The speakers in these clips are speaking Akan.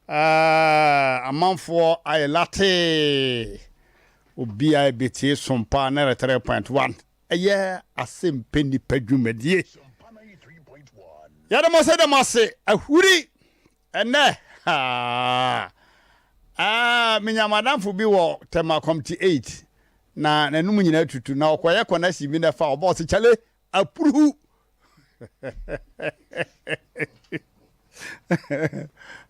Amanfoɔ ayɛ latee. Obiara bɛtie Sompa 93.1. Ɛyɛ asɛmpɛ nipa dwumadie. Yɛda mo ase da mo ase. Ahuri ɛnɛ. Haa. Ah, menya madamfo bi wɔ Tema Committee 8 na n'anum nyinaa tutu na ɔkɔyɛ connection bi na ɛfa ɔbɔɔ se kyale apuruhu.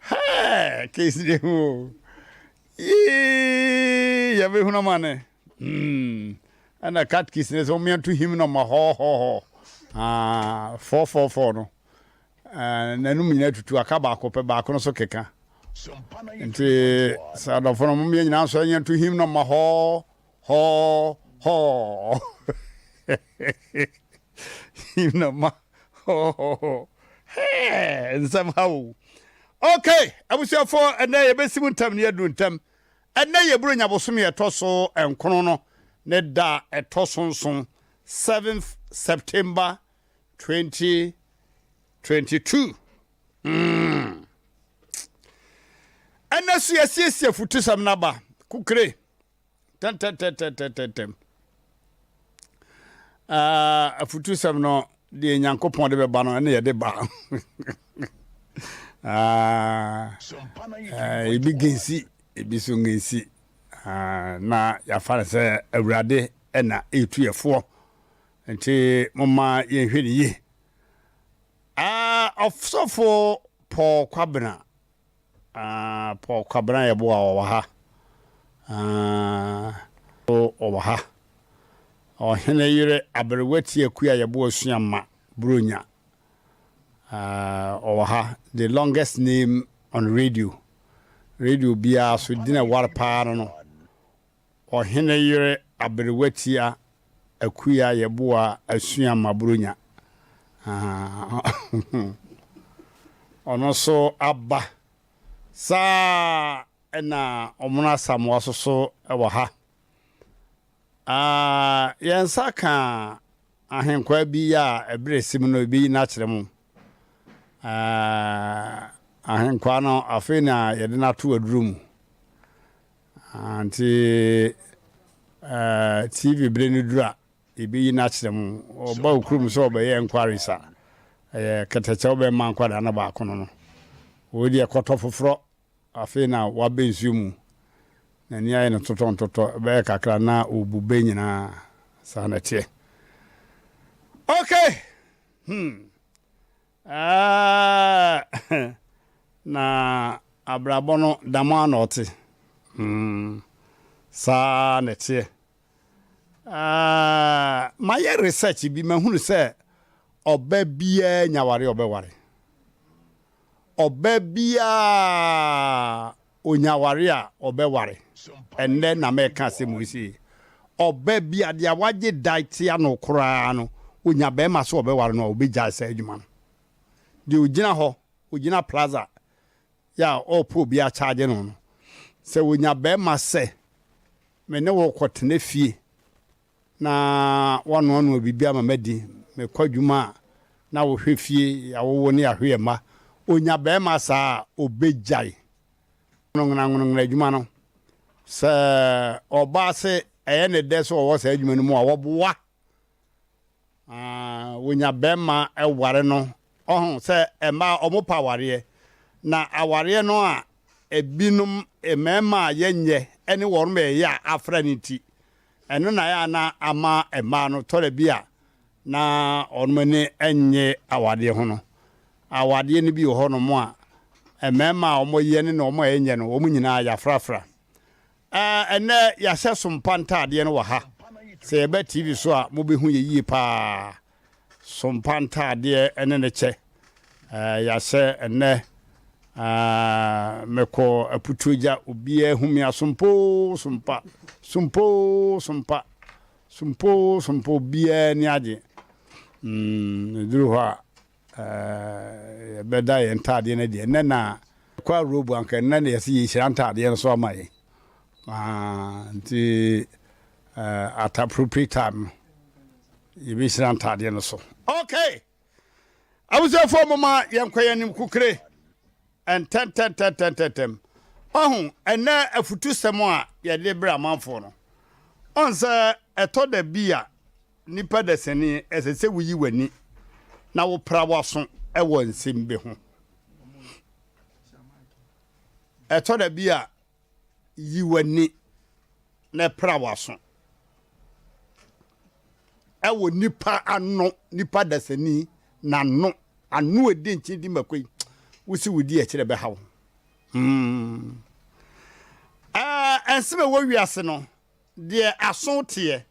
Hey, case de ho. Yee, yɛbɛhunu amane. Ɛna catechist ne sɛ wɔn him no ma hɔ hɔ hɔ. Ah, 444 no. N'anum nyinaa tutu aka baako pɛ, baako no so keka. Nti sɛ adɔfo no mo nyinaa nso yɛnto him no ma hɔ hɔ hɔ. Him no ma hɔ hɔ hɔ. Hey, nsɛm ha o. Okay, abusuafoɔ, ɛnɛ yɛbɛsi mu ntam ne yɛduru ntam. Ɛnɛ yɛburo nyabosome ɛtɔ so 9 no ne da ɛtɔ so 7, 7th September 2022. Ɛnɛ so yɛsiesie afutusɛm no aba kukure tɛntɛntɛntɛntɛntɛm. Afutusɛm no deɛ Nyankopɔn de bɛba no ɛne yɛde ba. Ebi gensi, ebi so ngensi. Na yɛafa no sɛ Awurade ɛna ɛretu yɛfoɔ. Nti momma yɛnhwɛ ne yie. Ɔsɔfo Paul Kwabena. Paul Kwabena yɛboa ɔwɔ ha. Ɔwɔ ha. Ɔhene yere aberewati akua yɛboa sua ma Bronya. Ɔwɔ ha. The longest name on radio. Radio biara so dina ware paa no. Ɔhene yere aberewatia akua yɛboa asua ma Bronya. Ɔno so aba. Saa ɛna ɔmono Asamoa so so ɛwɔ ha. Yɛn nsa ka ahenkwaa bi a ɛberɛ sim no ebi n'akyerɛ mu. Ahenkwaa no afei na yɛde no ato aduro mu. Nti TV bere no duru a ebi n'akyerɛ mu. Ɔba okurum sɛ ɔbɛyɛ enquiries a ɛyɛ kɛtɛkyɛw bɛma nkwadaa no baako no. Wɔn deɛ kɔtɔ foforɔ afei na wabɛ nsuo mu. N'ani ayɛ no totɔ ntotɔ bɛyɛ kakra na obu bɛ nyinaa saa na ɛteɛ. Okay. Na abrabɔ no dam a na ɔte. Saa na ɛteɛ. Mayɛ research bi mahunu sɛ ɔba biara nyaware ɔbɛware. Ɔba biara onyaware a ɔbɛware. Ɛnnɛ na mɛka asɛm yi si. Ɔba biara deɛ wagye dan tia no koraa no onya bɛrima so ɔbɛware no a ɔbɛgyae saa adwuma no. Deɛ ogyina hɔ, ogyina plaza yɛ a ɔɔpɛ obi akyagye no no. Sɛ onya bɛrima sɛ me ne wo kɔtena fie na wanoanoa biribi ama madi, mekɔ adwuma a na wohwɛ fie, awowo ne ahwɛ mma. Onya bɛrima saa a ɔbɛgyae. Nwonoŋna adwuma no. Sɛ ɔbaa se ɛyɛ ne dɛ sɛ ɔwɔ saa adwuma no mu a wɔboa. Wonya bɛrima ɛware no. Ɔho sɛ mmaa ɔmo pa awareɛ. Na awareɛ no a ebinom mmarima a yɛnyɛ ɛne wɔn ɛyɛ a afra ne ti. Ɛno na yɛ ana ama mmaa no tɔrɔ bi a na ɔnom ani ɛnyɛ awadeɛ ho no. Awadeɛ no bi wɔ hɔnom a mmarima a wɔyɛ ne na wɔn a ɛnyɛ no wɔn nyinaa yɛafrafra. Ɛnɛ yɛahyɛ sompa ntaadeɛ no wɔ ha. Sɛ yɛbɛ TV so a mobɛhu yɛ yie paa. Sompa ntaadeɛ ɛne ne kyɛ. Yɛahyɛ ɛnɛ mekɔ aputuogya obiara hu me a sompo sompa sompo sompa sompo sompa obiara ni agye. Ɛduru hɔ a yɛbɛda yɛn ntaadeɛ no deɛ ɛnɛ na kɔ arobu anka ɛnɛ na yɛsɛ yɛhyira ntaadeɛ no so ama yɛn. Nti at appropriate time no yɛbɛhyira ntaadeɛ no so. Okay. Abusuafoɔ, moma yɛnkɔ yɛn anim kukure. Ntɛntɛntɛntɛntɛm. Ɔho, ɛnnɛ afutusɛm a yɛde brɛ amanfoɔ no, ɔn sɛ ɛtɔ da bi a nipa dasani ɛsɛ sɛ woyi w'ani na wopra w'aso wɔ nsɛm bi ho. Ɛtɔ da bi a yi w'ani na pra w'aso ɛwɔ nipa ano, nipa dasani n'ano, ano edi nkyen di mako yi, wosi wodi akyire bɛha wo. Hmm. Ɛɛ, nsɛm ɛwɔ wiase no, deɛ aso teɛ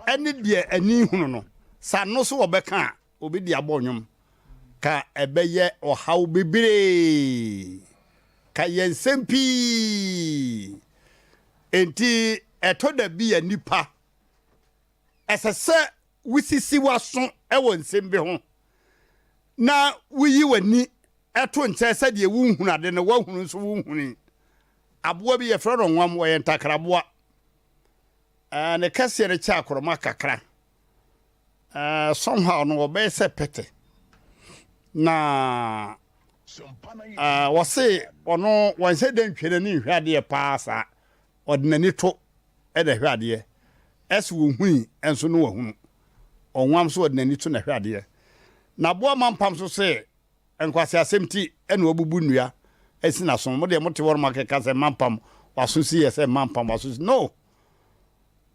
ɛne deɛ ani hunu no, sɛ ano so wɔbɛka a, Obi de abɔ nnwom ka ɛbɛyɛ ɔhaw bebree ka yɛ nsɛm pii. Enti ɛtɔ da bi a nnipa, ɛsɛ sɛ wosisi w'aso wɔ nsɛm bi ho na woyi w'ani to nkyɛn sɛdeɛ wonhunu ade no, woahunu nso wonhunui. Aboa bi yɛfrɛ no nwam, ɔyɛ ntakraboa. Ne kɛseɛ no kyɛ akorɔma kakra. Eh, somehow no wɔbɛyɛ sɛ pɛtɛ na eh, wɔse ɔno wɔnsɛ dɛ ntwe n'ani nhwɛ adeɛ paa saa, ɔde n'ani to ɛna ɛhwɛ adeɛ, ɛse wɔhuni nso no wahunu, ɔnwam so ɔde n'ani to na ɛhwɛ adeɛ, na aboa mampam so se nkwaseasɛm ti ɛna wabubu nnua asi n'aso. Mo deɛ mote hɔ no makeka sɛ mampam waso si yɛ sɛ mampam waso si no.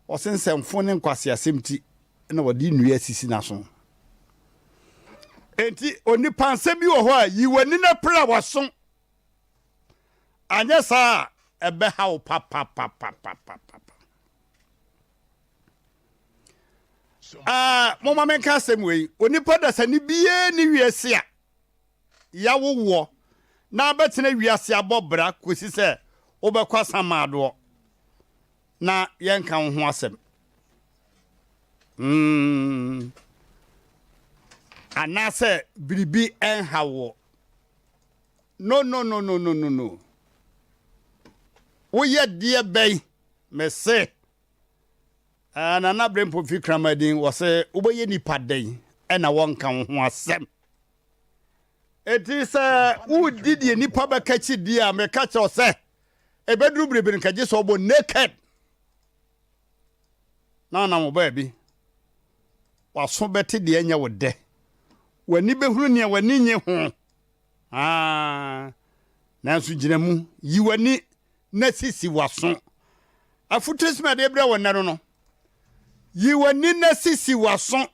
Ɔse nsɛmfo ne nkwaseasɛm nti na wɔde nnua asisi n'aso. Enti onipa nsɛm bi wɔ hɔ a, yi w'ani na pira w'aso. Anyɛ saa a, ɛbɛha wo papapapapapapa. Ah, momma menka asɛm wei. Onipa dasani biara ni wiase a yɛawo woɔ na abɛtena wiase abɔ bra kɔsi sɛ wobɛkɔ asamaadoɔ. na yɛnka wo ho asɛm. Mm. Anaasɛ biribi nha woɔ. No, no, no, no, no, no, no. Woyɛ deɛ bɛn? Mese. Uh, Nana Brempo fi Kramadin wɔ sɛ wobɛyɛ nipa dɛn ɛna wɔnka wo ho asɛm. Enti sɛ wodi deɛ nipa bɛka kyi di a, meka kyerɛ sɛ Ɛbɛduru bere bi no, nka gye sɛ ɔbɔ naked na anam wo baabi. W'aso bɛte deɛ ɛnyɛ wo dɛ. W'ani bɛhunu nea w'ani nye ho. Ah, nanso gyina mu, yi w'ani na sisi w'aso. Afotusɛm a yɛde brɛ wɔ nnɛ no no, yi w'ani na sisi w'aso.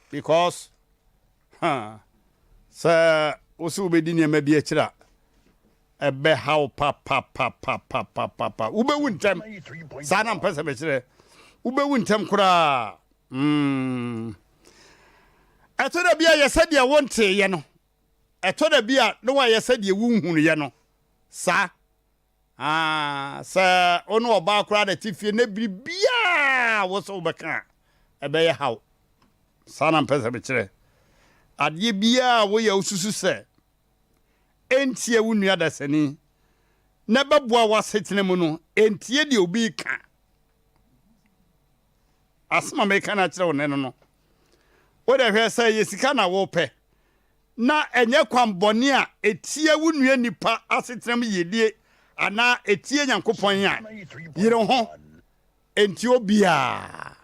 Because huh, sɛ wo sɛ wobɛdi nneɛma bi akyiri a, ɛbɛhaw papapapapapapa. Wobɛwu ntɛm. Saa na mpɛ sɛ mekyerɛ. Wobɛwu ntɛm koraa. Mm. Ɛtɔ da bi a yɛ sɛdeɛ wonteeɛ no. Ɛtɔ da bi a na wayɛ sɛdeɛ wonhunuiɛ no. Saa. Ah, sɛ wo ne ɔbaa koraa na te fie na biribiaa wo sɛ wobɛka a, ɛbɛyɛ haw. Saa na mpɛ sɛ mekyerɛ. Adeɛ biaa woyɛ wosusu sɛ ɛntie wo nua dasani na ɛbɛboa w'asetena mu no, ɛntie deɛ obi reka. Asɛm a meka no akyerɛ wo nnɛ no no, wode hwɛ sɛ ɛyɛ sika na wopɛ na ɛnyɛ kwan bɔne a ɛtia wo nua nipa asetena mu yiedie anaa ɛtia Nyankopɔn a, yere ho, ɛntie obiara.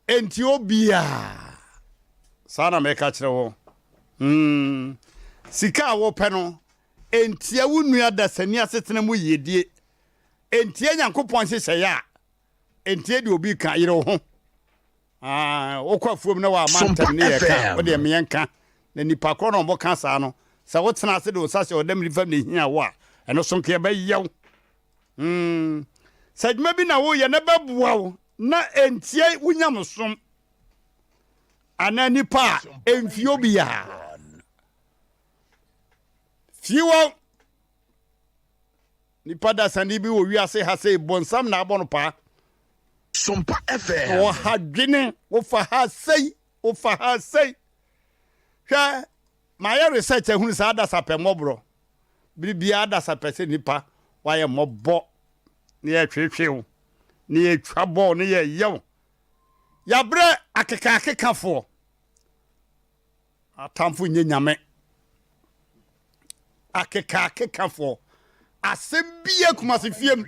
Enti obiara, saa na meka kyerɛ wo, hmm, sika a wopɛ no, entia wo nua dasani asetena mu yiedie, entia Nyankopɔn nhyehyɛeɛ a, entie deɛ obi ka, yere wo ho. Ah, wokɔ afuom na wɔama ntɛm ne yɛka, wo deɛ meɛ nka, na nipa korɔ na ɔmo ka saa no, sɛ wotena ase de wo nsa hyɛ ɔdam nifa mu na ehia wo a, ɛno so nka ɛbɛyɛ wo. Hmm, sɛ adwuma bi na woyɛ na ɛbɛboa wo na ɛntia wo nyamesom anaa nipa a, ɛmfie obiara. Fie wɔ nipa dasani bi wɔ wiase ha sɛ bonsam na abɔ no paa. Sompa FM. Ɔha dwene, wofa ha sei, wofa ha sei. Hwɛ, mayɛ research ahunu saa adasapɛ mmɔborɔ. Bere biara adasa pɛ sɛ nnipa wayɛ mmɔbɔ na yɛtwetwe wo na yɛtwa bɔɔl na yɛyɛ wo. Yɛabrɛ akekaakekafoɔ. Atamfo nyɛ nyame. Akekaakekafoɔ. Asɛm bia Kumasi fie mu.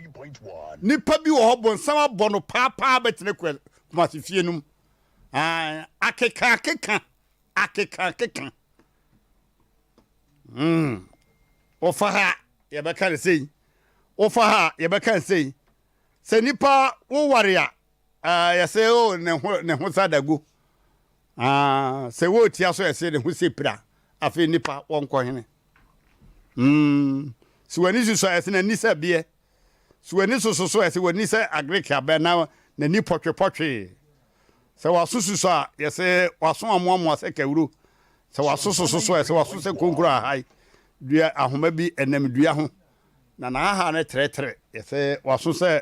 Nipa bi wɔ hɔ bonsam abɔ no paapaa bɛtena Kumasi fie no mu. Akekaakeka. Akekaakeka. Mm. Wofa ha yɛbɛka no sei. Wofa ha yɛbɛka no sei. Sɛ nipa woware a, yɛsɛ o oh, ne ho ne ho sa dago. Ah, sɛ wɔretia so ɛsɛ ne ho sɛ pira. Afei nipa wɔnkɔ hene. Mm. Sɛ w'ani susu a ɛsɛ n'ani sɛ beɛ. Sɛ w'ani soso so ɛsɛ w'ani sɛ agreke abɛ na n'ani pɔtwepɔtwe. Sɛ w'aso susu a yɛsɛ w'aso amoamoa sɛ kawuro. Sɛ w'aso soso so ɛsɛ w'aso sɛ konkuro ahae. Dua ahoma bi ɛnam dua ho. Na n'ahaha no trɛtrɛ yɛsɛ w'aso sɛ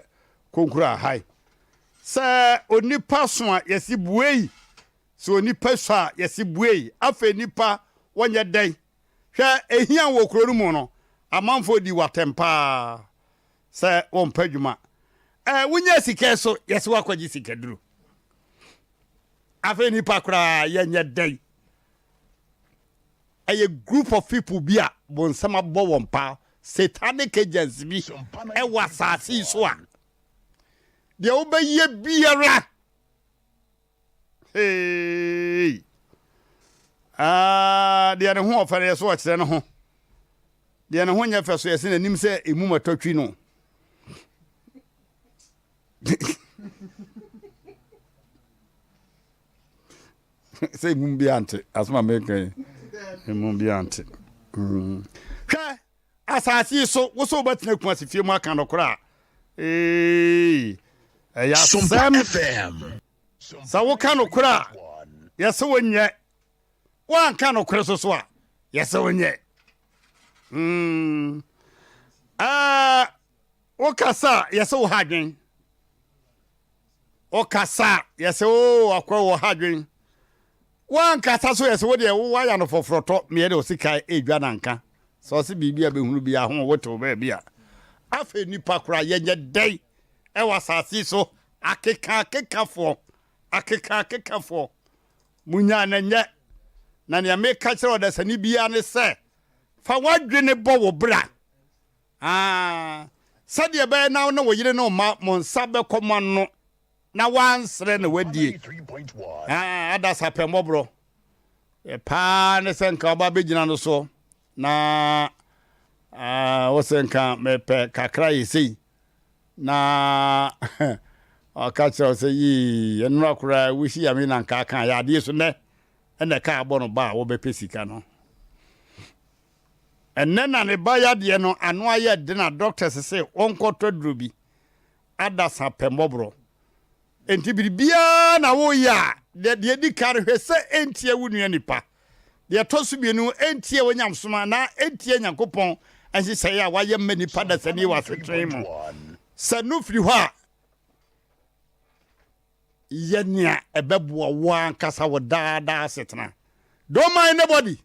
konkuro ahae. Sɛ onipa so a yɛse buei. Sɛ onipa sua a yɛse buei. Afei nipa wɔnyɛ dɛn? Hwɛ, ehia wɔ kuro no mu no, amanfoɔ di wo atɛm paa sɛ wɔmpɛ adwuma. Ɛɛ, wonya sika so, yɛse woakɔgye sikaduro. Afei nipa koraa yɛnyɛ dɛn? Ɛyɛ group of people bi a bonsam abɔ wɔn paa, satanic agents bi ɛwɔ asase yi so a, deɛ wobɛyɛ biara Hey! Ah, deɛ ne ho ɔfɛ no yɛ so ɔkyerɛ ne ho. Deɛ ne ho nyɛ fɛ so yɛ sɛ n'anim sɛ emu matɔ twi no. Sɛ emu bi ante, asoma meka yi. Emu bi ante. Mm. Hwɛ, asase yi so, wo sɛ wobɛtena kumase fie mu aka nokorɛ a, ee, ɛyɛ asɛm. Sɛ woka nokorɛ a, yɛsɛ wonyɛ. Woanka nokorɛ so so a, yɛsɛ wonyɛ. Mm. Uh, wokasa a, yɛsɛ wo ha adwen. Wokasa a, yɛsɛ o oh, akɔ wɔ ha adwen. Woankasa so yɛsɛ wo deɛ wowɔ ayɛ no fɔforɔtɔ meɛ de ɔsika ɛdwa nanka. Sɛ ɔse biribi a bɛhunu bi aho wotew baabi a. Afei nipa koraa yɛnyɛ dɛn ɛwɔ asase so Akekaakekafoɔ, akekaakekafoɔ, monyaa no nyɛ. Na nea meka kyerɛ ɔdasani biara ne sɛ, fa w'adwene bɔ wo bra, aa, sɛdeɛ ɛbɛyɛ na wo ne wo yere ne wo mma mo nsa bɛkɔ mo ano na woansrɛ na woadie. Aa, adasa pɛ mmɔborɔ paa ne sɛ nka ɔba bɛgyina no soɔ na aa, wo sɛ nka mepɛ kakra yɛ sei. Na ɔka kyerɛ wo sɛ, Yii, nnora koraa wohyia me na nka aka yɛ adeɛ so nnɛ ɛna ɛka abɔ no ba a wɔbɛpɛ sika no. Ɛnnɛ na ne ba yadeɛ no ano ayɛ den a doctors se ɔnkɔtɔ aduro bi adasa pɛ mmɔborɔ. Enti biribiara na woreyɛ a, deɛ deɛ ɛdi kan hwɛ sɛ ɛntia wo nua nipa. Deɛ ɛtɔ so mmienu, ɛntia w'anyamesom anaa ɛntia Nyankopɔn nhyehyɛeɛ a wayɛ ma nipa dasani wɔ asetena mu. Sɛ no firi hɔ a, yɛ nea ɛbɛboa wo ankasa wɔ daa daa asetena. Don't mind nobody.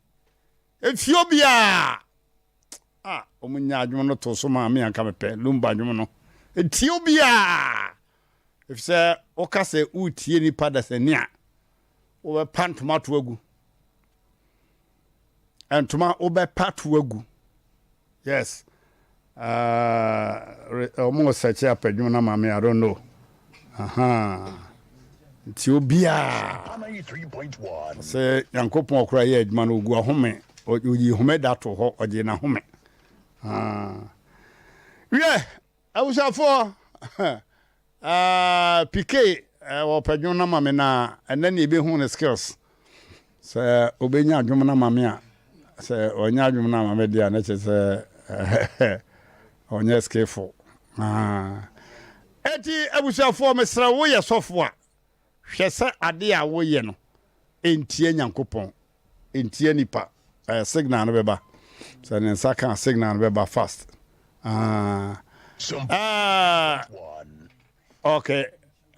Mfie obiara. Ah, wɔn nya adwom no to so maa me anka mepɛ lumba adwom no. Ntie obiara. Efisɛ woka sɛ woretie nipa dasani a, wobɛpa ntoma to agu. Ntoma wobɛpa to agu. Yes. Wɔn uh, sɛkyɛ apɛ dwom no ama me, I don't know. Aha. Nti obiara sɛ Nyankopɔn ɔkora yɛ adwuma no ogu ahome, oyi homeda to hɔ, ɔgye n'ahome. Ah. Wiɛ, Abusuafoɔ eh, Piquet eh, wɔpɛ dwom no ama me na ɛnɛ ne ɛbɛhu ne skills. Sɛ ɔbɛnya dwom no ama me a, sɛ ɔnya dwom no ama me deɛ a na kyerɛ sɛ ɔnyɛ skillful. Ah. Eti abusuafoɔ mesrɛ wo yɛ sɔfo a, Hwɛ sɛ ade a woyɛ no ntia Nyankopɔn, ntia nipa. Eh, signal no bɛba. Sɛ ne nsa ka signal no bɛba fast. Ah, ah, okay.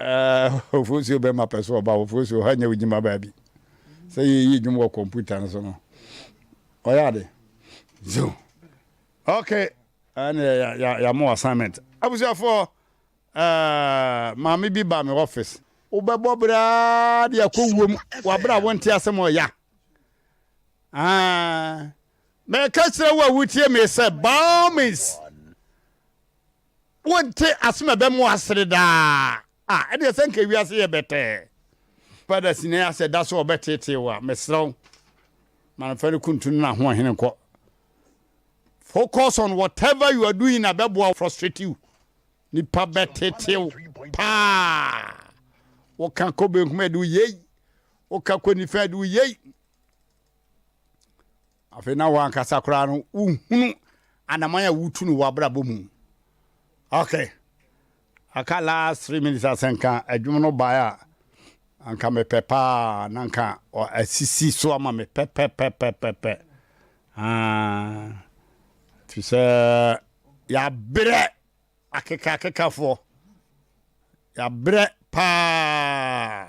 Eh, ofuosuo bɛma pɛ so ɔba, ofuosuo ha nyɛ wo baabi. Sɛ yɛyi dwom wɔ kɔmputa no so no. Ɔyɛ ade. So, okay. Ɛne yɛama assignment. Abusuafoɔ, Ɛɛh, maame bi ba me office. Wobɛbɔ bra de akɔ wuom wɔ abere a wonte asɛm ɔya. Ah, mɛka kyerɛ wo a wotie me sɛ by all means wonte asɛm a ɛbɛmo asere daa a, ɛdeɛ sɛ nka wiase yɛ bɛtɛɛ. Fada sini asɛ da so ɔbɛtetee wo a, mesrɛ wo ma no fa no kuntu no n'ahoɔhene nkɔ. Focus on whatever you are doing na bɛboa frustrate you. Nipa bɛtetew paa. Woka kɔ benkum ɛde wo yei, woka kɔ nifa ɛde wo yei. Afei na wankasa koraa no wohunu anaman a wotu no wɔ abrabɔ mu. Okay. Aka last 3 minutes asɛnka adwuma no baeɛ a anka mepɛ paa na anka asisi so ama me pɛpɛpɛpɛpɛ. Ah, fi sɛ yɛabrɛ akeka akekafoɔ yɛabrɛ paa.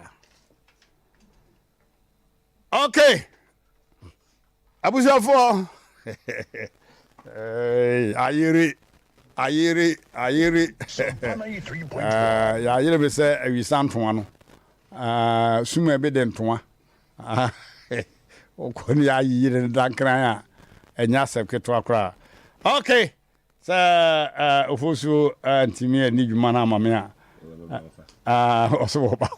Okay, abusuafoɔ, ayere ayere ayere, yɛayere bi sɛ awisa ntoa no suma bi de ntoa wokɔ ne yɛayeyere no dankran a ɛnyɛ asɛm ketewa koraa. Okay, sɛ Ofosuo ntumi ani dwuma no ama me a, ɔsɛ wɔba.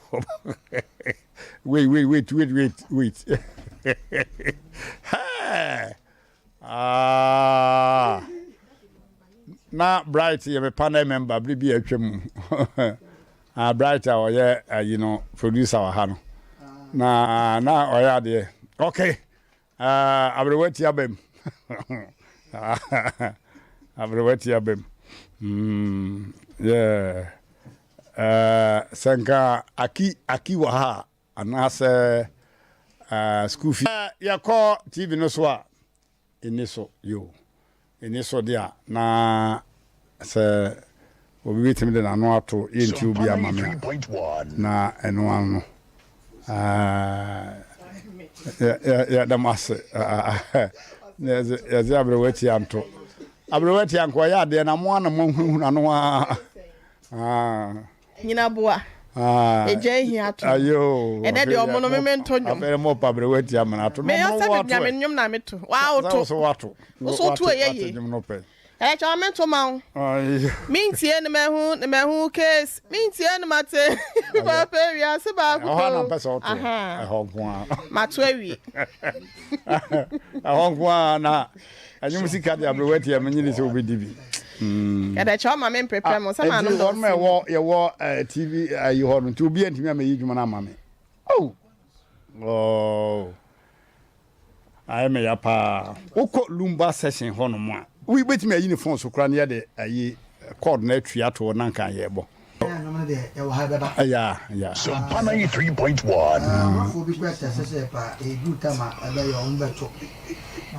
Wait, wait, wait, wait, wait, wait. Ah. Na Bright yɛ me panel member bere bi a atwa mu. Ah, Bright a ɔyɛ ayi no producer wɔ ha no na ɔyɛ adeɛ. Okay, aberewa ti aba mu, aberewa ti aba mu. Yeah. Sɛ nka aki aki wɔ ha anaasɛ school fee yɛkɔ TV no so a ɛni so yo, ɛni so de a na sɛ obi bɛtumi de n'ano ato yɛnti obi ama me a na ɛno ano yɛda mo ase. Yɛdze aberewa ti anto aberewa ti anka ɔyɛ adeɛ na mo ana mo ahunahuna no a. Nyina boa egya ehia to ɛnɛ deɛ ɔmo no meme nto nnwom. Afei mo pa aberewa ti amena ato. Meyɛ sɛ nyame nnwom na meto waa woto so wato woso to ɛyɛ yie ɛyɛ kyɛ ɔme nto ma wo mentie ne mahu ne mahu case mentie ne mate papa wiase baako ɛhɔ na mpɛ sɛ ɔto ɛhɔ nko a mato awie. Ɛhɔ nko a na ɛnwom sika de aberewa ti a menye ne sɛ wobɛdi bi. Yɛdɛ kyɛ ɔma me mprepare mo sɛ maa no dɔɔso. Wɔn ɛwɔ yɛwɔ TV ayi hɔ no nti obi antumi amɛyi dwuma no ama me. Oh! Oh! Ayɛ me ya paa. Wokɔ Lumba session hɔ nom a, wobɛtumi ayi ne phone so koraa na yɛde ayi cord no atwi ato hɔ na nka yɛbɔ. Yeah, yeah. Sompa 93.1. Amanfoɔ bi kura te asɛ sɛ pa ɛduru tam a ɛbɛyɛ ɔmo bɛto.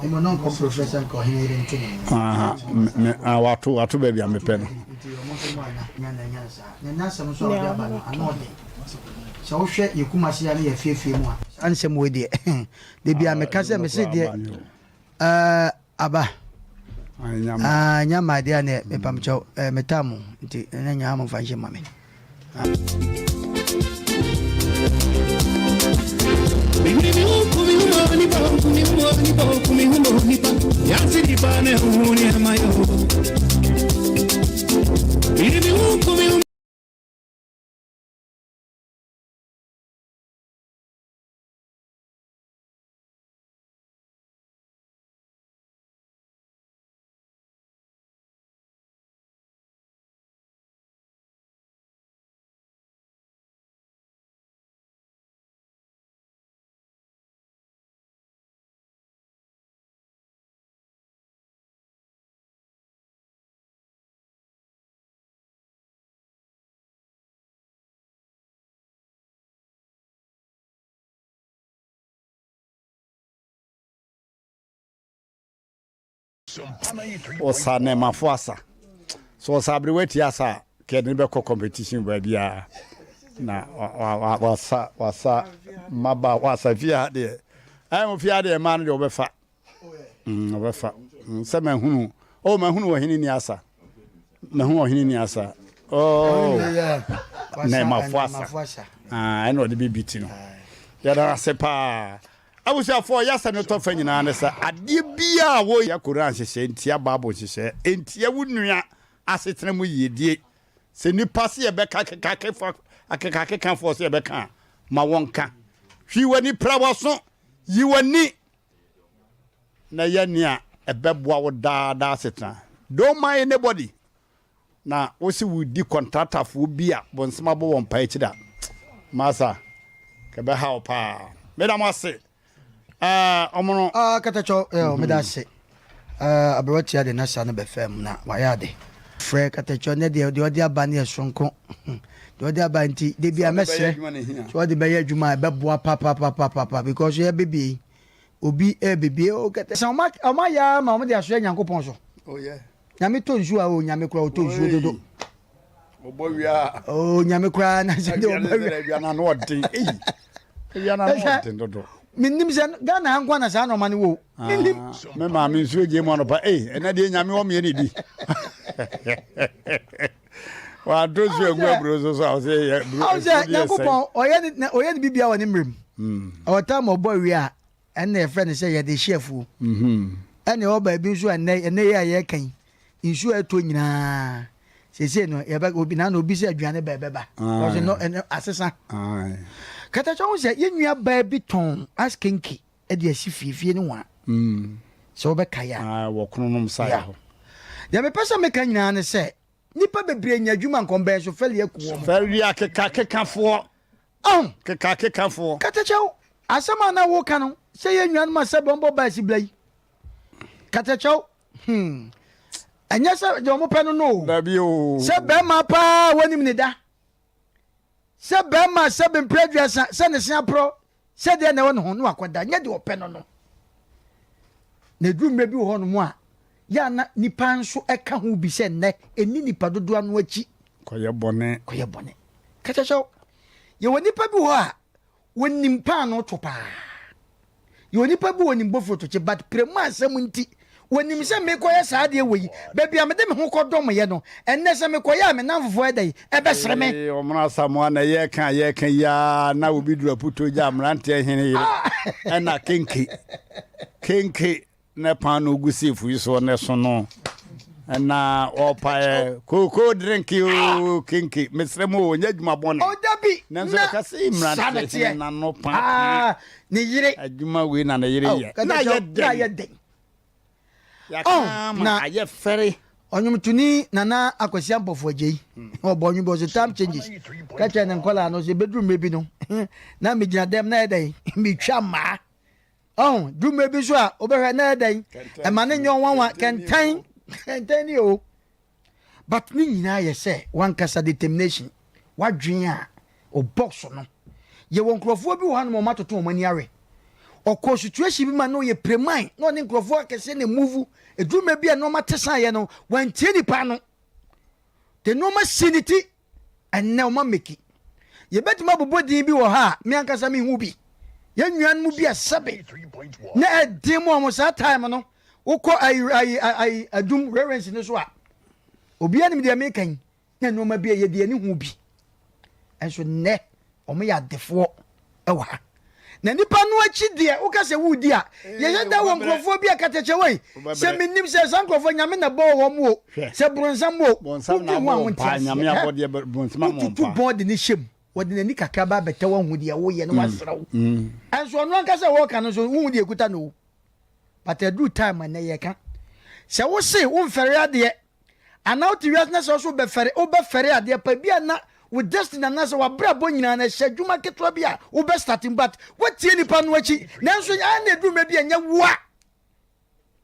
Mmom na nkɔm prɔfrɛ sɛ nka ɔhene yere nto ne mu. Aha, me, ah, wato, wato baabi a mepɛ no. Nti ɔmo nso mo ana nya na nya nsaa. Na ɛnɛ asɛm nso a wɔde aba no ano ɔden. Sɛ wohwɛ yɛ Kumasi ha ne yɛ afiefie mu a. Saa nsɛm wei deɛ da biara meka sɛ mese deɛ ɛɛ aba aa nya mmaa deɛ neɛ mepamkyɛw ɛɛ metaa mo nti ɛnɛ nyaa mo mfa nhyɛ ma me. Ɔsa nɛɛmafo asa. So ɔsa aberewa ti asa a, kɛde ne bɛkɔ competition baabiara. Na wasa wasa mmaba wasa fie ha deɛ. Ɛn mo fie ha deɛ mmaa no deɛ wɔbɛfa. Wɔbɛfa. Sɛ mahunu, oh mahunu ɔhene ni asa. Mahu ɔhene ni asa. Oh, nɛɛmafo asa. Ah, ɛna ɔde bɛbi ti no. Yɛda ase paa. Abusuafoɔ, yɛ asɛm no tɔ fa nyinaa ne sɛ, adeɛ biara a wɔyɛ Koran nhyehyɛɛ ntia Bible nhyehyɛɛ, ɛntia wo nua asetena mu yiedie. Sɛ nnipa se yɛbɛka akekakefo akekakekafoɔ se yɛbɛka a, ma wɔnka. Hwi w'ani, pra w'aso, yi w'ani na yɛ nea ɛbɛboa wo daa daa asetena. Don't mind anybody. Na wose wodi kɔntratafoɔ bi a bonsam abɔ wɔn paa akyiri a, masa, kɛbɛha wo paa. Meda mo ase. Ɛɛ, ɔmo no. Ah, Katakyɔ, eh, mm-hmm. meda ase. Eh, aberewa tia de nasa no bɛfɛ mu na wayɛ ade. Frɛ Katakyɔ ne deɛ deɛ ɔde aba ne yɛ soronko. Deɛ ɔde aba nti, de bia mɛsrɛ. Sɛ ɔde bɛyɛ adwuma a ɛbɛboa papapapapa because yɛ bebie yi. Obi ɛbebie o kɛtɛ. Sɛ ɔma ɔma yɛ ama ɔmo de asoɛ Nyankopɔn so. Oh yeah. Nyame tɔ nsuo a o nyame koraa ɔtɔ nsuo dodo. Ɔbɔ wia. O nyame koraa na sɛ de ɔbɔ wia. Wia na ano ɔden. Eyi. Wia na ano ɔden dodo. Menim sɛ Ghana ha nko na saa nɔɔma no wɔ. Menim. Ah, me maame nsuo gye mu anɔpa. Ei, ɛnɛ deɛ nyame wɔ meɛ ne di. Wanto nsuo agu aburo so so a ɔsɛ yɛ buro nsuo deɛ sɛ. Nyankopɔn ɔyɛ ne ɔyɛ ne bibia wɔ ne mmerɛ mu. Ɔwɔ time ɔbɔ wia a ɛnna yɛfrɛ no sɛ yɛde hye afuo. Ɛnna ɛwɔ baabi nso a ɛnnɛ ɛnnɛ yi a yɛreka yi nsuo a ɛtɔ nyinaa seesei no yɛbɛ obi na obi sɛ aduane bɛɛ bɛba ɔsɛ no ɛnɛ asesa. Katakyɛ ho sɛ yɛn nua baa bi tɔn askenki ɛde asi fie fie no ho a sɛ wɔbɛka yɛ a. Wɔ kronom sa yɛ hɔ. Deɛ mepɛ sɛ meka nyinaa ne sɛ nnipa bebree nya adwuma nkɔmbɛn so fɛli aku wɔn. Fɛli akekakekafoɔ. Ɔho. Kekakekafoɔ. Katakyɛw, asɛm a na woka no sɛ yɛn nuanom a sɛbe wɔbɔ baasi bla yi. Katakyɛw, hmm. Ɛnyɛ sɛ deɛ wɔn pɛ no no o. Dabi o. Sɛ bɛrima paa wɔnim ne da. Sɛ bɛrima sɛbe mpere 30 sɛ ne se aporɔ sɛ deɛ na ɛwɔ ne ho no akɔda nyɛ deɛ ɔpɛ no no. Na eduru mmerɛ bi wɔ hɔnom a yɛ a na nipa nso ɛka ho bi sɛ nnɛ ɛni nipa dodoɔ ano akyi. Kɔyɛ bɔne. Kɔyɛ bɔne. Katakyɛw, yɛwɔ nipa bi wɔ hɔ a wɔnim paanoo to paa. Yɛwɔ nipa bi wɔnim bofuro kye but premu asɛm nti wɔnim sɛ mekɔyɛ saa adeɛ wɔ yi baabi a mede me ho kɔdɔmyɛ no ɛnnɛ sɛ mekɔyɛ a me namfofoɔ ɛdɛn ɛbɛsere me. Ee, ɔmono Asamoah na yɛka yɛka yi ara na obi duru aputo gya mmeranteɛ hene yere ɛna kenke kenke Ne paanoo gu safe yi soɔ ne so no na ɔpaɛ kookoo drink o kenke mesrɛ mu o nyɛ adwuma bɔne o dabi nanso ɛka sɛ mmerante hene n'ano paa ne yere adwuma wei na ne yere yɛ na ayɛ dɛn na ayɛ dɛn yɛaka ma ayɛ fɛre ɔnwomtoni Nana Akwasi Ampɔfo Agyei ɔbɔ ɔnwom bi ɔsɛ time changes ka kyerɛ ne nkɔlaa no sɛ bɛduru mmerɛ bi no na megyina dɛm na yɛ dɛn metwa mmaa Ɔho, duru mmerɛ bi nso a, wobɛhwɛ na ɛyɛ dɛn? Ɛma ne nyɛ nwanwa, kɛntɛn, kɛntɛn ni o. But ne nyinaa yɛ sɛ wankasa determination, wadwen a o box no. Yɛwɔ nkurɔfoɔ bi wɔ hanom a wɔatoto wɔn ani awe. Ɔkɔɔ situation bi ma na ɔyɛ preman, na ɔne nkurɔfoɔ akɛseɛ na emuvu. Ɛduru mmerɛ bi a nneɛma te saeɛ no, wantie nipa no. De nneɛma sii ne ti. Ɛnnɛ ɔma meki. Yɛbɛtumi abobɔ din bi wɔ ha a me ankasa mehu bi. Yɛn nuanom bi a sɛbe na ɛden mu wɔn saa time no, wokɔ ayi ayi ayi adum reverence no so a, obiara nim deɛ meka yi, na nneɛma bi a yɛde ani hu bi. Nso nnɛ wɔn yɛ adefoɔ wɔ ha. Na nipa no akyi deɛ woka sɛ woredi a, yɛhyɛ da wɔ nkurɔfoɔ bi a katakyɛ wei sɛ menim sɛ saa nkurɔfoɔ nyame na bɔɔ wɔn o sɛ bronsam o wodi ho a wonte aseɛ wotutu bɔn de ne hyɛ mu wɔde n'ani kakra ba abɛtɛ wahu deɛ woyɛ no wasrɛ wo ɛnso ɔno ankasa wɔka no nso wohu deɛ ɛkuta no o but aduru time a nnɛ yɛka sɛ wo se womfɛre adeɛ Anaa wote wiase na sɛ wo so wobɛfɛre wobɛfɛre adeɛ pa bi a na wo destiny anaasɛ w'abrabɔ nyinaa no ɛhyɛ adwuma ketewa bi a wobɛ starting but woatie nipa no akyi nanso ayɛ na ɛduru mmerɛ bi a ɛnyɛ woa.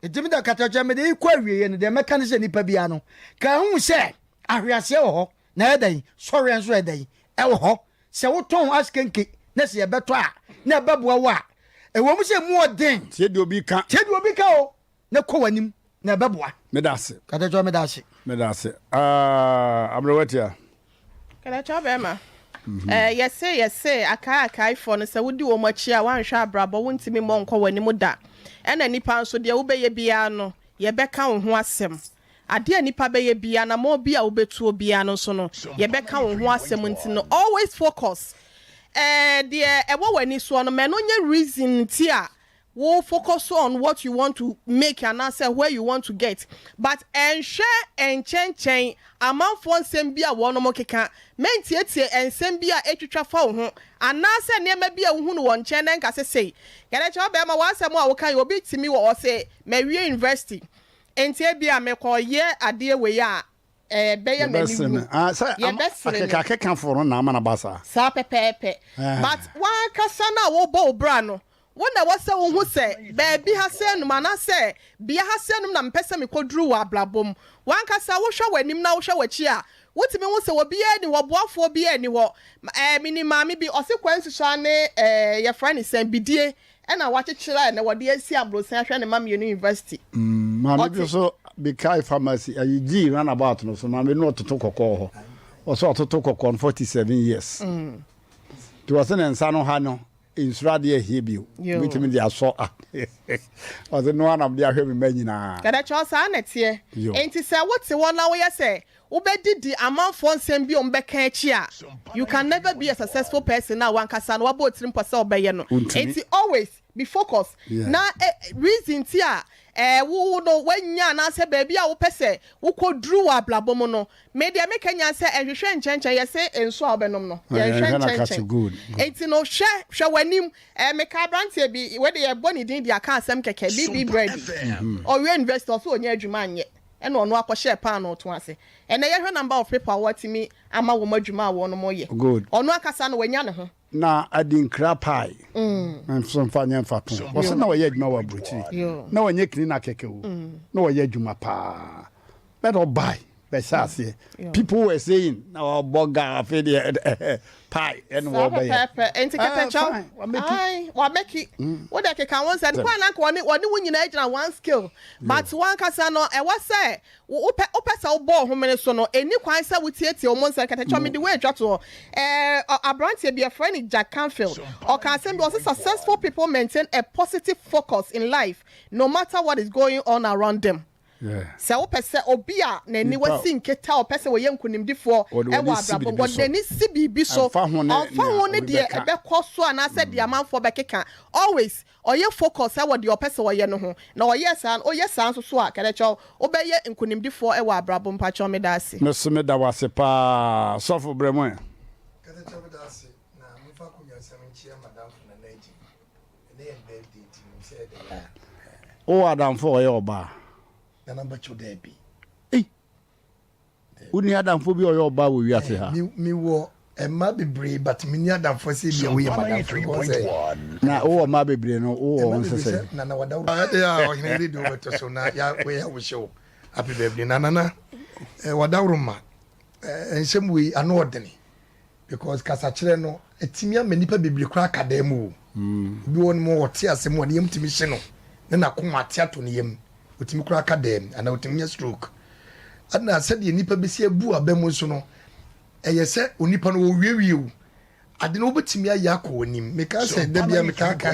Ɛti me da katakyɛ mede yi kɔ awieɛ no deɛ mɛka ne sɛ nipa biara no ka hu sɛ ahweaseɛ wɔ hɔ na ɛyɛ dɛn sɔreɛ nso ɛyɛ dɛn ɛwɔ hɔ sɛ wotɔn askenke na sɛ yɛbɛtɔ a na ɛbɛboa wo a ɛwɔ mu sɛ mu ɔden tie deɛ obi ka tie deɛ obi ka o na kɔ w'anim na ɛbɛboa. Meda ase. Katakyɛ meda ase. Meda ase. Ah, aberewatia. Katakyɛ bɛrima. Mm-hmm. Eh, yɛse yɛse akae akaefoɔ no sɛ wodi wɔn akyi a woanhwɛ abrabɔ wontumi mmɔ nkɔ w'anim da. Ɛna nipa nso deɛ wobɛyɛ biara no yɛbɛka wo ho asɛm. Adeɛ a nipa bɛyɛ biara anammɔn bi a wobɛtuo biara no nso no yɛbɛka wo ho asɛm nti no always focus. Ɛɛ deɛ ɛwɔ w'ani soɔ no ma ɛno nyɛ reason nti a wo focus on what you want to make anaasɛ where you want to get but ɛnhwɛ nkyɛnkyɛn amanfoɔ nsɛm bi a wɔnom keka, mɛntietie nsɛm bi a ɛtwitwa fa wo ho anaasɛ nneɛma bi a wohu no wɔ nkyɛn na nka sɛ sei. Kɛdɛkyɛ ɔbɛɛma w'asɛm a woka yi obi tumi wɔ ɔse mawie university nti ebia mekɔ yɛ adeɛ wei a ɛbɛyɛ m'aniwu. Ah, sɛ Yɛbɛsere no. akekakekafo no na ama no ba saa. Saa pɛpɛɛpɛ. But w'ankasa no a wobɔ wo bra no, wo na ɛwɔ sɛ wohu sɛ baabi ha sɛɛ nom anaasɛ bea ha sɛɛ nom na mepɛ sɛ mekɔduru wɔ abrabɔ mu. W'ankasa wohwɛ w'anim na wohwɛ w'akyi a, wotumi hu sɛ obiara nni hɔ, boafoɔ biara nni hɔ. Eh, menim maame bi, ɔse kwansuhyɛ ne eh, yɛfrɛ no sɛn, bidie Ɛna wakyekyere a ɛnɛ wɔde asi aborosan ahwɛ ne mma mmienu university. Maame bi Ɔte. nso Bikai pharmacy ayi G round about no so maame no ɔtoto kɔkɔɔ hɔ ɔsɛ ɔtoto kɔkɔɔ no 47 years nti ɔsɛ ne nsa no ha no nsuro adeɛ ahie bio Yoo. bitumi de asɔ ɔsɛ no anam de ahwɛ me mma nyinaa. Kɛdɛkyɛw saa na ɛteɛ. Yoo. Enti sɛ wote hɔ na woyɛ sɛ wobɛdidi amanfoɔ nsɛm bi a wɔbɛka akyi a, you can never be a successful person a wankasa no wabɔ wo tirim pɔ sɛ wobɛyɛ no. Wontumi. Enti always be focus Yeah. na eh, reason nti a eh, wo no woanya anaasɛ baabi a wopɛ sɛ wokɔduru wɔ abrabɔ mu no, me deɛ meka nya sɛ ɛnhwehwɛ nkyɛnkyɛn, yɛse nsuo a wobɛnom no, yɛnhwɛ Yɛnhwɛ na kase nkyɛnkyɛn. good. Good. Enti no hwɛ, hwɛ w'anim. Eh, meka aberanteɛ bi, wei de yɛbɔ ne din de aka asɛm kɛkɛ, BB Brady. Ɔwie university, ɔse ɔnya adwuma anyɛ. Ɛna ɔno akɔhyɛɛ paanoo to ase. Ɛnɛ yɛhwɛ number of people a wɔatumi ama wɔn adwuma a wɔnom yɛ. Good. Ɔno ankasa no wanya ne ho. Na adinkra pie nso mfa nyɛ mfatoho. Ɔse na ɔyɛ adwuma wɔ aburokyiri. Na ɔnyɛ cleaner kɛkɛ o. Na ɔyɛ adwuma paa. But ɔbae bɛhyɛ aseɛ. People were saying na ɔbɔ ga afei deɛ pie ɛna Saa wɔbɛyɛ. pɛpɛɛpɛ. Enti Ah, kɛtɛkyɛw. fine. Wameki. Ae, wameki. Wo deɛ keka wo nsɛm. Kɔ a na anka wɔne wɔne wo nyinaa gyina one scale. But w'ankasa no, ɛwɔ sɛ wo wopɛ wopɛ sɛ wobɔ wo homene so no, ɛnni kwan sɛ wotietie wɔn nsɛm. Kɛtɛkyɛw, mede wei retwa toɔ. Ɛɛ, ɔ aberanteɛ bi, yɛfrɛ no Jack Canfield. Ɔkaa asɛm bi, ɔse successful people maintain a positive focus in life no matter what is going on around them. Sɛ wopɛ sɛ obi a n'ani wasi nkete a ɔpɛ sɛ ɔyɛ nkonimdifoɔ wɔ abrabɔ mu, ɔde n'ani si biribi so, Ɛmfa ho ne ɔmfa ho nea ne obi deɛ bɛka. ɛbɛkɔ so anaasɛ deɛ amanfoɔ bɛkeka, always ɔyɛ focus wɔ deɛ ɔpɛ sɛ ɔyɛ no ho. Na ɔyɛ saa, woyɛ saa nso so a, kɛdɛkyɛw, wobɛyɛ nkonimdifoɔ wɔ abrabɔ mu. Mpakyɛw, meda ase. Me so meda wo ase paa sɔfo brɛ mu ɛ. Kɛtɛkyɛw meda ase na memfa akonnwa-nsɛm nkyea m'adamfo Nana Agyin. Ɛnɛ yɛ ne birthday nti menim sɛ ɛdɛ yɛ a. Wowɔ adamfo a ɔyɛ ɔbaa? Nana mpakyɛw daabi. Ei! Wonni adamfo bi a ɔyɛ ɔbaa wɔ wiase ha? Me me wɔ mmaa bebree but menni adamfo sɛ ebia woyɛ m'adamfo because sɛ. Na wowɔ mmaa bebree no wowɔ wɔn sɛ sɛn? Nana wadaworo. Ɛde a ɔhene yere de wobɛtɔ so na ya wɔyɛ wohyɛ wo happy birthday na nana wadaworo ma nsɛm wei ano ɔdene. Because kasakyerɛ no atumi ama nnipa bebree koraa aka dan mu o. Obi wɔ hɔnom a ɔte asɛm a ne yam tumi hye no na n'akoma ate atɔ ne yam. Otumi koraa ka dan mu anaa otumi nya stroke. Ɛna sɛdeɛ nnipa bɛsi abu aba mu nso no, ɛyɛ sɛ onipa no wɔwiewie o. Ade no wobɛtumi ayɛ akɔ w'anim. Meka sɛ da biara metaa ka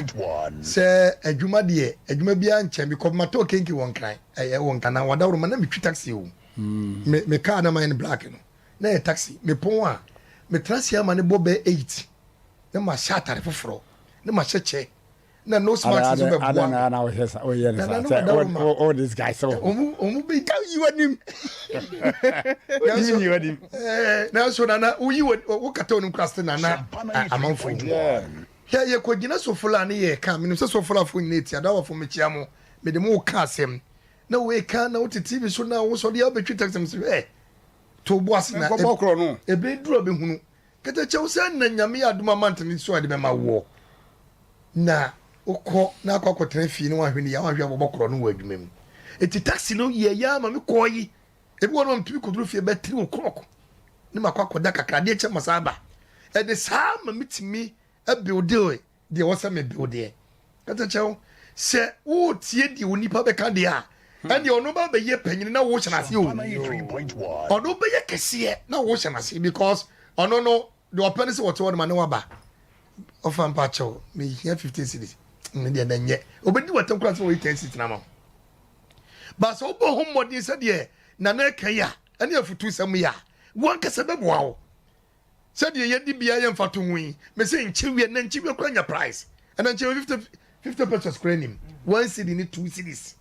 sɛ adwuma deɛ adwuma biara nkyɛn because matɔ kenke wɔ Nkran ɛyɛ wɔ Nkran na wadaworo ma na metwi taxi o. Me me car na mayɛ no black no. Na ɛyɛ taxi. Mepɔn a, metra ase ama no bɔ bɛyɛ 8 na mahyɛ atare foforɔ na mahyɛ kyɛ na nose mask nso bɛboa me. Adɛn na wohyɛ sa woyɛ no saa sɛ wo wo disguise wo ho. Ɔmo bɛ ka yi w'anim. Nanso yi w'anim. Nanso nana woyi wo kata onim kora se nana amanfo yi. Hwɛ yɛkɔgyina sofola ne yɛka menim sɛ sofolafoɔ nyina ɛtia dawafo mekyia mo mede mo ka asɛm na woeka na wote tv so na wosɔde a wobɛtwi taxi m sɛ hwɛ To wo bo ase na Nkɔbɔ korɔ no. Ɛbɛduru a bɛhunu. Kɛtɛkyɛw sɛ na Nyame yɛ adom ama ntene so a ɛde bɛma woɔ. Na wokɔ na akɔ akɔtena fie na woanhwɛ no yie a woanhwɛ a wobɛbɔ korɔ no wɔ adwuma mu. Enti taxi no yɛɛ yɛ ara ma me kɔɔ yi. Ebi wɔ hɔ nom a metumi kɔduru fie bɛyɛ 3 o'clock na makɔ akɔda kakra adeɛ kyɛ masan aba. Ɛde saa ma metumi builde Deɛ ɛwɔ sɛ me build deɛ. Kata kyerɛ wo sɛ woretie deɛ onipa bɛka deɛ a, ɛndeɛ ɔno ba bɛyɛ panyini na wohyɛ n'ase o. Ɔno bɛyɛ kɛseɛ na wohyɛ n'ase because ɔno no deɛ ɔpɛ ne sɛ ɔte hɔ no ma ne waba. Ɔfa mpa kyɛw mehia 15 cedis. Ne deɛ na nyɛ. Obɛdi w'atam koraa sɛ wɔyi 10 cedis na ama wo. Ba sɛ wobɔ ho mmɔden sɛdeɛ Nana ɛka yi a ɛne afutusɛm yi a, wankasa bɛboa wo. Sɛdeɛ yɛdi biara yɛ mfatoho yi, mese nkyeweɛ, na nkyeweɛ koraa nya price. Ɛna nkyeweɛ 50, 50 pesos koraa nim. One cedi ne two cedis.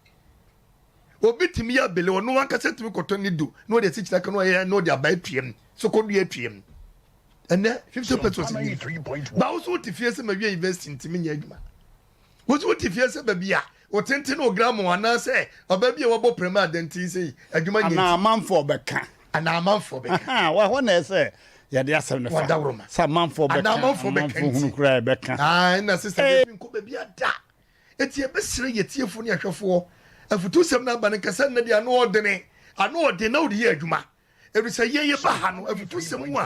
Obi tumi yɛ abele, ɔno ankasa tumi kɔtɔ ne du na ɔde asikyire aka na ɔyɛ na ɔde aba atuam, sokɔdua atuam. Ɛnɛ 50 pesos nim. Ba wo so wote fie sɛ mawie university nti menyɛ adwuma. Wo nso wote fie sɛ baabi a wo tenten wo gramo anaasɛ ɔbaa bi a wabɔ prɛm a dɛn sei adwuma nyɛ nti. Anaa amanfoɔ bɛka. Anaa amanfoɔ bɛka. Ahaa, wɔ hɔ na ɛsɛ yɛde asɛm no fa. Wadaworoma. Sɛ amanfoɔ bɛka. Anaa amanfoɔ bɛka nti. Amanfoɔ hunu koraa ɛbɛka. Ae, na sista bi nkɔ baabi ada. Enti yɛbɛsrɛ yɛn atiefoɔ ne ahwɛfoɔ, afutusɛm no aba no nka sɛ nnɛ deɛ ano ɔdene, ano ɔden na wode yɛ adwuma. Efisɛ yɛn yɛba ha no, afutusɛm a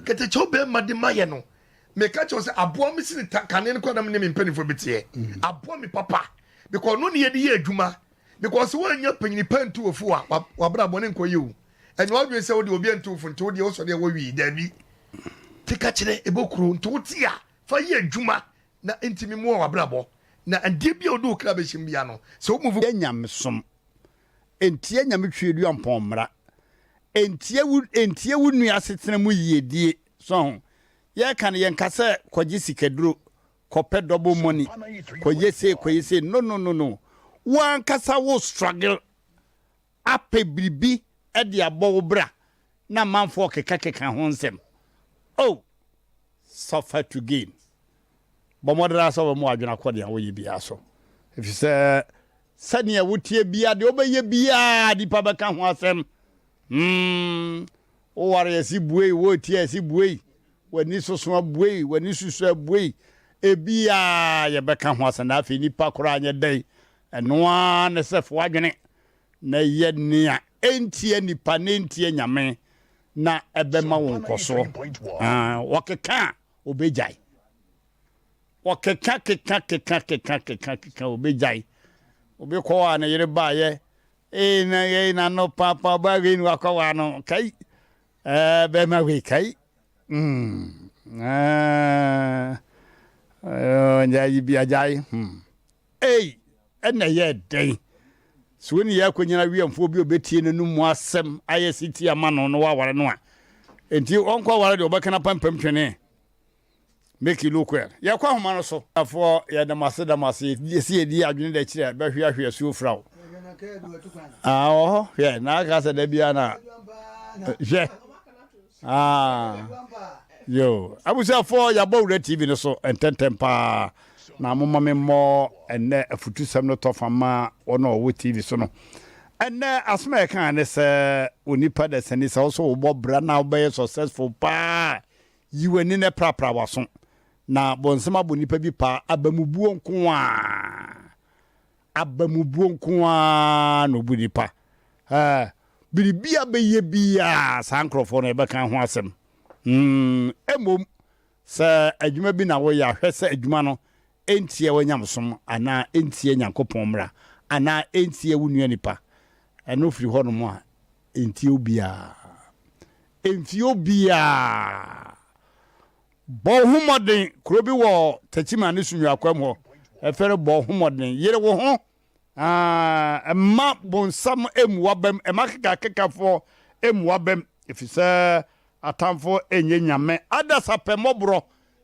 kɛtɛkyɛw bɛrima de ma yɛ no, meka kyerɛ wo sɛ aboa me sene ta kane no koraa na me ne me mpanimfoɔ bi teɛ. Mm. Aboa me papa. Because ɔno ne yɛde yɛ adwuma. Because woannya panyini pa ntu wo fo a, wabrabɔ ne nkɔ yie o. Ɛnyɛ w'adwene sɛ wode obi antu wo fo nti wodeɛ wosɔ deɛ wɔwii. Daabi. Te ka kyerɛ ɛbɔ kuro nti wote a fa yɛ adwuma na ntumi mmoa w'abrabɔ. Na adeɛ bi a wode wo kra bɛhyɛ mu biara no, sɛ wo move. Yɛ nyamesom Ɛntia Nyame Tweaduampɔn mmara. Ɛntia wo, ɛntia wo nua asetena mu yiedie. So ho? Yɛreka no, yɛnka sɛ kɔgye sikaduro, kɔpɛ double money, kɔyɛ sei, kɔyɛ sei. No, no, no, no. Wo ankasa wo struggle apɛ biribi de abɔ wo bra na amanfoɔ kekakeka ho nsɛm. Oh! Suffer to gain. Bɔ mmɔden ara sɛ wobɛma w'adwene akɔ nea woyɛ biara so, efisɛ sɛnea woteɛ biara, deɛ wobɛyɛ biara, nnipa bɛka ho asɛm. Hmm, woware ɛsi buei, woretie ɛsi buei, w'ani soso abuei, w'ani susu abuei, ebiara yɛbɛka ho asɛm. Na afei nnipa koraa nyɛ dɛn? Ɛno ara ne sɛ fa w'adwene na yɛ nea ɛntia nnipa na ɛntia Nyame na ɛbɛma wo nkɔsoɔ. Ah, wɔkeka a, obegyae. Wɔkeka keka keka keka keka keka obegyae. Obi kɔ a ne yere baayɛ, ee na yɛ na no papa ɔbaa wei na wakɔ wa no kai. Ɛɛ bɛrima wei kai. Mm. Ɛɛ ɛɛ yi bi agyae. Hmm. Ei, ɛnna ɛyɛɛ dɛn? Sɛ wo ne yɛ akɔnyina wiɛmfoɔ bi a ɔbɛtie n'anom mu asɛm ayɛ setie ama no na waware no a, enti ɔnkɔ aware deɛ ɔbɛka n'apampam twene. Make you look well. Yɛkɔ ahoma no so. Afoɔ yɛda mo ase da mo ase. Yɛsi yɛdi adwene da akyiri a bɛhweahwe asuo fra wo. Ah, wɔ hɔ hwɛ na aka sɛ da biara na hwɛ. Ah, yo. Abusuafoɔ, yɛabɔ Wura TV no so ntɛntɛm paa. Na momma me mmɔ ɛnnɛ afutusɛm no tɔfa ma wɔn a wɔwɔ TV so no. Ɛnnɛ asɛm a yɛka ne sɛ onipa dasani sɛ wo so wobɔ bra na wobɛyɛ successful paa, yi w'ani na prapra w'aso. Na bɔnsɛm abɔ nipa bi paa, abamubuo nko ara. Abamubuo nko ara na ɔbu nipa. Ɛɛ, biribi a bɛyɛ biara saa nkurɔfoɔ no yɛbɛka ho asɛm. Mm, mmom sɛ adwuma bi na woyɛ a, hwɛ sɛ adwuma no ɛntia w'anyamesom anaa ɛntia Nyankopɔn mmara anaa ɛntia wo nua nipa. Ɛno firi hɔnom a, ɛntia obiara. Ɛmfie obiara. Bɔ wo ho mmɔden. Kuro bi wɔ Techiman ne Sunyuakwam hɔ. Ɛfɛ no bɔ wo ho mmɔden. Yere wo ho. Ah, mma bonsam mmu w'abam. Mma kekakekafoɔ mmu w'abam. Ɛfiri sɛ atamfo nyɛ nyame. Adasa pɛ mmɔborɔ.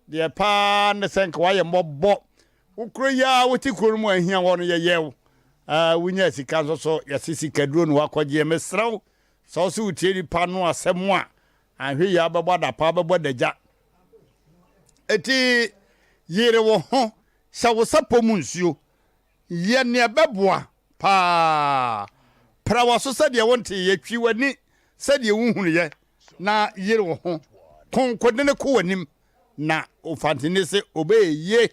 Deɛ paa ne sɛ nka woayɛ mmɔbɔ. Wo kuro yi ara wote kuro no mu a ahia hɔ no yɛyɛ wo. Ah, wonya sika nso so yɛse sikaduro na woakɔgyeɛ. Mesrɛ wo sɛ wo se wotie nipa no asɛm a, Anhwɛ yie a wobɛbɔ adapaa, wobɛbɔ adagya. Enti yere wo ho, hyɛ wo sapɔ mu nsuo, yɛ nea ɛbɛboa paa. Pra w'aso sɛdeɛ wonteeɛ, twi w'ani sɛdeɛ wonhunuiɛ, na yere wo ho. Konkodene kɔ w'anim, na ofantini se ɔbɛyɛ yie.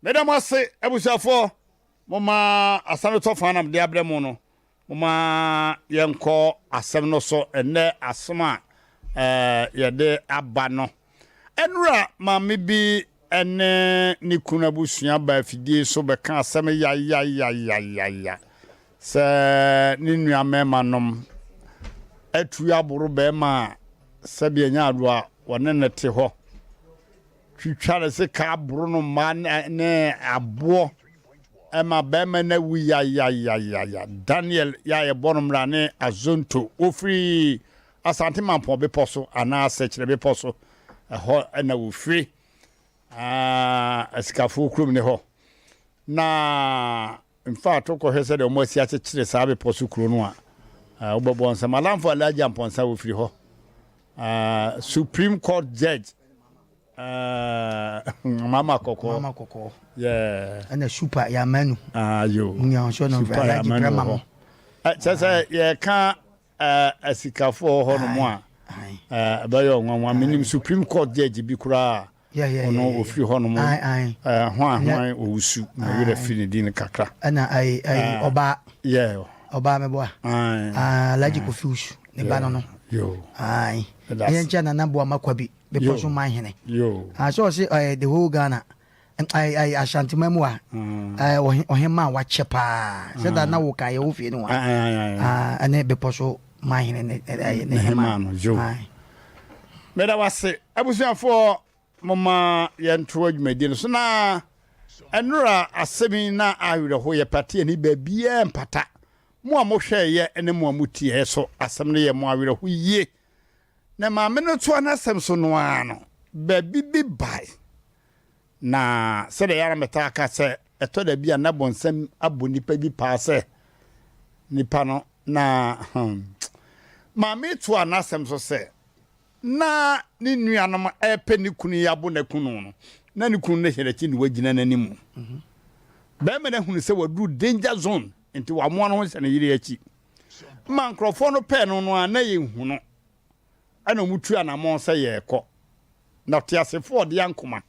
Meda mo ase abusuafoɔ, momma asɛm no tɔ fa na mede abrɛ mo no. Momma yɛnkɔ asɛm no so ɛnnɛ, asɛm a yɛde aba no. Ɛnora maame bi ne ne kunu abusua baa afidie so bɛka asɛm yayayayaya sɛ ne nua mmarima nom atu aboro barima a sɛbi ɛnyɛ ado a wɔne no te hɔ twitwa ne sika aboro no mmaa ne aboɔ Ɛma bɛrima no awu yayayayaya. Daniel yɛ a yɛbɔ no mmara ne Azonto. Wɔfiri Asante Mampɔn bepɔ so anaa Sɛkyerɛ bepɔ so, ɛhɔ na wɔfiri. Ah, asikafoɔ kurom ne hɔ. Na in fact wokɔhwɛ sɛdeɛ wɔn asi akyekyere saa bepɔ so kuro no a, wobɛbɔ nsɛm. Alamfo Alhaji Ampɔnsa wɔfiri hɔ. Uh, Supreme Court Judge uh, Mama Kɔkɔɔ. Mama Kɔkɔɔ. Yeah. Ɛna Super Yamanu. Ah, yo. Super Yamanu wɔ hɔ. Kyɛ sɛ yɛka Asikafoɔ wɔ hɔnom a, ɛbɛyɛ ɔnwanwa. Menim Supreme Court judge bi koraa a, ɔno ɔfiri hɔnom, hwan hwan Owusu, me werɛ firi ne din no kakra. Ɛna ayi ayi ɔbaa. Yeah. Ɔbaa mɛboa. Alhaji Kofi Owusu ne ba no no. Yo. Ayi. Ɛyɛ nkyɛn Nana Boama Kwabi bepɔ so man hene. Yo. Sɛ ɔse the whole Ghana. Ayi Ashantiman mu a ɔhemmaa a wakyɛ paa sɛ da na woka yɛ wo fie no a ɛne bepɔ so mahene ne ne hemaa no. Meda wase abusuafoɔ, moma yɛnto adwumadie no so na ɛnora asɛm yi na awerɛho yɛ pate ani baabiaa mpata. Mo a mohwɛeɛ ne mo a motieɛ so asɛm no yɛ mo awerɛho yie. Na maame no toa n'asɛm so no ara no, baabi bi bae. Na sɛdeɛ ɛyɛ a na metaa ka sɛ, ɛtɔ da bi a na bɔnsam abɔ nipa bi paa sɛ nipa no, na hmm, maame toa n'asɛm so sɛ, na ne nuanom repɛ ne kunu yi abo no aku no no, na ne kunu no hyɛ n'akyi na wagyina n'anim. Bɛrima no ahunu sɛ waduru danger zone, nti wamoa no ho hyɛ ne yere akyi. Ma nkurɔfoɔ no pɛɛ no no a, na yɛnhu no. Ɛna wɔtu anammɔn sɛ yɛrekɔ. Na ɔteasefoɔ ɔde ankoma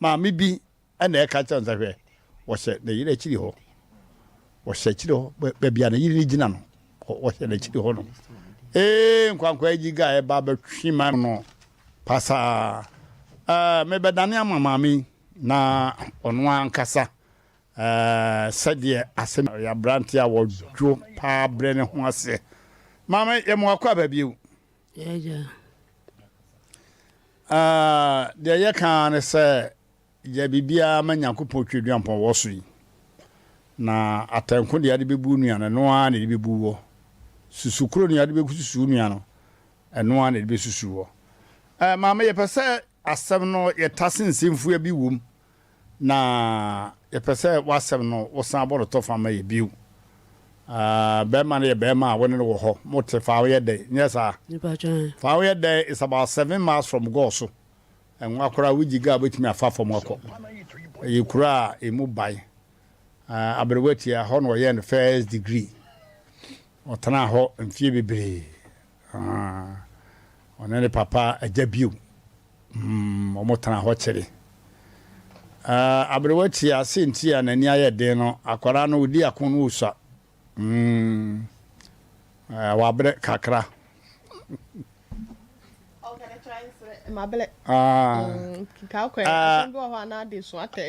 maame bi na ɛka kyerɛ no sɛ, hwɛ, wɔhyɛ ne yere akyiri hɔ. Wɔhyɛ akyiri hɔ, baabi a ne yere no gyina no, wɔhyɛ n'akyiri hɔ no. Ee, nkwankwa agyi ga ɛba bɛtwe ma no pasaa. Ɛɛ, mebɛdane ama maame yi na ɔno ankasa ɛɛ sɛdeɛ asɛm. Ɔyɛ aberante a wɔdwo paa brɛ ne ho ase. Maame, yɛ mo akɔ aba bio. Agya. Ah, deɛ yɛka ara ne sɛ, gya biribiara ma Nyankopɔn Tweaduampɔn wɔ so yi. Na atɛnko deɛ ade bɛbu wo nua no, ɛno ara na ɛde bɛbu woɔ. Susukuro deɛ ade bɛsusu wo nua no, ɛno ara na ɛde bɛsusu woɔ. Eh, maame, yɛpɛ sɛ asɛm no yɛtase nsɛmfua bi wom Na yɛpɛ sɛ w'asɛm no wosan bɔ no tɔfa ma yɛ bio. Ah, bɛrima no yɛ bɛrima a wo ne no wɔ hɔ. Mo te fa woyɛ dɛn? Nyɛ saa? Fa woyɛ dɛn is about 7 miles from Goaso. Ɛnwa koraa wogyi ga a wobɛtumi afa fam akɔ. Ɛyɛ kuro a ɛmu ban. Ah, aberewa tia hɔ na ɔyɛɛ no first degree. Ɔtenaa hɔ mfie bebree. Ah, ɔne ne papa agya bio. Wɔtenaa hɔ kyɛre. Aberewa tia se nti a n'ani ayɛ den no, akwadaa no ɔdi ako no ɔsua. Mm, wabrɛ kakra. Ah,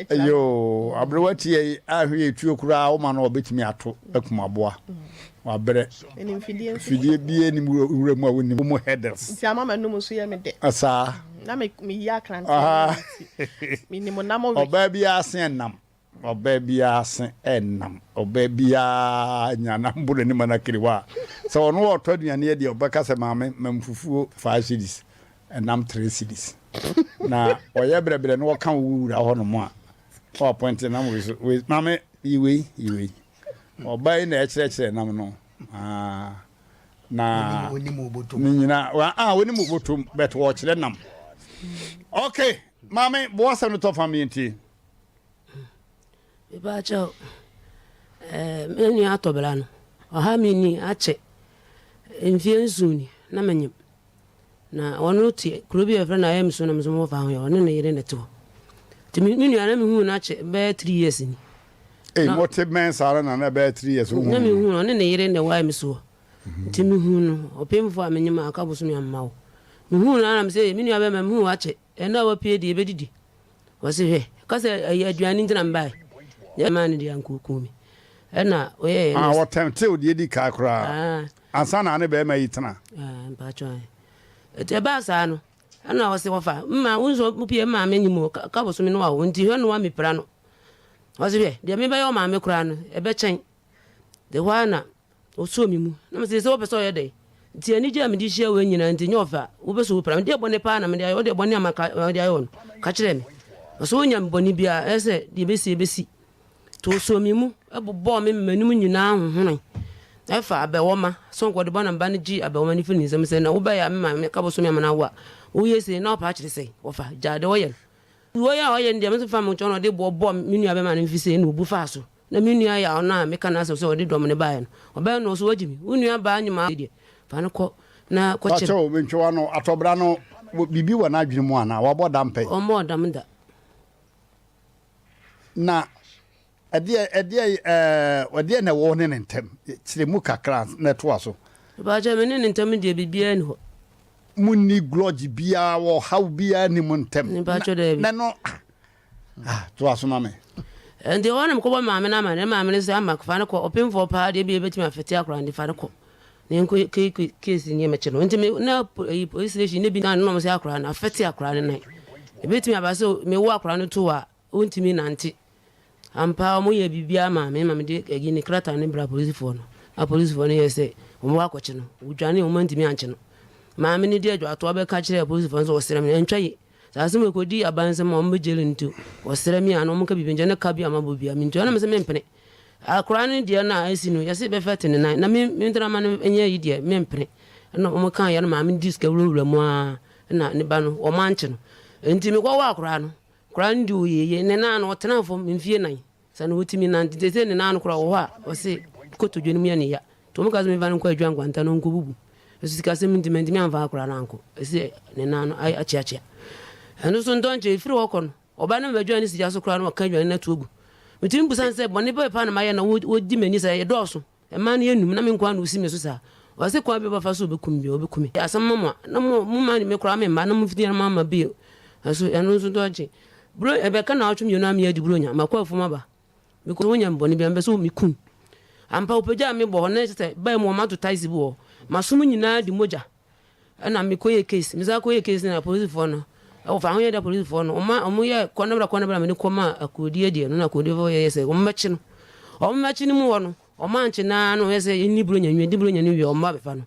yoo, aberewa tia yi ahwɛ yɛ tuo koraa woma no ɔbɛtumi ato akum aboa. Wabrɛ. Fidie bie nim wura mu a wonim mu hurdles. Nti ama m'anum nso yɛ me dɛ. Saa. Na me meyi akrante. Aha. Menim nam we. Ɔbaa biara se ɛnam. Ɔbaa biara se ɛnam. Ɔbaa biara nya nam bo n'anim ana kiriwa a. Sɛ ɔno ɔtɔ aduane adi a ɔbɛka sɛ maame ma me fufuo 5 cedis, ɛnam 3 cedis. Na ɔyɛ brɛbrɛ na ɔka wo wura hɔ nom a, ɔapɔnte nam wei so. Wei maame yi wei yi wei. Ɔbaa yi na ɛkyerɛkyerɛ nam no. Ah, na ne nyina ah onim obotom but wɔkyerɛ nam. Okay, maame boa asɛm no tɔ fa mi nti. Mepa kyɛw, me nua atɔbla no, ɔha me ni akyɛ mfeɛ 7 ni na menyim. Na ɔno te kuro bi a yɛfrɛ no Ayamso na me nso mewɔ fa ho yɛ ɔne ne yere na ɛte hɔ. Nti me nua na mehu no akyɛ bɛyɛ 3 years ni. Ee, mo te bɛn saa no na na ɛbɛyɛ 3 years wohu Na mehu no, ɔne ne yere na ɛwɔ Ayamso hɔ. Nti mehu no, ɔpemfoɔ a menyim a aka bosome amma wo. Mehu no ara na mesɛ me nua bɛma mehu wo akyɛ, ɛnnɛ a wapue deɛ yɛbɛdidi. Ɔse hwɛ, ka sɛ ɛyɛ aduane nti na mebaeɛ. Nyɛ maa no deɛ anka ɔkuu me. Ɛna ɔyɛɛ Ah, wɔtɛmtew deɛ di kae koraa ansa na ne bɛrima yi tena. Ah, mpakyɛ ɛ. Ɛti ɛbaa saa no, ɛna ɔse wɔfa, mma wo nso wopie mma me nyim o, ka bosome no wawo, nti hwɛ no wa mepira no. Ɔse hwɛ, deɛ mebɛyɛ ɔmaame koraa no, ɛbɛkyɛn. De hɔ ara na ɔsuo me mu. Na mese sɛ wopɛ sɛ ɔyɛ dɛn? Nti anigye a mede hyia wei nyinaa nti, nyɛ ɔfɛ a wobɛsɔ wo pira me. Deɛ bɔne paa na mede ayɛ wo, deɛ bɔne a maka mede ayɛ wo no, ka kyerɛ me. Na sɛ wonya me bɔne biara, ɛyɛ sɛ deɛ ɛbɛsi ɛbɛsi. Nti ɔsɔɔ me mu bobɔɔ me ma m'anim nyinaa hohonoe. Ɛfa abɛwɔma, sɛ ɔde bɔ na me ba no gyee abɛwɔma no firii ne nsam sɛ, Na wobɛyɛ a me maame ka bosome ama no awo a, woyɛ sei na wopɛ akyerɛ sɛn? Wɔfa, gyaa deɛ ɔyɛ no. Wei a ɔyɛ no deɛ, me nso fa me nkyɛn na ɔde boɔ bɔɔ me nuabɛma no mfe sei na ɔbu faa so. Na me nua yaw no a meka n'asɛm sɛ ɔde dɔm no baeɛ no, ɔbɛyɛ no ɔso wagye me. Wo nua baa nyem a deɛ, fa no kɔ na kɔkyere. Pakyɛw mentwe w'ano, atɔbra no biribi wɔ n'adwene mu anaa? Wabɔ dam pɛn? Ɔmmɔɔ dam da. Na ɛdeɛ ɛdeɛ ɛɛ ɛdeɛ na ɛwɔ wo ne ne ntam? Kyerɛ mu kakra na ɛtoa so. Mepakyɛw me ne ne ntam deɛ biribiara nni hɔ. Monni grudge biara, ɔhaw biara nni mo ntam? Mepakyɛw daabi. Na ɛno ah. Ah, toa so ma me. Nti hɔ na mekɔbɔ maame no amanneɛ. Maame no sɛ, Ama, fa no kɔ. Ɔpemfoɔ paa deɛ ebia ebɛtumi afɛte akwadaa no nti fa no kɔ na yɛnkɔ ke case nneɛma kyɛ no. Nti me na ayi police station ne bi na nom sɛ akwadaa no afɛte akwadaa no nan. Ebɛtumi aba sɛ mewo akwadaa no to hɔ a ɔntumi nante. Ampa wɔn yɛ biribiara maa me ma mede ayi ne krataa no bra polisifoɔ no. Na polisifoɔ no yɛ sɛ wɔn bɛkɔ akɔkye no. Wɔdwane wɔn antumi ankye no. Maame no de adwatoa bɛka kyerɛɛ polisifoɔ no sɛ wɔsrɛ me ɛntwa yie. Sɛ asɛm wei kɔdi aban nsam a, wɔbɛgyeli no nti wɔsrɛ me a na wɔnka biribi nkyerɛ ne ka bi a mabɔ biara mentua na mese mempene. Akwadaa no deɛ no a asi no yɛse bɛfɛte ne nan na me mentena ma no nyɛ yi deɛ mempene. Ɛna wɔn kaeɛ no maame no di sika wurawura mu ara na ne ba no wɔn ankye no. Nti mekɔwɔ akwadaa no, akwadaa no di oyeeye ne nan no ɔtenaa fam mfie nan. Sɛ na ɔtumi nante nti seesei ne nan no koraa wɔ hɔ a ɔse kotodwe no mu yɛ no ya nti wɔn ka sɛ memfa no nkɔ adwa nkwanta na ɔnkɔbubu nso sikasɛm nti mantumi amfa akwadaa no ankɔ ɛsɛ ne nan no ayɛ akyeakyea ɛno nso ntɔ nkyɛ ɛfiri hɔ kɔ no ɔba no mabɛdwane si gya so koraa na ɔka aduane no ato agu metumi busa no sɛ bɔne bɛɛ paa na mayɛ na wɔdi m'ani sɛ ɛdɔɔso Mmaa no yɛ num na me nkoa na osi me so saa. Ɔse kwan bi ɔbɛfa so ɔbɛku me biara ɔbɛku me. Asɛm ma mo a na mo mo ma me koraa me mma na mo fiti na mo ama bio. Ɛso ɛno nso dɔ gye. Bro ɛbɛka naawɔtwe mmienu a me adi buronya makɔ afuom aba. Me kɔ wonya me bɔne biara mepɛ sɛ me ku. Ampa ɔpagyaa me bɔ hɔ na ɛkyɛ sɛ baa mu wɔn ato taxi bi wɔ hɔ. Masom nyinaa di mogya. Ɛna me kɔ yɛ case me san kɔ yɛ case na polisifoɔ no ɛwɔ fa ho yɛ da polisifoɔ no ɔma ɔmo yɛ kɔ ne bra kɔ ne bra me ne kɔ ma akodie deɛ no na akodie fo yɛ sɛ ɔmo bɛkye no ɔmo bɛkye no mu hɔ no ɔmo ankye naa na ɔyɛ sɛ yɛnni buro nya nwie di buro nya no wie ɔmo ba bɛfa no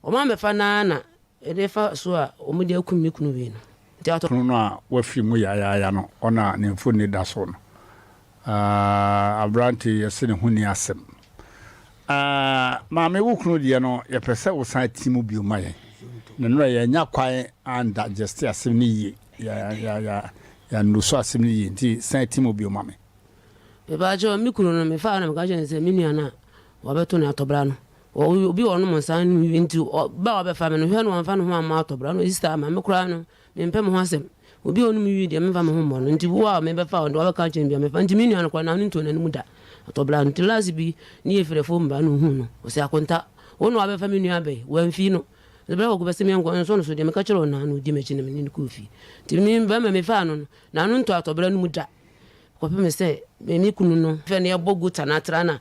ɔmo ambɛfa naa na ɛde fa so a ɔmo de akum me kunu wei no nti atɔ. Kunu no a wafiri mu yayaaya no ɔna ne mfoni da so no Aah aberante yi yɛse ne ho nni asɛm. Aah maame wo kunu deɛ no yɛpɛ sɛ wo san ti mu bio ma yɛn. Na nnora yɛannya kwan an digest asɛm no yie, yɛannusu asɛm no yie nti san ti mu bio ma me. Mepaakyɛw, me kunu no, mefaa no na meka kyerɛɛ no sɛ me nua no a wɔabɛto no atɔbra no, obi a ɔnom nsa nom wie nti ba a ɔbɛfa me no, hwɛ no wamfa ne ho ammɔ atɔbra no, sista ama me koraa no, Mempɛ mo ho asɛm. Obi a ɔnom wii deɛ, memfa me ho mmɔ no. Nti wo a mebɛfa wo deɛ, woabɛka akyerɛ me biara, mɛfa. Nti me nua no koraa, n'ano ntoo n'anom da. Ɔtɔ bra no. Nti last bi, ne yɛfiri afuom ba na ɔhuu no. Ɔse, Akonta, wo na woabɛfa me nua bɛn? Wamfii no. Nti berɛ a Kwaku bɛse menkɔ, nsɔ no so deɛ, meka kyerɛɛ wo naa na ɔdi m'akyi na mene no kɔɔ fie. Nti me barima mefaa no no, n'ano ntɔɔ atɔbra no mu da. Kɔpem sɛ me me kunu no fɛ no yɛbɔ guta no atra na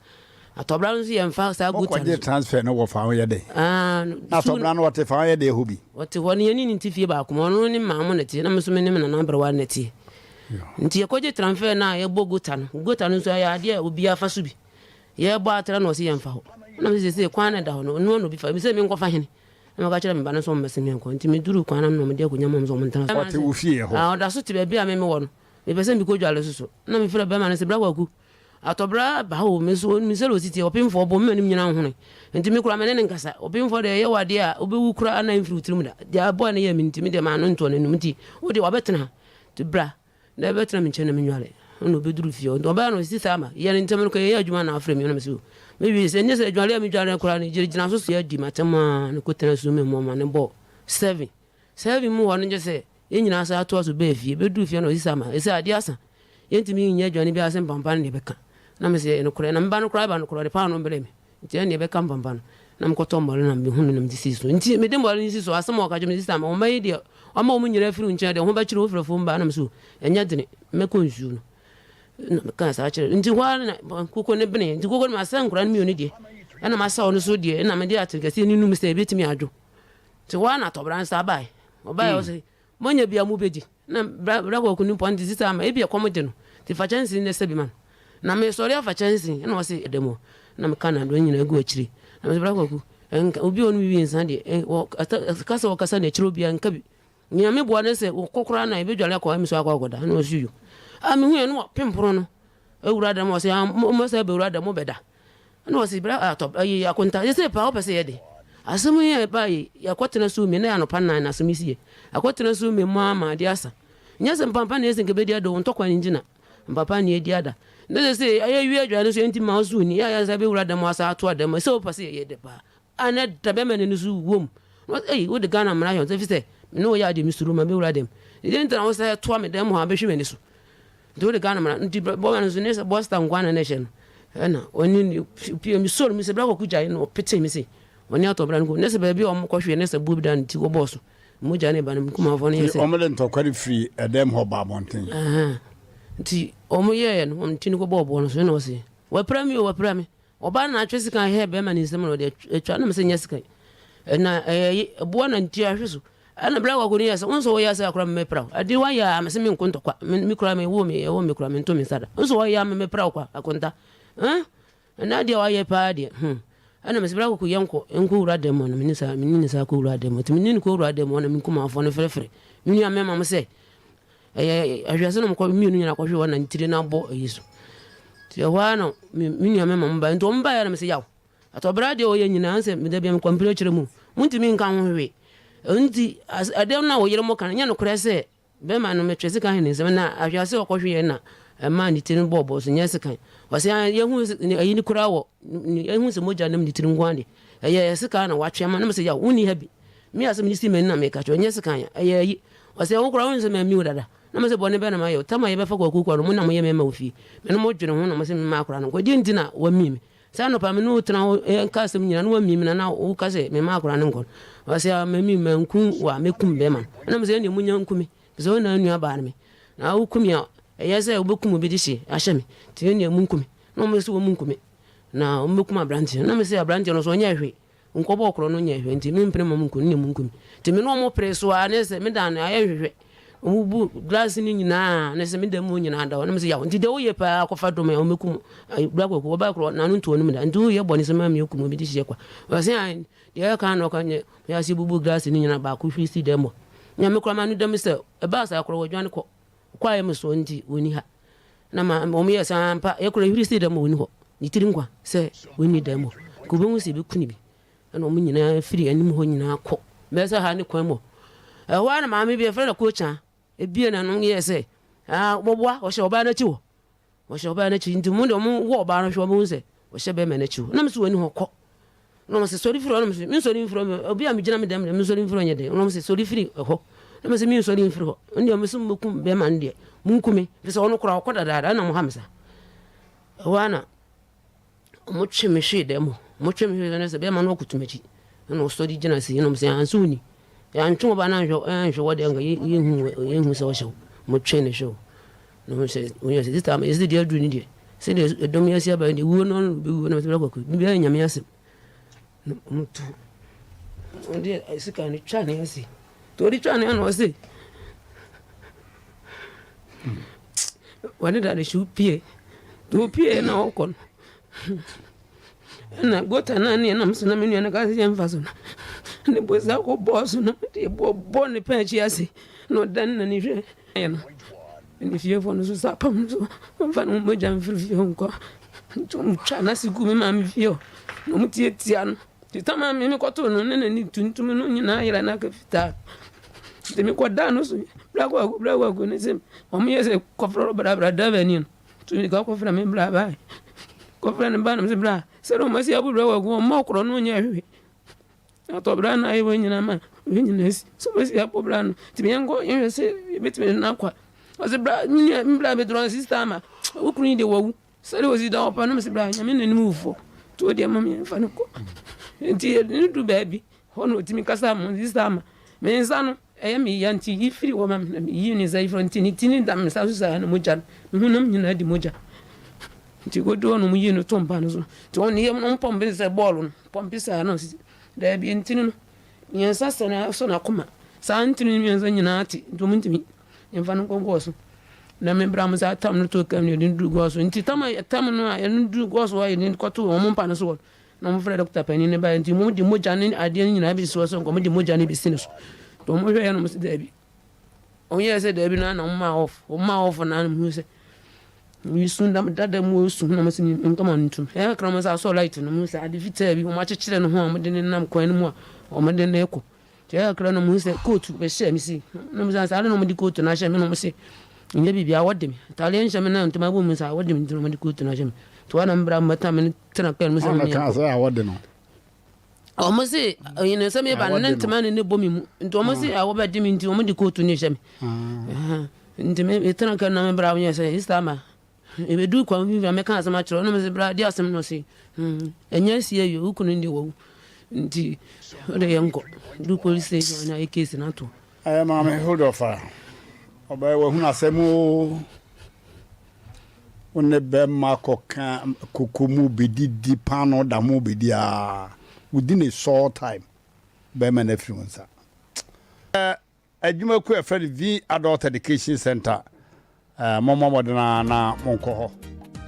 atɔbra no nso yɛmfa saa guta no so. Transfer no wɔ fa ho yɛ dɛn? Ah, na atɔbra no wɔte fa ho yɛ dɛn hɔ bi? Wɔte hɔ no yɛne ne nte fie baako mu, ɔno ne maa mo na te na me nso me ne me nana aberewa na te. Nti yɛkɔgye transfer no a yɛbɔ guta no, guta no nso ɛyɛ adeɛ a obiara fa so bi. Yɛbɔ atra na ɔse yɛmfa hɔ. Na me sɛ sɛ kwan na ɛda hɔ no, ɔno na obi fa, me sɛ menkɔfa hene. Na meka kyerɛɛ me ba no sɛ ɔmmɛsen me nkɔ. Nti meduruu kwan no ano na wɔde akonnwa maa me sɛ wɔntena so. Ɔte wo fie hɔ? Ah, ɔda so te baabi a me mewɔ no. Mepɛ sɛ mekɔdware nso so. Na mefrɛɛ bɛrima no sɛ, Bra Kwaku, atɔbra aba ha o. Me nso, ɔnim sɛdeɛ ɔsi teɛ. Ɔpemfoɔ bɔ me m'anim nyinaa nhonoe. Nti me koraa me ne no nkasa. Ɔpemfoɔ deɛ, ɛyɛ wo adeɛ a, wobɛwu koraa na ɛmfiri wo tirim da. Deɛ aboa no yɛɛ me nti, me deɛ m'ano ntɔɔ n'anom. Nti wo deɛ, wabɛtena ha. Nti bra na bɛtena me nkyɛn na menware. Ɛna ɔbɛduru fie hɔ. Nti ɔbaeɛ no, ɔsi saa ma yɛ no ntɛm no kɔ yɛyɛ adwuma na afrɛ me. Ɛna mese o, mewie sɛ ɛnyɛ sɛ adware a medware no koraa no, gyinagyina so so adi m'atɛm ara na kɔtena sum mu ma no bɔɔ seven. Seven mu hɔ no gye sɛ yɛn nyinaa san toa so baa fie. Bɛduruu fie no ɔsi saa ma ɛsɛ adeɛ asa. Yɛntumi nyɛ aduane biara sɛ mpampa no na yɛbɛka. Na mese ɛyɛ nokorɛ. Na me ba no koraa ba no koraa ɔde paanoo brɛɛ me. Nti ɛnneɛ yɛbɛka mpampa no. Na mekɔtɔ mmɔre na mehunu na mede sii so. Nti mede mmɔre no si so asɛm a ɔka kyerɛ me sista ma wɔn yi deɛ ɔma wɔn nyinaa firi wo nkyɛn deɛ ho bɛkyere wo frɛ fam baa na mese o ɛnyɛ dene mɛkɔ nsuo no. Na mekaa saa kyerɛ no. Nti hɔ ara na koko no benee. Nti koko no masɛ nkwadaa no mmienu deɛ ɛna masɛ ɔno so deɛ ɛna mede atere kɛseɛ no num sɛ ɛbɛtumi adwo. Nti hɔ ara na atɔbra nsa bae. Ɔbae a ɔse, Moanya bi a mobɛdi? Na bra bra Kwaku no pɔn de sista ama, ebia kɔm de no, nti fa kyɛnsee no sa bi ma no. Na mesɔre afa kyɛnsee, ɛna ɔse, Ɛda mu hɔ. Na meka n'adɔn nyinaa gu akyire. Na mese, Bra Kwaku. Nka obi a ɔnom wii nsa deɛ, wɔ kasa wɔkasa na ɛkyerɛ obiara nka bi. Nea meboa ne sɛ wɔkɔ koraa na yɛbɛdwale akɔ ɛmi so akɔ akɔda na ɔsi yo. A mehu yɛ no wapem pono no awura dɛm ɔsɛ ah mo sɛ bɛwura dɛm mo bɛda. Ɛna ɔsi bra atɔ ayi akonta yɛ sɛ paa wopɛ sɛ yɛ de. Asɛm yi a ɛbaa yi yɛakɔtena so mi na yɛ anɔpa nan na asɛm yi si yɛ. Akɔtena so mi mu ama adeɛ asa. Nyɛ sɛ mpampa na yɛsi nka bɛdi ada o ntɔkwa no nti na mpapa na yɛdi ada. Na sɛ sɛ yɛwie adware no so yɛnti ma wo so ni yɛ a yɛsa bɛwura dɛm asa ato ada mu sɛ wopɛ sɛ yɛyɛ dɛ paa. A na da bɛma n'ani so wom. Na ɔse, Ei, wode Ghana mmara yɛ ɔsɛ sɛ me ne wo yɛ adeɛ mesuro ma bɛwura dɛm. Deɛ nti na wo sɛ toa me dɛm hɔ a bɛhwe m'ani so. Nti wode Ghana mmara nti bɔma no nso ne sɛ bɔsta nkoa na na ɛhyɛ no. Ɛna ɔne ne pie me sɔre mu sɛ bra kɔko gyae na ɔpetee me se ɔne atɔ bra no kɔ. Ne sɛ baabi a wɔn kɔhweɛ ne sɛ buo bi da ne ti wɔbɔɔ so. Mogya ne ba no nkumafoɔ no yɛ sɛ. Wɔn de ntɔkwa no firi ɛdɛm hɔ ba abɔnten. Nti wɔn yɛɛ no wɔn ti no kɔbɔɔ boɔ no so ɛna ɔse wapira me o wapira me. Ɔbaa no na atwe sekan hɛɛ bɛrima ne nsam na ɔde atwa na mesɛ nyɛ sekan na ɛyɛ ɛboa na nti ahwe so ɛna bla wakɔ no yɛ sɛ wonsɛ wɔyɛ sɛ akora mɛpra wo ade wayɛ a mesɛ menko ntɔkwa me kora me wo me ɛwɔ me kora mento me nsa da wonsɛ wɔyɛ a mɛpra wo kwa akonta ɛna adeɛ wayɛ paa deɛ hmm ɛna mesɛ bla kɔkɔ yɛnkɔ nkɔ wura dɛm na mene saa mene ne saa kɔ wura dɛm nti mene ne kɔ wura dɛm na menkumafoɔ no frɛfrɛ me nua mɛma mo sɛ Ɛyɛ ahwɛase na wɔkɔ mmienu nyinaa kɔhwe hɔ na ne tiri no abɔ ayi so. Nti ɛhɔ ara na me nua mɛma mo baeɛ. Nti wɔn baeɛ na mese yaw. Atɔbra deɛ ɔyɛ nyinaa sɛ meda bia mekɔmpere kyerɛ mu. Montumi nka ho hwee. Nti adeɛ no a wɔyere mo ka no nyɛ nokorɛ sɛ bɛrima no metwe sekan ne nsam na ahwɛase a ɔkɔhwe yɛ na ɛmaa ne tiri no bɔɔ bɔɔ so nyɛ sekan. Ɔse yɛhu ayi no koraa wɔ yɛhu sɛ mogya nam ne tiri nko ara deɛ ɛyɛ sekan na watwe ama na mese yaw wonni ha bi. Me asɛm no si m'ani na meka kyerɛ nyɛ sekan ɛyɛ ayi. Ɔse, Wo koraa wonim sɛ mammi wo dada? Na mese, Bɔne bɛn na mayɛ wo? Tam a yɛbɛfa kwaku kwa no, mo na moyɛ mmarima wɔ fie. Me ne mo dwene ho na mose memma akwadaa no nkɔ. Deɛn nti na woammi me? Sɛ anɔpa me ne wo tena hɔ ka asɛm nyinaa na woammi me na na woka sɛ memma akwadaa no nkɔ no. Ɔse, Ah, mammi wo, manku wo a, mɛkum bɛrima no. Ɛna mese, Ɛnneɛ monya nku me, ɛfiri sɛ wo na nuabaa ne me. Na woku me a, ɛyɛ sɛ wobɛkum obi de hye ahyɛ me. Nti ɛnneɛ monku me. Na wɔn nso wɔnku me, na wɔbɛkum aberanteɛ no. Na mese, Aberanteɛ no nso ɔnyɛɛ hwee. Nkɔbɔɔ korɔ no nyɛɛ hwee nti mempene ma monku no ne monku me. Nti me ne ɔmo peree so ara ne sɛ me dan no ayɛ nhwehwɛ. Ɔmo bu glass no nyinaa ne sɛ me dan mu hɔ nyinaa da hɔ na me sɛ yaw nti deɛ woyɛ paa kɔfa dɔm a ɔmɛku mo. Bra kwaku ɔbaa korɔ n'ano nto anom da nti woyɛ bɔne sɛ maame aku mo bi de hyehyɛ kwa. Ɔse ae deɛ ɛka na ɔka nyɛ yɛ ase bubu glass no nyinaa baako hwiri si dɛm hɔ. Nyame koraa m'ano da mu sɛ ɛbaa saa korɔ wɔdwane kɔ. Ɔkɔ ayɛ me soɔ nti wɔnni ha. Na ma wɔn yɛɛ saa ampa, yɛ kora hwiri sii dɛm wɔnni hɔ, ne tiri nkwa sɛ wɔnni dɛm hɔ, nka wɔbɛhu sɛ yɛbɛku no bi. Ɛna wɔn nyinaa firi anim hɔ nyinaa kɔ, bɛyɛ sɛ ha ne kwan mu hɔ. Ɛhɔ ara na maame bi yɛfrɛ no Kookyaa, ebie n'ano yɛɛ sɛ, ah, wɔboa, ɔhyɛ ɔbaa no akyi hɔ. Wɔhyɛ ɔbaa no akyi, nti wɔn deɛ wɔn wɔ ɔbaa no hwɛ wɔn bɛhu sɛ ɔhyɛ bɛrima no akyi hɔ. Na me so wɔnni hɔ, kɔ. Na wɔn se, Sɔre firi hɔ. Na mese, Mensɔre mfiri hɔ. Obi a megyina me dɛm deɛ, mensɔre mfiri hɔ nyɛ dɛn? Na wɔn se, Sɔre firi hɔ. Na mese, Mensɔre mfiri hɔ. Ɛnna deɛ mese mobɛkum bɛrima no deɛ, monku me, ɛfiri sɛ ɔno koraa ɔkɔ dadaada, ɛnna moha me saa. Ɛhɔ ara na wɔtwe me hwee dɛm hɔ. Wɔtwe me hwee dɛm sɛ bɛrima no ɔkoto m'akyi. Ɛnna ɔsɔre gyina ase, ɛnna wɔn se, Anso wo ni. Yɛantwe ɔbaa no anhwɛ anhwɛ wɔ deɛ anka yɛnhu yɛnhu sɛ ɔhyɛ wo. Wɔtwe no hwɛ wo. Na wɔn sɛ, wɔn yɛ sɛ, sista ama yɛsi deɛ aduru ni deɛ, sɛdeɛ ɛdɔm yi asi aba yi deɛ, wuo no ano bɛwuo na wɔsɛ bɛkɔ biribiara yɛ nyame asɛm. Na wɔn to, wɔn de sika no twa ne ase. Nti wɔde twa ne ano ɔse, wɔne da de hyew pie. Nti wɔpie na wɔkɔ no. Ɛna gota no a ne yɛnam so na me nua no ka sɛ yɛmfa so no, ne bosa kɔbɔɔ so na mede bɔbɔ ne pɛn akyi ase na ɔdane n'ani hwɛ yɛ no. Ne fiefoɔ no nso sɛ apam no so ɔmfa ne ho mogya mfiri fie hɔ nkɔ. Nti wɔtwa n'ase gu me maame fie hɔ na wɔtiatia no. Nti tam a me mekɔtoo no ne n'ani tuntum no nyinaa yera no aka fitaa. Nti mekɔdaa no so bra kwaku bra kwaku ne sɛ wɔyɛ sɛ kɔfrɛ bra bra driver ni no. Tumi ka kɔfrɛ me bra bae. Kɔfrɛ ne ba na mese bra sɛdeɛ wɔn asi abo bra wagu wɔn mma ɔkorɔ no nyɛ hwee. Atɔ bra na ayɛ wɔn nyinaa ma wɔn nyinaa si sɛ wɔn asi abo bra no tumi yɛn kɔ yɛn hwɛ sɛ yɛbɛtumi no akɔ. Ɔse bra me bra bɛduru ɔse sista ama wo kunu yi deɛ wawu sɛdeɛ ɔsi da ɔpa no mese bra nyame na anim wufoɔ nti wo deɛ ma me yɛmfa no kɔ. Nti yɛde no du baabi hɔ na ɔtumi kasa ma sista ama me nsa no Ɛyɛ me ya nti yi firi hɔ ma me na meyii ne nsa yi firi hɔ nti ne ti no da me nsa so saa na mogya no me honam nyinaa di mogya nti kodu hɔ no wɔyii no to mpa no so nti wɔn ne yam no pɔmpe sɛ bɔɔlo no pɔmpe saa na ɔsi daabi ntini no mmiɛnsa sɛ na sɔ n'akoma saa ntini no mmiɛnsa nyinaa te nti wɔn ntumi mfa no nkɔ gɔɔ so na me bra mo saa tam no to kam no yɛde no duru gɔɔ so nti tam a tam no a yɛde no duru gɔɔ so a yɛde no kɔto wɔn mpa no so wɔ no. Na wɔfrɛɛ dɔkta panin no baeɛ nti wɔde mogya ne adeɛ no nyinaa bɛsi hɔ sɛ nka wɔde mogya no bɛsi ne so. Nti wɔhwɛeɛ na wɔse daabi. Wɔyɛɛ sɛ daabi no ara na wɔmaa off. Wɔmaa off no ara na mehuu sɛ mesu na dada mu ɔresu na wɔse menka ma no ntom. Ɛyɛ kakra wɔsan sɔɔ light no mehuu sɛ ade fitaa bi wɔakyekyere ne ho a wɔde no nam kwan no mu a wɔde no rekɔ. Nti ɛyɛ kakra na mehu sɛ kootu bɛhyɛɛ me sei. Na mebisa sɛ adɛn na wɔde kootu no ahyɛ me na wɔse ɛnyɛ biribiara wɔde me. Ataadeɛ nhyɛ me na ntoma bɔ mu saa wɔde me nti na wɔde kootu no ahyɛ me. Nti hɔ na me bra mmɛka me no tena kaa no mu sɛ Wɔn me na kaa sɛ awɔ de no. Wɔn se ɛyɛ sɛ meba no ne ntoma ne ne bɔ me mu nti wɔn se awɔ bɛde me nti wɔn de kootu no hyɛ me. Nti me tena kaa no na me bra yɛ sɛ Easter ama ebedu kwan mfimfini a mɛka asɛm akyerɛ wo na mese bra di asɛm no ɔse ɛnyɛ asi awie wo kunu deɛ wawu nti wode yɛnkɔ du police station na ayɛ case no ato. Ɛyɛ maame hold off a ɔbɛyɛ wahunu asɛm oo wo ne bɛma kɔka koko mu bɛdidi paano da ho bɛdi aa within a short time bɛma no afiri wo nsa. Adwumakuo a yɛfrɛ no V Adult Education Center, mommɔ mmɔden ara na monkɔ hɔ.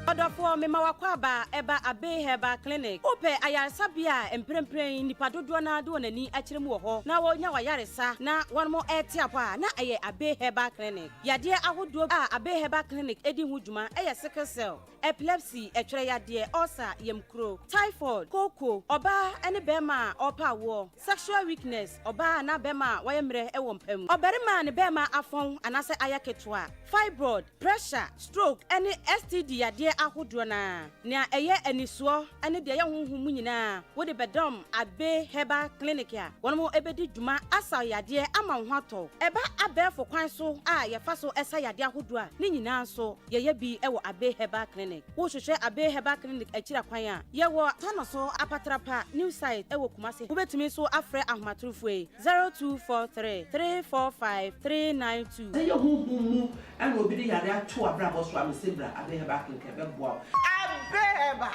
Ɔdɔfoɔ, mema w'akwaaba ɛba Abbey Herbal Clinic. Wopɛ ayaresabea a mprempren nnipa dodoɔ no ara de wɔn ani akyerɛ mu wɔ hɔ na wɔnya w'ayaresa na wɔn rete apɔ a, na ɛyɛ Abbey Herbal Clinic. Yadeɛ ahodoɔ a Abbey Herbal Clinic di ho dwuma yɛ sickle cell, epilepsy, ɛtwerɛ yadeɛ, ulcer, yamkuro, typhoid, kooko, ɔbaa ne barima a ɔrepɛ awoɔ, Sexual weakness, ɔbaa anaa bɛrima a wayɛ mmerɛ wɔ mpa mu, ɔbarima a ne bɛrima afɔn anaasɛ ayɛ ketewa, fibroid, pressure, stroke ne STD yadeɛ ahodoɔ no ara. Nea ɛyɛ anisoɔ ne deɛ ɛyɛ honhom mu nyinaa wode bɛdɔm Abbey Herbal Clinic a wɔn bɛdi dwuma asa wo yadeɛ ama wo ho atɔ wo. Ɛba abɛɛfo kwan so a yɛfa so sa yadeɛ ahodoɔ a, ne nyinaa nso yɛyɛ bi wɔ Abbey Herbal Clinic. Wohwehwɛ Abbey Herbal Clinic akyiri akwan a, yɛwɔ Tanoso Apatrapa New Site wɔ Kumasi. Wobɛtumi nso afrɛ ahomatorofoɔ yi, 0243 345 392. Sɛ ɛyɛ honhom mu na obi de yare ato w'abrabɔ so a, mese bra Abbey Herbal Clinic ɛbɛboa wo. Abbey Herbal,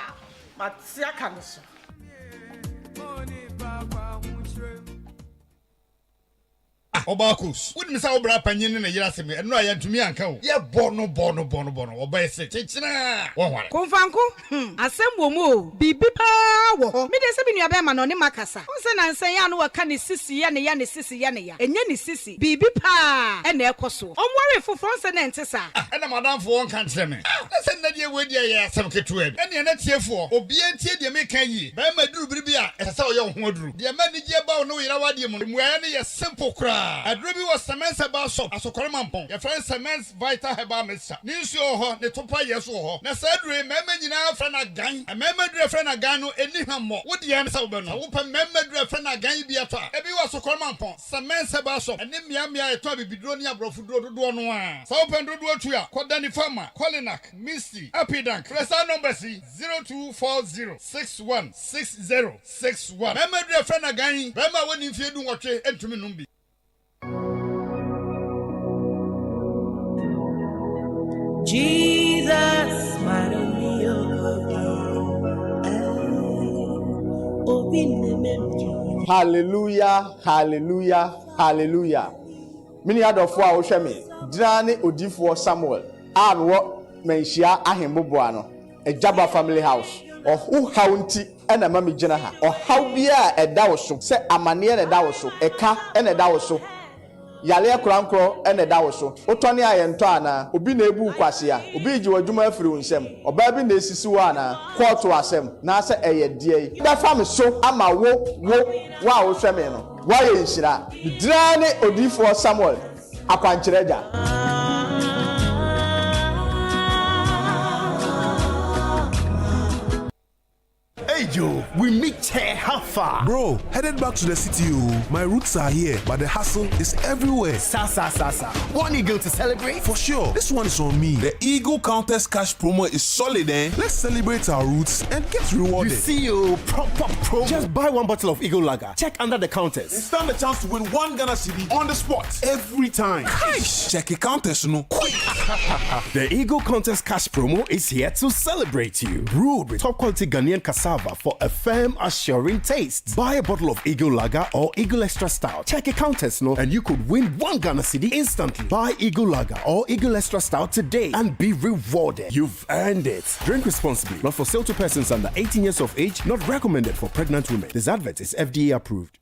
mate aka no so. Ah Ɔbaa Kos, wonim sɛ wo bra panyin ne ne yere asɛm yi, ɛno a yɛantumi anka o. Yɛbɔ no bɔ no bɔ no bɔ no, ɔbaa yi se kyekyena a, wɔnware. Komfanko, hmm, asɛm wɔ mu o, biribi paa wɔ hɔ. Me deɛ sɛ me nua bɛɛma no ɔne makasa. Wohu sɛ nansa yi a na wɔka ne sisi yɛ ne ya, ne sisi yɛ ne ya. Ɛnyɛ ne sisi, biribi paa na ɛkɔ soɔ. Ɔnwaree foforɔ, wohu sɛ na ɛnte saa. Ah, ɛna m'adamfo ɔnka nkyerɛ me. Ah, na sɛ nnɛ deɛ wei deɛ ɛyɛ asɛm ketewa bi. Ɛnneɛ n'atiefoɔ, obiara ntie deɛ mereka yie. Barima duru bere bi a, ɛsɛ sɛ ɔyɛ wo ho aduru. Deɛ ɛma anigyeɛ ba wo ne wo yere awadeɛ mu no, mmuaeɛ no yɛ simple koraa. Aduro bi wɔ Semens Herbal Shop, Asokore Mampong. Yɛfrɛ no Semens Vital Herbal Mixture. Ne nsuo wɔ hɔ, ne topa yɛ nso wɔ hɔ. Na saa aduro yi, mmarima nyinaa frɛ no agan. Mmarima aduro a yɛfrɛ no agan no, ɛnni hwammɔ. Wo deɛ ne sɛ wobɛnom. Sɛ wopɛ mmarima aduro a yɛfrɛ no agan yi bi atɔ a, ebi wɔ Asokore Mampong, Semens Herbal Shop, ɛne mmeammea a yɛtɔn abibiduro ne aborɔfo duro dodoɔ no ara. Sɛ wopɛ no dodoɔ tu a, kɔ Danipharma, Kolinak, Misty, Apidank. Frɛ saa numbers yi, 0240 61 60 61. Barima aduru a yɛfrɛ no agan yi, barima a wadi mfeɛ dunwɔtwe ntumi nnom bi. Jesus, Hallelujah, hallelujah, hallelujah. Me nua dɔfoɔ a wohwɛ me, gyina ne odiyifoɔ Samuel a mewɔ Manhyia Ahemboboa no. Agyaba family house. Wo haw nti na ɛma me gyina ha. Ɔhaw biara a ɛda wo so, sɛ amaneɛ na ɛda wo so, ɛka na ɛda wo so, yareɛ korankorɔ na ɛda wo so, wotɔne a yɛntɔ anaa, obi na ɛrebu wo kwasea, obi regye w'adwuma afiri wo nsam, ɔbaa bi na ɛresisi wo anaa, kɔɔto asɛm, naasɛ ɛyɛ deɛn bɛfa me so ama wo, wo, wo a wohwɛ me no, woayɛ nhyira. Me din ara ne Odiyifoɔ Samuel. Akwankyerɛ Agya. Hey Joe, we meet here, how far? Bro, headed back to the city, oh. My roots are here, but the hustle is everywhere. Sa sa sa sa. One eagle to celebrate? For sure. This one is on me. The Eagle Countess Cash promo is solid, eh? Let's celebrate our roots and get rewarded. You see, you oh, proper promo. Just buy one bottle of Eagle Lager. Check under the counters. And stand a chance to win one Ghana cedi on the spot every time. Cash! Check the counters, no. Quick! the Eagle Contest Cash promo is here to celebrate you. Brewed with top quality Ghanaian cassava for a firm, assuring taste. Buy a bottle of Eagle Lager or Eagle Extra Stout. Check a counters no, and you could win one Ghana cedi instantly. Buy Eagle Lager or Eagle Extra Stout today and be rewarded. You've earned it. Drink responsibly. Not for sale to persons under 18 years of age. Not recommended for pregnant women. This advert is FDA approved.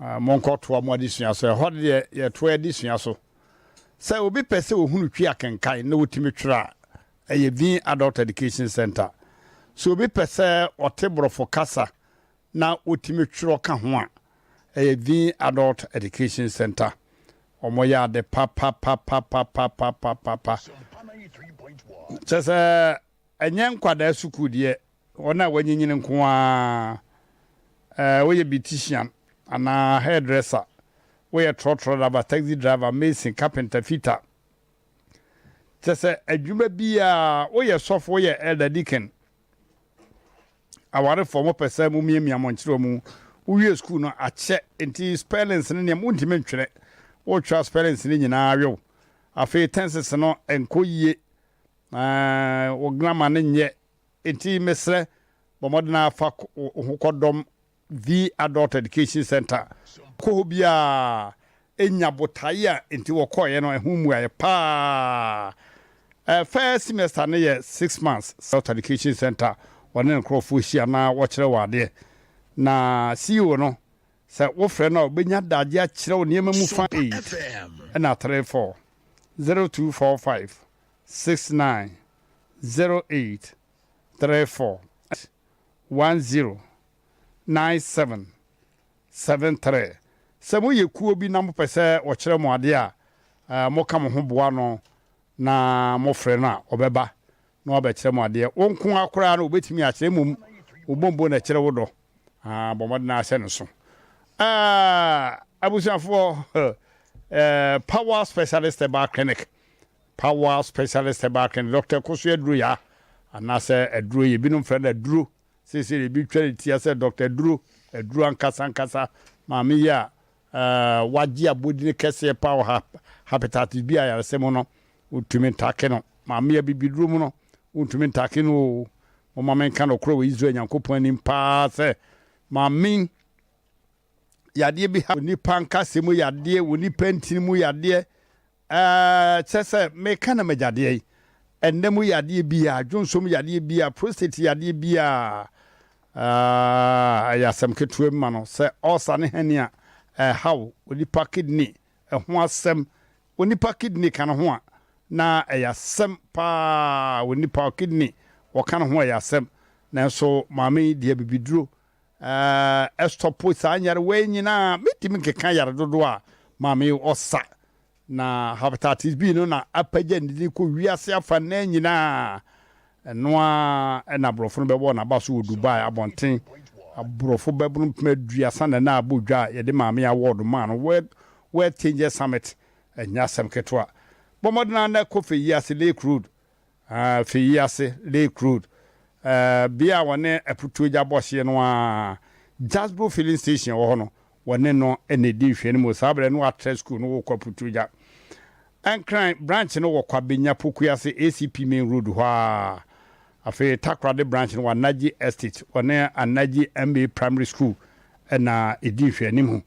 Monkɔtoa mo adesua so. Ɛhɔ deɛ yɛtoa adesua so. Sɛ obi pɛ sɛ ohunu twi akenkan na otumi twerɛ a, ɛyɛ Vin Adult Education Center. Sɛ obi pɛ sɛ ɔte borɔfo kasa na otumi twerɛ ka ho a, ɛyɛ Vin Adult Education Center. Wɔyɛ ade papapapapapapapa. Kyɛ sɛ ɛnyɛ nkwadaa sukuu deɛ, wɔn a wɔanyinyin nko ara. Ɛɛ woyɛ beautician anaa hairdresser, woyɛ trɔtrɔ driver, taxi driver, mason, carpenter, fitter. Kyɛ sɛ adwuma biara, woyɛ sɔfo, woyɛ elder, deacon. Awarefoɔ mopɛ sɛ momiamia mo nkyerɛ mu. Wowie sukuu no akyɛ nti spellings no nneɛma wontumi ntwerɛ. Wotwerɛ spellings no nyinaa wew. Afei tenses no nkɔ yie. Ɛɛ wo grammar no nyɛ. Nti mesrɛ bɔ mmɔden afa wo ho kɔdɔm V Adult Education Center. Kɔ hɔ biara ɛnya botaeɛ a nti wɔkɔɔeɛ no ɛho mmuaeɛ paa. First semester no yɛ 6 months. Adult Education Center wɔne ne nkurɔfoɔ hyia na wɔkyerɛ wɔ adeɛ. Na CEO no sɛ wofrɛ no a wobɛnya dagye akyerɛ wo nneɛma mu fa 8 ɛna 34 0245 69 08 34 10 97 73. Sɛ moyɛ kuo bi na mopɛ sɛ wɔkyerɛ mo adeɛ a, moka mo ho boa no na mofrɛ no a ɔbɛba na wabɛkyerɛ mo adeɛ. Wo nko ara koraa no wobɛtumi akyerɛ, mmom wo bombo na ɛkyerɛ wo dɔ. Bɔ mmɔden ahyɛ no so. Abusuafoɔ, Power Specialist Herbal Clinic, Power Specialist Herbal Clinic, Dr. Koso Aduro ya anaasɛ aduro yi ebinom frɛ no aduro seesei ebi twa ne tia sɛ Dr. Aduro, aduro ankasa ankasa. Maame yi a wagye abodini kɛseɛ pa wɔ hepatitis B ayaresɛ mu no, wotumi ntake no. Maame yi abibiduro mu no, wontumi ntake no o. Moma menka no korɔ wɔ Israel Nyankopɔn anim paa sɛ maame yadeɛ bi ha onipa nkasɛ mu yadeɛ, onipa ntini mu yadeɛ, kyɛ sɛ meka na magyadeɛ yi ɛnɛ mu yadeɛ biaa, dwonsom yadeɛ biaa, prostate yadeɛ biaa, ɛyɛ asɛm ketewa bi ma no sɛ ɔsa ne hani a ɛhaw onipa kidney ɛho asɛm. Onipa kidney ka ne ho a na ɛyɛ asɛm paa. Onipa kidney wɔka ne ho ɛyɛ asɛm, nanso maame yi deɛ bibiduro ɛstop saa nyarewa yi nyinaa. Metumi nkeka yare dodoɔ a maame yi ɔsa na hepatitis B no na apagya ne din kɔ wiase afa nnan nyinaa. Ɛno a ɛna aborɔfo no bɛbɔ n'aba so wɔ Dubai abɔnten. Aborɔfo bɛbono 30 na na abɔ dwa a yɛde maame award maa no World Changers Summit. Ɛnyɛ asɛm ketewa. Bɔ mmɔden a na kɔ Feyiase Lake Road, Feyiase Lake Road, bea a wɔne Aputuogya bɔhyeɛ no a Jasbro filling station wɔ hɔ no, wɔne no na ɛdi nhwɛ no mu. Saa berɛ no watrɛ school no wokɔ Aputuogya. Nkran branch no wɔ Kwabenya Pokuase ACP main road hɔ a. Afei Takoradi branch no wɔ Anaji Estate, wɔne Anaji MA Primary School ɛna ɛdi nhwɛ anim ho.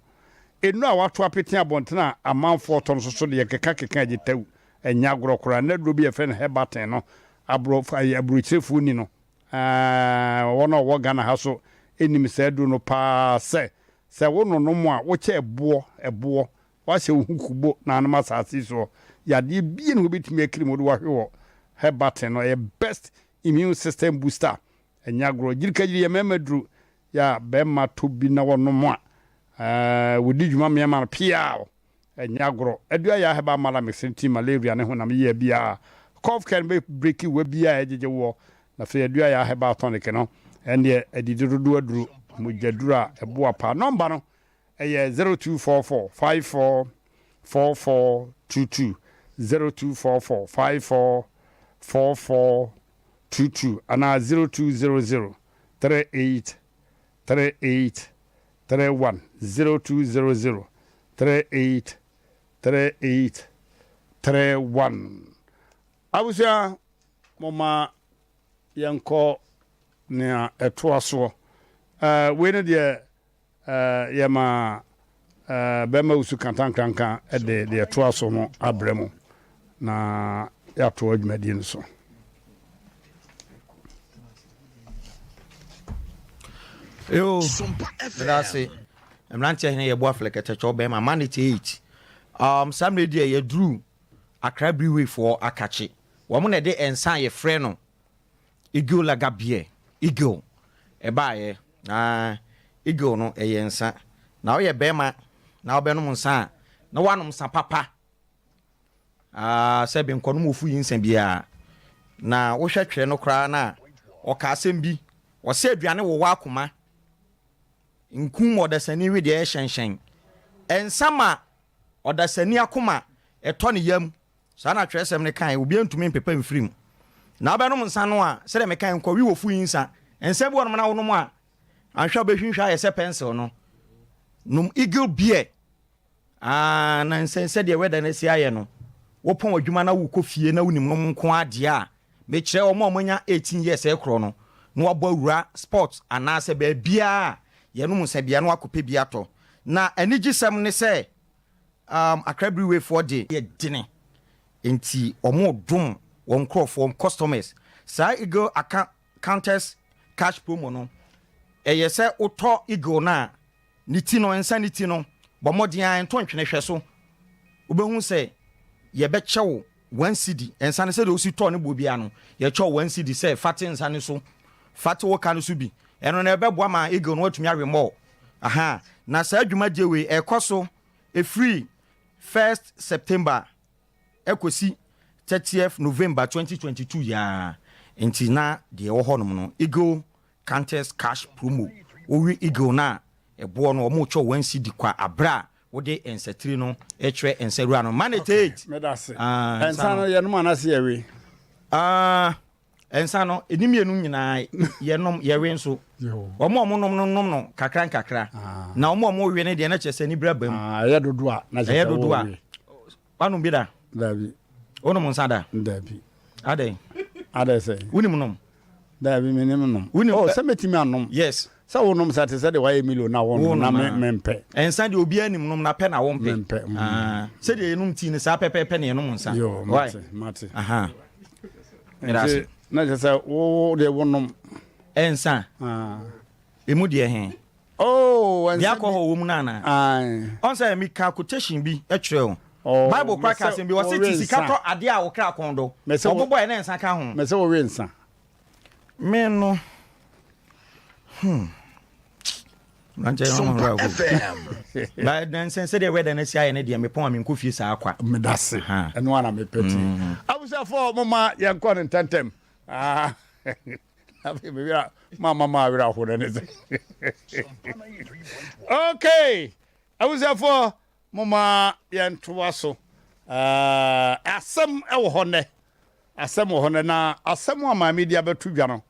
Nnuro a wato apete abɔnten a amanfoɔ tɔ no soso deɛ keka keka agye taw, ɛnyɛ agorɔ koraa. Na duro bi a yɛfrɛ no Herbatin no, aborɔfo ayi aburokyerefoɔ ni no, wɔn a wɔwɔ Ghana ha so nim saa duro no paa sɛ wo nonom a wokyɛ ɛboɔ ɛboɔ wahyɛ wo ho kubo na anom asase soɔ yadeɛ bie na wobɛtumi akiri mu de wahwe wɔ. Herbatin no ɛyɛ best immune system booster, ɛnyɛ agorɔ. Gyirikagyiri yɛ mmarima duro yɛ a bɛrima to bi na wɔnom a wɔdi dwuma mmeɛma no pia, ɛnyɛ agorɔ. Adua yɛ ahɛba mala mix nti malaria ne honam yie biara, cough care bɛ break wa biara ɛgyegye wɔ. Na afei adua yɛ ahɛba tonic no ɛndeɛ adidi dodoɔ aduro mogya duro a ɛboa paa. Nɔmba no ɛyɛ 0244 54 44 22, 0244 54 44 22 anaa 0200 38 38 31, 0200 38 38 31. Abusua, moma yɛnkɔ. Nea ɛtoa soɔ. Ɛɛ, wei no deɛ, ɛɛ, yɛma, ɛɛ, Bɛrima Wusu Kantankranka de deɛ ɛtoa so no abrɛ mo, na yɛatoa dwumadie no so. Yo, meda ase. Mmeranteɛ hene yɛboa flɛkɛtɛkyɛw bɛrima man 88. Um, saa mmerɛ deɛ yɛduru Accra Brewery foɔ akakye. Wɔn na ɛde nsa a yɛfrɛ no Eagle Lager Beer, Eagle, ɛbaeɛ. Na Eagle no ɛyɛ nsa. Na woyɛ bɛrima na wobɛnom nsa a, na woanom nsa papa. Ah, sɛ benkɔnom ofu yi nsa biara. Na wohwɛ twerɛ no koraa no a, ɔka asɛm bi. Ɔsɛ aduane wowɔ akoma. Nkum ɔdasani wedeɛ hyɛnhyɛn. Nsa ma ɔdasani akoma ɛtɔ ne yam. Saa na twerɛsɛm no kae, obiara ntumi mpepa mfiri mu. Na wobɛnom nsa no a, sɛdeɛ mekae, nkɔwe wɔ fu yi nsa. Nsa bi wɔ nom na wonom a, anhwɛ a wobɛhwinhwa ayɛ sɛ pencil no. Nom Eagle beer. Ah, na nsɛ sɛdeɛ weather no asi ayɛ no, wopɔn adwuma na wokɔ fie na wonim nom nko ara deɛ a, mekyerɛ wɔn a wɔanya 18 years rekorɔ no, na wɔabɔ awura sport anaasɛ baabiara a yɛnom nsa biara na wɔakɔpɛ bi atɔ. Na anigyesɛm ne sɛ, Um Accra Brewery foɔ de. Yɛ dene nti wɔn dom wɔn nkorɔfoɔ, customers. Saa Eagle aka counters cash promo no, ɛyɛ sɛ wotɔ Eagle no a, ne ti no, nsa ne ti no, bɔ mmɔden ara nto ntwene hwɛ so. Wobɛhu sɛ yɛbɛkyɛ wo one cedi, nsa no sɛdeɛ wosi tɔɔ ne boɔ biara no, yɛkyɛ wo one cedi sɛ fa te nsa no so, fa te wo ka no so bi. Ɛno no ɛbɛboa ma Eagle no watumi awe more. Aha, na saa dwumadie wei ɛrekɔ so ɛfiri first September ɛkɔsi 30th November 2022 yi ara. Nti na deɛ ɛwɔ hɔnom no, Eagle Counters Cash Promo, wowe Eagle no a, ɛboɔ no wɔrekyɛ wo one cedi kwa aberɛ a wode nsatiri no rekyerɛ nsawura no. Manage it! Meda ase. Ah, nsa no yɛnom anaasɛ yɛwe? Ah, nsa no, ɛni mmienu nyinaa yɛnom, yɛwe nso. Wɔn a wɔnom no nom no kakra nkakra. Ah. Na wɔn a wɔwe no deɛ na kyerɛ sɛ anibere aba mu. Ah, ɛyɛ dodo a na kyerɛ sɛ Ɛyɛ dodo a. Wanom bi da? Dabi. Wonom nsa da? Dabi. Adɛn? Adɛn sɛ? Wonim nom? Dabi, menim nom. Wonim? Oh, sɛ mɛtumi anom. Yes. Sɛ wonom sa te sɛ deɛ wayɛ Milo na wonom na me mempɛ. Nsa deɛ obiara nim nom na pɛ na wompɛ. Mempɛ. Mm. Ah, sɛdeɛ yɛnom tii no saa pɛpɛɛpɛ na yɛnom nsa. Yo, mate, mate. Aha. Nti, na kyerɛ sɛ wo deɛ wonom. Nsa. Ah. Emu deɛ he? Oh, Deɛ alcohol wɔ mu no anaa? Aye. Ɔn sɛ meka quotation bi kyerɛ wo. Oh, Bible koraa ka asɛm bi, ɔse te sika tɔ adeɛ a wo kra kɔn dɔ. Ɔbobɔɛ na nsa ka ho. Mese wowe nsa. Me no, hmm. Sompa FM. Ba nansa sɛdeɛ wɛda no asi ayɛ no deɛ mepɔn a menkɔ fie saa kwa. Medase. Ɛno ara na mepɛ tie. Mm. Abusuafoɔ moma yɛnkɔ no ntɛntɛm. Ah. Afei me werɛ mama ma awerɛ aho no ne sɛ. Okay. Abusuafoɔ moma yɛntoa so. Uh, asɛm wɔ hɔ nnɛ. Asɛm wɔ hɔ nnɛ na asɛm a maame di abɛto dwa no.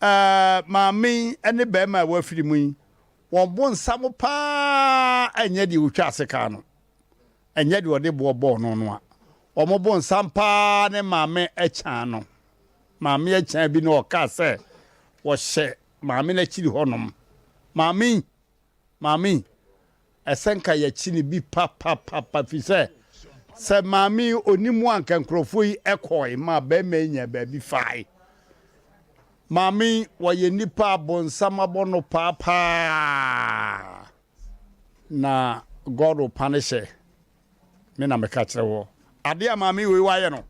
Uh, maame yi ne bɛrima a wafiri mu yi, wɔn bo nsam paa ɛnyɛ deɛ wɔtwa ase kaa no. Ɛnyɛ deɛ ɔde boɔ bɔɔ no no a. Wɔn bo nsam paa ne maame kyan no. Maame akyan bi na ɔkaa sɛ wɔhyɛ maame no akyiri hɔnom. Maame yi, maame yi, ɛsɛ nka yɛkyi no bi papapapa firi sɛ, sɛ maame yi ɔni mu a nka nkurɔfoɔ yi kɔe maa barima yi nyaa baabi fae. Maame yi, wɔyɛ nipa a bonsam abɔ no paapaa na God will punish her. Me na meka kyerɛ wɔ. Adeɛ a maame wei wayɛ no,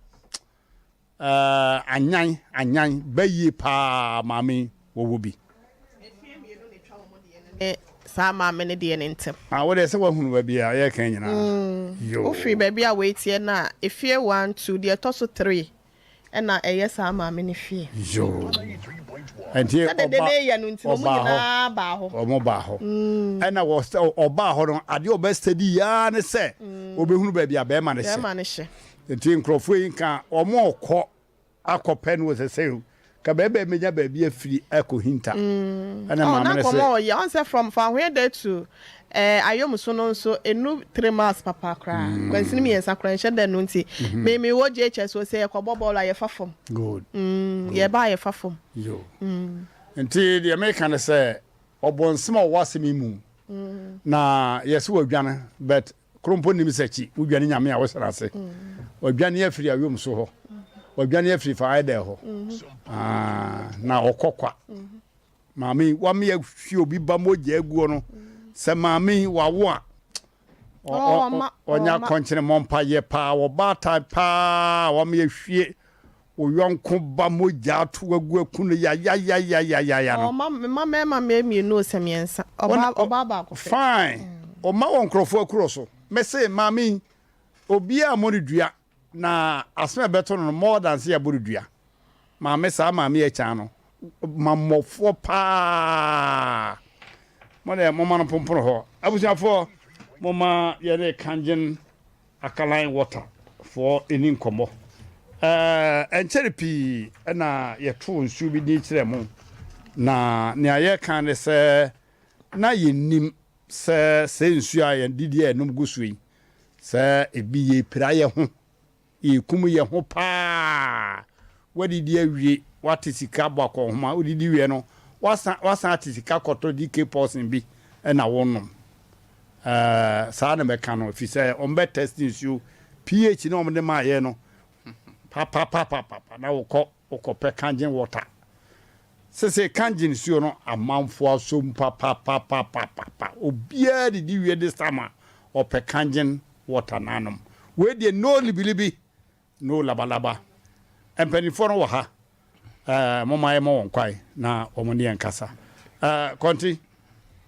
Eh anyan anyan bɛ yie paa maame yi wɔwɔ bi. Mfeɛ mmienu na ɛtwa wɔn deɛ no ne saa maame no deɛ no ntɛm. Ah wo deɛ sɛ wahunu baabi a yɛreka nyinaa yoo. Wofiri baabi a wei teɛ no a, efie one, two, deɛ ɛtɔ so three ɛna ɛyɛ saa maame no fie. Yoo. Ɛnti Sɛ dede ɔba no reyɛ no nti no wɔn ɔbaa hɔ nyinaa baa hɔ. wɔn baa hɔ ɛna wɔ ɔbaa hɔ no adeɛ ɔbɛ steady yaa ne sɛ ɔbɛhunu baabi a bɛrima no hyɛ. Bɛrima no hyɛ. Nti nkurɔfoɔ yi nka wɔn rekɔ akɔpɛ no wɔ sɛ sɛ ka bɛɛbɛɛ menya baabi afiri akɔhinta. Mm. Ɛna Oh, maame na no nkɔmɔ se. ɔyɛ ɔn sɛ from Fahoeda to eh, Ayomuso no nso enu three miles papa koraa. Mm. Kwansini mmiɛnsa koraa nhyɛ da nu nti. Mhm. Me me wɔ JHS wɔ sɛ yɛkɔbɔ bɔɔl a yɛfa fam. Good. Mm, Good. yɛba a yɛfa fam. Yo. Mm. Nti deɛ meka ne sɛ ɔbɔnsem a ɔwɔ asɛm yi mu na yɛse wadwane but koro mpo nnim sɛ kyi wodwane Nyame a wohyɛ n'ase. Wadwane afiri awom so hɔ, wadwane afiri faedɛ hɔ ah, na ɔkɔ kwa. Maame yi wame ahwie obi ba mogya aguo no sɛ maame yi wawo a ɔnya akɔnkyene mmɔ mpayɛ paa ɔbaatan paa wame ahwie wo yɔnko ba mogya ato agu aku no yayayayayaya no. Ɔma mma mmarima mmɛyɛ mmienu o sɛ mmiɛnsa ɔbaa ɔbaa baako pɛ. Fine ɔma wɔ nkorɔfoɔ akuro so mese maame yi obiara mmɔ no dua na asem a ɛbɛto no no more than sɛ yɛabɔ no dua maame saa maame yi akyan no mammɔfoɔ paa mo deɛ momma no mpompone hɔ abusuafoɔ momma yɛne kangyen Alkaline water foɔ nni nkɔmmɔ. Ɛɛ, ɛnkyɛre pii na yɛtoo nsuo bi din kyerɛɛ mo, na nea yɛreka ne sɛ na yɛnnim sɛ sɛ nsuo a yɛdidi a yɛnom gu so yi, sɛ ebi yɛrepira yɛn ho, yɛrekum yɛn ho paa. Woadidi awie, woate sika abɔ akɔnhoma, wodidi wie no, woasan woasan ate sika kɔtɔ DK Paulson bi na wonom. Ɛɛ, saa na mɛka no, ɛfiri sɛ wɔbɛ test nsuo pH na wɔde maa yɛn no papapapapa na wokɔ wokɔpɛ kangen water. Sese kangen nsuo no amanfoɔ asom papapapapapa. Obiara didi wie this time a ɔpɛ kangen water na anom. Wei deɛ no libilibi. No labalaba. Mpanimfoɔ no wɔ ha. Eh, momma yɛmmɔ wɔn kwae na wɔn ne yɛn kasa. Eh, Kɔnti,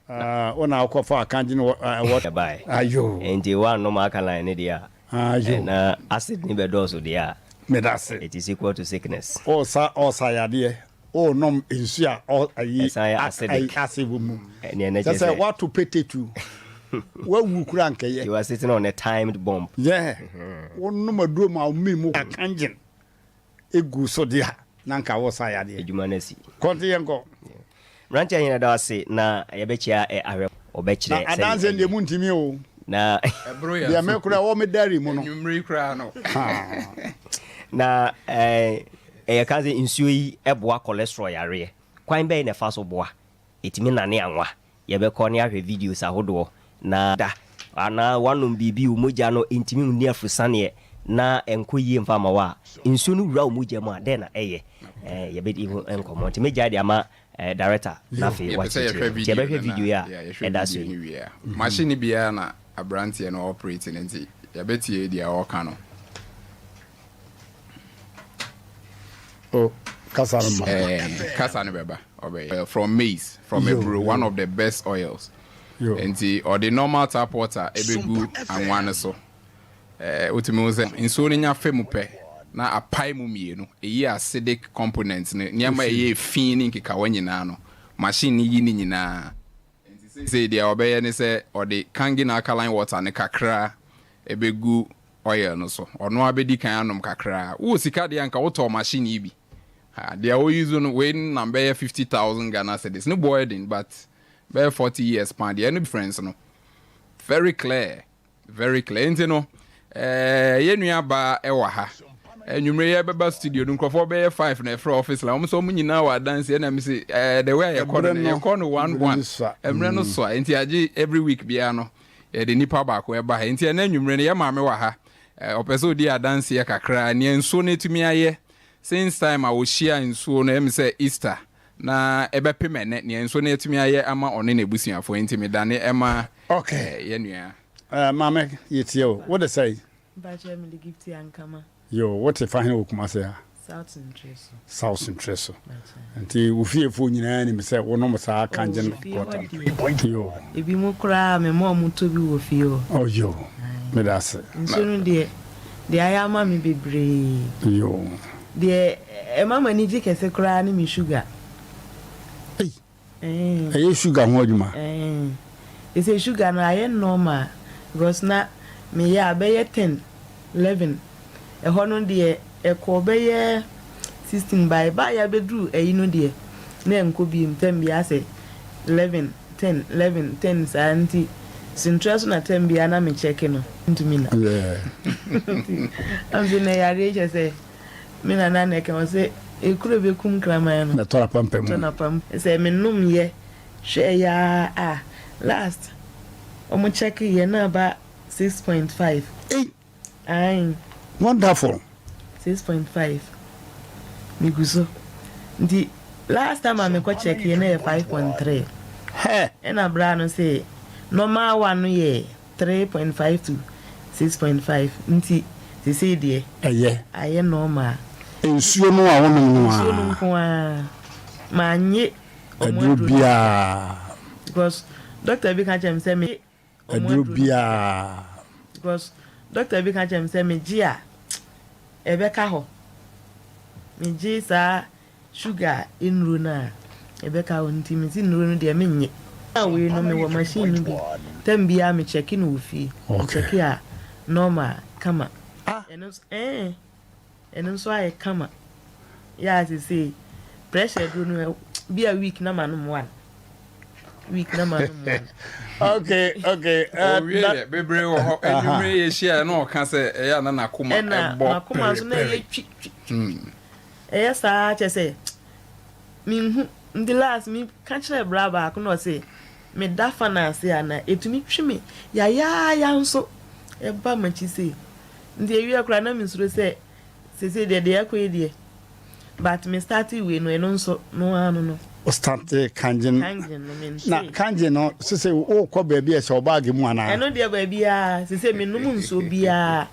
eh, wo na wokɔfa akangye no wɔ. Ɛbae. Ayo. Enti woannom alkaline no deɛ a, Ayo. na acid no bɛdɔɔso deɛ a, Meda ase. it is equal to sickness. Ɔresa ɔresa yadeɛ. Ɔrenom nsuo a ɔ ayi Ɛsan yɛ acidic. acid wɔ mu. Ɛneɛ na Kyɛ kyerɛ sɛ sɛ woato petetu. Woawu koraa nkɛyɛ. You are sitting on a timed bomb. Yeah. Wonom aduro ma wo mene mu akangyen egu so deɛ a, na nka woresa yadeɛ. Adwuma no asi. Kɔnte yɛnkɔ. Mmeranteɛ hene da wo ase na yɛbɛkyia ɛ ahwɛ wɔbɛkyerɛ Na sɛdeɛ adanseɛ ɛyɛ. deɛ montumi o. Na Ɛboro yɛn Deɛ so. me koraa ɛwɔ me diary mu no. Anwummere yi koraa no. Haa. Na ɛ yɛka sɛ nsuo yi boa cholesterol yareɛ. Kwan bɛn na ɛfa so boa? Ɛtumi nane anwa. Yɛbɛkɔ ne ahwɛ videos ahodoɔ na. Da anaa woanom biribi wo mogya no ntumi nni afurusaneɛ na ɛnkɔ yie mfa mma wo a, nsuo no wura wo mogya mu a, dɛn na ɛyɛ? Yɛbɛdi ho nkɔmmɔ. Nti mɛgyae de ama director na afei Yɛpɛ sɛ yɛhwɛ wakyerɛkyerɛ mu. Nti video yɛbɛhwɛ no na video yi a yeah, yɛhwɛ ɛda so video yi. no wie a. Machine biara na aberanteɛ no operate no nti yɛbɛtie deɛ ɔreka no. Oh, kasa no ma. Eh, kasa no bɛba ɔbɛyɛ from maize from aburo one of the best oils. Nti ɔde normal tap water ɛbɛgu anwa no so. Eh, wotumi hu sɛ nsuo no nya fɛ mu pɛ na apae mu mmienu. Ɛyi acidic components no, nneɛma a ɛyɛ fi ne nkekawa nyinaa no, machine no yi ne nyinaa. Enti seesei deɛ ɔbɛyɛ ne sɛ ɔde Kangen alkaline water no kakra bɛgu oil no so. Ɔno ara bɛdi kan anom kakra. Wowɔ sika deɛ a anka wotɔɔ machine yi bi. Ha, deɛ wo use no, wei nam bɛyɛ 50,000 Ghana cedis. Ne boɔ yɛ den but bɛyɛ 40 years paa deɛ, ɛno difference no very clear. Very clear. Nti no, eh, yɛn nua baa ɛwɔ ha. Anwummere yɛ bɛba studio no nkurɔfoɔ bɛyɛ five na ɛfrɛ office line. Wɔn nso wɔn nyinaa wɔ adansi ɛna mi se eh, the way a yɛkɔ no no yɛkɔ no one one. Mmerɛ no soa nti agye every week biara no yɛde nipa baako ɛba ha. Nti ɛnɛ anwummere no yɛ maame wɔ ha. Eh, ɔpɛ sɛ odi adanseɛ kakra nea nsuo no atumi ayɛ since time a wɔhyia nsuo no ɛmi sɛ Easter na ɛbɛpem ɛnɛ nea nsuo no atumi ayɛ ama ɔne n'abusuafoɔ nti medane ɛma Okay. eh, yɛn nua. Eh, maame, yɛtie o. Wo de sɛn? Mpakyɛ mede Gifty Ankama. Yo, wo te fa he wɔ Kumase ha? South Ntre so. South Ntre so. Nti wo fiefoɔ nyinaa nim sɛ wonom saa kangen Oh, fie hɔ water deɛ. Yo. Ebi mo koraa mema ɔmo tɔ bi wɔ fie hɔ. Oh, yo. Meda ase. Nsuo no deɛ, deɛ ayɛ ama me bebree. Yo. Deɛ ɛma m'ani gye kɛse koraa ne me sugar. Ei! Ɛyɛ sugar ho adwuma. Ɛɛn. Sese sugar no ayɛ normal because na meyɛ a bɛyɛ ten, leven. Ɛhɔ no deɛ ɛkɔɔ bɛyɛ 16 but ɛbaeɛ abɛduru ayi no deɛ na ɛnkɔ biom term biara sɛ leven, ten, leven, ten saa nti sentra so na term biara na me check no ntumi na. Yeah. Nti am sɛ na yareɛ kyɛ sɛ. Me nana na ɛka ɔse Ekuro bɛkum kraman no. Na ɛtɔ n'apampam mu. Tɔ n'apampam. Sɛ menom yɛ hwɛɛ yɛ ara a, last wɔn check yɛ na aba 6.5. Ei! Ae. Wonderful. 6.5 megu so nti last time a mekɔ check yɛ na yɛ 5.3. Hɛ! Ɛna bra no se normal one no yɛ 3.5 to 6.5 nti sesei deɛ. Ɛyɛ. Ayɛ normal. Nsuo no a wonom no ara. Nsuo no nko ara. Mannye ɔmo Aduro aduro no biara. Because doctor bi ka kyerɛ me sɛ me. Ɔmo Aduro aduro no biara. Because doctor bi ka kyerɛ me sɛ megye a ɛbɛka hɔ. Megye saa sugar nnuro no a ɛbɛka hɔ nti mese nnuro no deɛ mennye. Na wei no mewɔ machine no bi term biara me check no wɔ fie. Me check a normal kama. Ɛno nso ɛɛ. Ɛno nso ayɛ kama. Yɛ a sesei pressure aduro no bi a week na ma nom one. Week na ma nom one. Okay, okay. Uh, Owie yɛ bebree wɔ hɔ. Enyimire yɛ hyia na ɔka sɛ ɛyɛ na n'akoma ɛbɔ n'akoma nso na ɛyɛ twi twi. Hmm. Ɛyɛ saa kyɛ sɛ minhu nti last mi ka kyerɛ bra baako na ɔse meda fa na ase a na etumi twi me yayaaya nso ɛba m'akyi sei. Nti ewiei koraa na me suro sɛ sesei deɛ deɛ ɛkɔ yi deɛ but me startee wei no ɛno nso no ara no no. Wo startee kangen Kangen no me na ntee. kangen no sesei wo kɔ baabi a ɛhyɛ wo bag mu anaa? Ɛno deɛ baabiara sesei me nom nsuo biara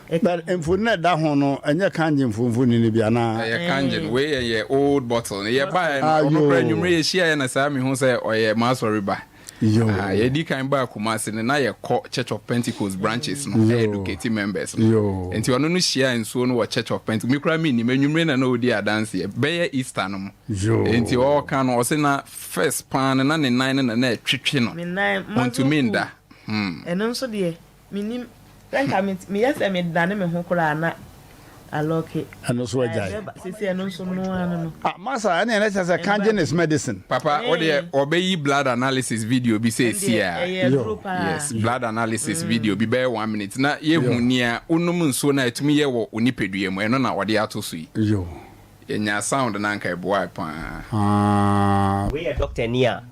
ɛka But ho. mfoni a ɛda ho no ɛnyɛ kangen foɔ mfoni no bi anaa? Ɛyɛ kangen wei yɛ yɛ old bottle no yɛ baeɛ no ɔno koraa anwummerɛ Ayoo. yɛ hyiaeɛ na saa mehu sɛ ɔyɛ m'asɔre ba. Yoo. Yɛdi kan baa Kumasi no, na yɛkɔ Church of Pentecost branches no educate members no. Nti ɔno no hyiaa nsuo no wɔ Church of Pentecost. Me koraa mennim, anwummere na na ɔredi adanseɛ, bɛyɛ Easter no mu. Nti ɔreka no, ɔse na first paa no, na ne nan no na na ɛtwetwe no. Me nan, muscle Ɔntumi pull. nda. Hmm. Ɛno nso deɛ, Mennim. Sɛ nka me meyɛ sɛ medane me ho koraa a na alɔke. Ɛno nso agyae. Ɛbɛba seesei ɛno nso no ara no no. Ah masa ɛneɛ na kyerɛ sɛ kangen is medicine. Papa wo deɛ ɔbɛyi blood analysis video bi seesie a. Ɛndeɛ ɛyɛ aduro paa. Yes blood analysis video bi bɛyɛ one minute na yɛhu nea wonom nsuo no a ɛtumi yɛ wɔ wo nipadua mu ɛno na ɔde ato so yi. Yɛnyaa sound no a anka ɛboae paa. Wei yɛ doctor ni a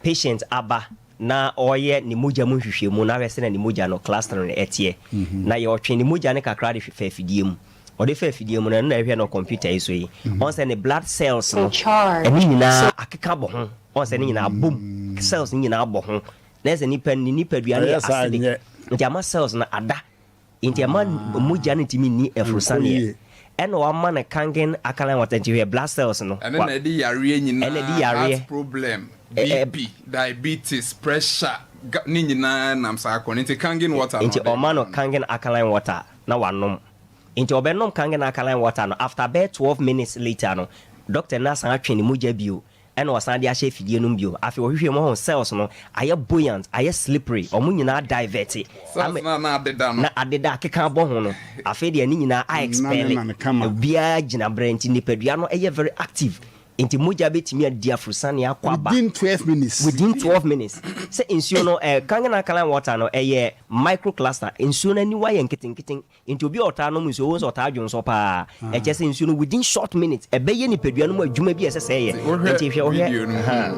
patient aba na ɔreyɛ ne mogya mu nhwehwɛmu na ahwɛ sɛnea ne mogya no clustering no teɛ. Na yɛ ɔtwe ne mogya no kakra de fa afidie mu. Ɔde fa afidie mu no, ɛno na ɛhwɛ no kɔmputa yi so yi. Ɔhu sɛ ne blood cells no, ɛno nyinaa akeka bɔ ho. Ɔhu sɛ ne nyinaa abom, cells no nyinaa abɔ ho. Na ɛsɛ nipa ne nipadua no yɛ acidic. Nti ama cells no ada. Nti ɛma mogya no ntumi nni afurusaneɛ. Ɛna wama no kangen alkaline water nti hwɛ blood cells no. Ɛno na ɛde yareɛ nyinaa, Ɛna ɛde yareɛ. heart problem, BP, diabetes, pressure, ne nyinaa nam saa kwan no. Nti kangen water na Nti ɔde ɔma ma no no. kangen alkaline water na wanom. Nti ɔbɛnom kangen alkaline water no after bɛyɛ 12 minutes later no, doctor no asan atwe ne mogya bio Ɛna ɔsan de ahyɛ afidie no mu bio. Afei ɔhwehwɛ mu ɔhu cells no ayɛ buoyant, ayɛ slippery, wɔn nyinaa divert Cells ama no a na adeda no. na adeda akeka abɔ ho no, afei deɛ ne nyinaa a expel, Nane kama. obiara gyina berɛ nti nipadua no yɛ very active nti mogya bɛtumi adi afurusane akɔ aba. Within 12 minutes. Within 12 minutes. Sɛ nsuo no, eh, Kangen alkaline water no ɛyɛ microcluster, nsuo no aniwa yɛ nketenketen Nti obi a ɔtaa nom nsuo, wohu sɛ ɔtaa dwonsɔ paa. Ɛkyerɛ sɛ nsuo no within short minutes ɛbɛyɛ nipadua no mu adwuma bi a ɛsɛ sɛ ɛyɛ. Nti hwɛ wohwɛ ahaa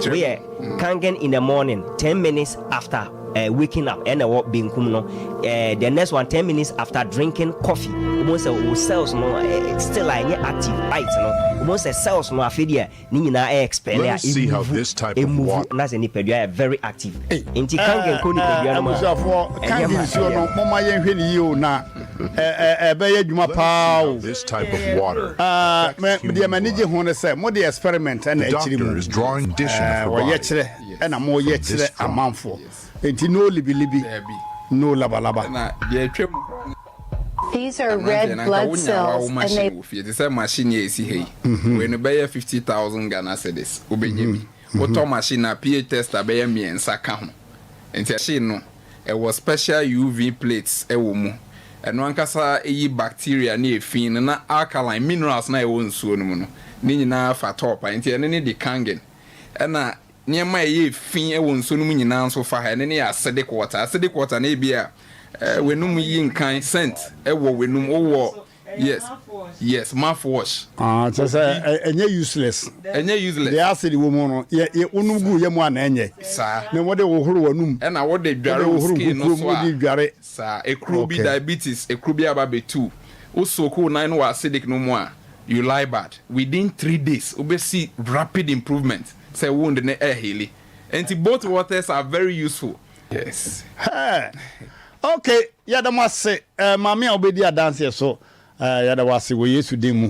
woyɛ kangen in the morning 10 minutes after uh, waking up ɛna ɛwɔ benkum no uh, the next one 10 minutes after drinking coffee wobɛhu sɛ wo cells no uh, still a ɛnyɛ active light no wobɛhu sɛ cells no afei deɛ Ne nyinaa ɛyɛ expel a emuvu emuvu na sɛ nipadua yɛ very active nti kangen kɔ nipadua no mu a Abusuafoɔ kangen nsuo no momma yɛnhwɛ no yie o na ɛbɛyɛ adwuma paa o. Deɛ m'ani gye ho ne sɛ mode experiment ɛna akyiri mu wɔyɛ kyerɛ ɛna moyɛ kyerɛ amanfoɔ nti no libilibi no labalaba. These are Mmeranteɛ red no, anka blood wonya cells wo and machine they. wɔ fie te sɛ machine yi a ɛsi ha yi. Wei no bɛyɛ 50,000 Ghana cedis wobɛnya bi. Wotɔ machine no a pH tester bɛyɛ mmiɛnsa ka ho. Nti machine no ɛwɔ special UV plates wɔ mu. Ɛno ankasa yi bacteria ne efi no na alkaline minerals no a ɛwɔ nsuo no mu no ne nyinaa fa top a. Nti ɛno ne dekangen. Ɛna Nneɛma a ɛyɛ fi wɔ nsuo no mu nyinaa nso fa ha. Ɛno ne acidic water. Acidic water no ebia w'anum yi nkan, scent wɔ w'anum. Wowɔ Yes yes mouth wash. Ah kyerɛ sɛ ɛnyɛ useless. Ɛnyɛ useless. Deɛ acid wɔ mu no yɛ yɛ wonum gu yɛ mu a na ɛnyɛ. Saa. Na wɔde hohoro w'anum. Ɛna wode dware wo skin no so a. Wode dware. Saa ekuro bi diabetes ekuro bi aba abɛtu wo soak wo nan no wɔ acidic no mu a you lie bad within 3 days wobɛ see rapid improvement sɛ wound no ɛheali nti both waters are very useful. Yes. Hɛɛ ok yɛda mo ase eh, maame a wobɛdi adanseɛ so eh, yɛda wo ase wɔ Yesu din mu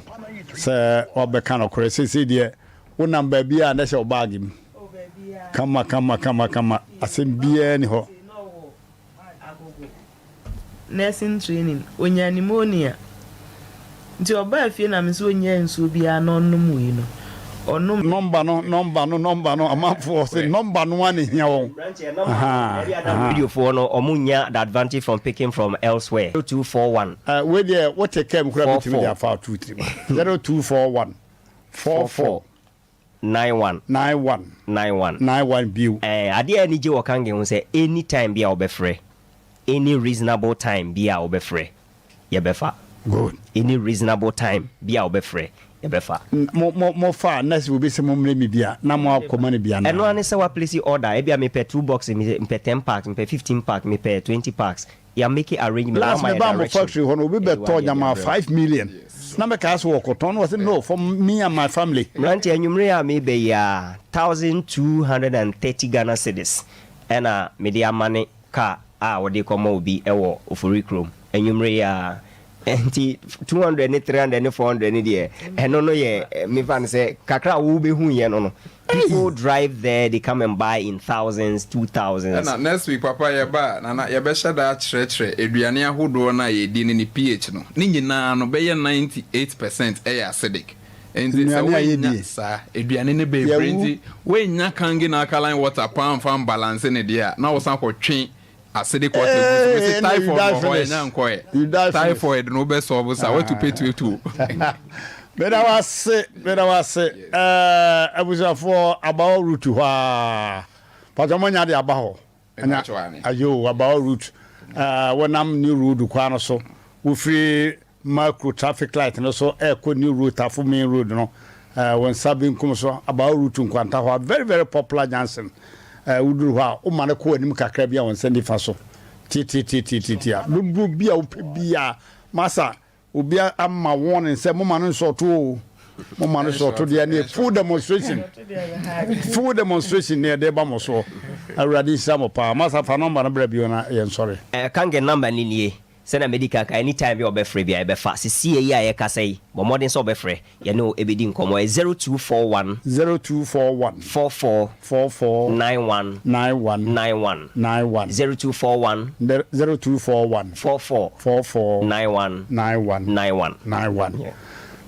sɛ wabɛka nɔkorɛ. Seesei deɛ wonam baabi a na hyɛ wo baage mu kama kama kama kama, asɛm biara ni hɔ. Nursing training, ɔnyaa pneumonia nti ɔbaa fie na me sɛ ɔnyaa nsuo biara na ɔnom wei no ɔnom. Nɔmba no nɔmba no nɔmba no amanfoɔ se nɔmba no ara na ehia wɔn. Mmeranteɛ nɔmba no baabi a na radiofoɔ no ɔmo nnya the advantage from picking from elsewhere. 0241. Wei deɛ wote kaa mu koraa bɛtumi de 44. afa ato wo tirim. 0241 44. 91. 91. 91. 91 bio. Ɛɛ adeɛ a anigye wɔ Kangen ho sɛ any time bi a wobɛfrɛ, any reasonable time bi a wobɛfrɛ, yɛbɛfa. Good. Any reasonable time bi a wobɛfrɛ, yɛbɛfa. Mo mo mo fa a na sɛ obi sɛ mo mmrɛ me bi a na mo akɔ ma no bi anaa? Ɛno ara ne sɛ wa place order, ebia mepɛ two boxes, mepɛ 10 packs, mepɛ 15 pack, mepɛ 20 packs, yɛ make arrangement, Last wama me yɛ baa mo direction. factory hɔ no obi Ɛde bɛtɔ w'adeɛ de nyama abrɛ wo. 5 million na mɛkaa sɛ wɔkɔtɔn na wɔsɛ no for me and my family. Mmeranteɛ, anwummere a mereba yi ara, 1,230 Ghana cedis ɛna mede amane car a wɔde rekɔma obi wɔ Ofori kurom anwummere yi ara. Nti 200 ne 300 ne 400 no deɛ, ɛno no yɛ mefa no sɛ kakra a wobɛhuiɛ no no. People drive there, they come and buy in thousands, two thousands. Ɛna next week papa yɛba a, Nana yɛbɛhyɛ da akyerɛkyerɛ aduane ahodoɔ no a yɛdi ne ne pH no. Ne nyinaa no bɛyɛ 98% ɛyɛ acidic. Nti sɛ Nnuane a woannya yɛdie. saa aduane no bebree Yɛwu. nti woannya Kangen alkaline water paa amfa ambalanse ne deɛ a, na wosan kɔtwe acidic water gu so. Mese Hey, ɛnna you typhoid die wɔ hɔ finish. ɛnya nkɔɛ. You die finish. Typhoid no wobɛ solve saa, woatu petuetuo. Meda wo ase, meda wo ase. Ɛɛ, abusuafoɔ, Abawa route hɔ ara. Patro mo nya de aba hɔ. Anya, Mepakyɛw ane. ayo, Abawa route. Ɛɛ, wonam New Road kwan no so. Wofiri Makro traffic light no so ɛrekɔ New Road, Tafo main road no. Ɛɛ, wo nsa benkum so, Abawa route nkwanta hɔ a, very very popular junction. Ɛɛ, woduru hɔ a, woma no kɔ w'anim kakra bi a wo nsa nifa so. Tiatiatiatiatia. Dodoɔ bi a wopɛ biara, masa, Obi ama warning sɛ moma no nsɔɔto o, moma no sɔɔto deɛ ne full demonstration, full demonstration ne ɛde ba mo soɔ. Awurade nhyira mo paa. Masa fa nɔmba no bra bio na yɛn sɔre. Kangen number no nie, sɛnea madi kan kae, anytime bi a wɔbɛfrɛ biara yɛbɛfa. Sesie yi a yɛrekasa yi, bɔ mmɔden sɛ wobɛfrɛ, yɛne wo bɛdi nkɔmmɔ. Ɛyɛ 0241. 0241. 44. 44. 91. 91. 91. 91. 0241. 0241. 44. 44. 91. 91. 91. 91.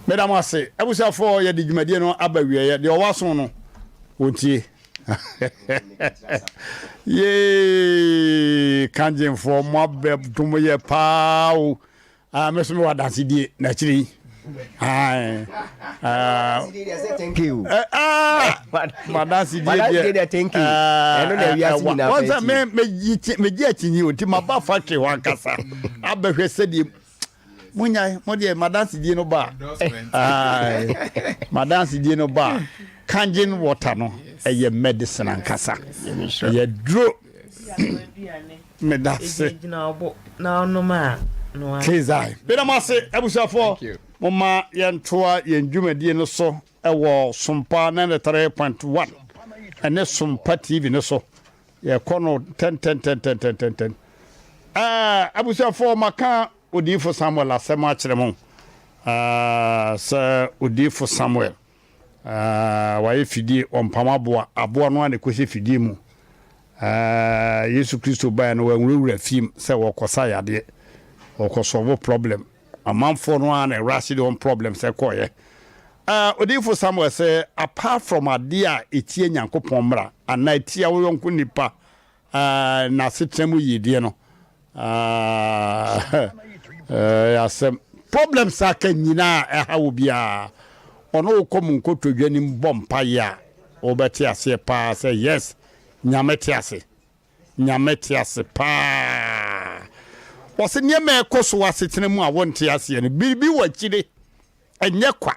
Meda mo ase. Abusuafoɔ, yɛde dwumadie no aba awieɛ. Deɛ ɔwɔ aso no, ɔntie. Yee, Kangyemfoɔ, mo abɛdom yɛ paa o. Ah, me so mewɔ adansedie na akyire yi. Ae. Ah, eh, ah, madansedie deɛ. Wɔn sɛ me megye akyinyi o, nti maba factory hɔ ankasa abɛhwɛ sɛdeɛ monyae mo deɛ madansedie no ba a. Madansedie no ba a, Kangen water no ɛyɛ medicine ankasa. Ɛyɛ duro. Meda ase. Kezae. Meda mo ase abusuafoɔ. Momma yɛntoa yɛn dwumadie no so wɔ Sompa 93.1 ɛne Sompa TV no so. Yɛkɔ no ntɛntɛntɛntɛntɛntɛn. Ɛɛ abusuafoɔ maka Odiyifo Samuel asɛm akyerɛ mo. Ɛɛ sɛ Odiyifo Samuel ɛɛ wayɛ fidie ɔmpam aboa aboa no ara na ɛkɔhyɛ fidie mu. Ɛɛ Yesu Kristo baeɛ no wanwurawura fie mu sɛ wɔkɔsa yadeɛ, wɔkɔsɔlvo problem. Amanfoɔ no ara na ɛrush de wɔn problems ɛkɔeɛ. Ɛɛ Odiyifo Samuel sɛ apart from adeɛ a ɛtia Nyankopɔn mmara anaa ɛtia wo yɔnko nipa ɛɛ n'asetena mu yiedie no, ɛɛ ɛyɛ asɛm. Problems a aka nyinaa a ɛha wo biara, ɔne wo kɔ mo nkotodwe anim bɔ mpaeɛ a, wobɛte aseɛ paa sɛ yes, Nyame te ase. Nyame te ase paa. Wɔse nneɛma a ɛkɔ so wɔ asetena mu a wonte aseɛ no, biribi wɔ akyire. Ɛnyɛ kwa.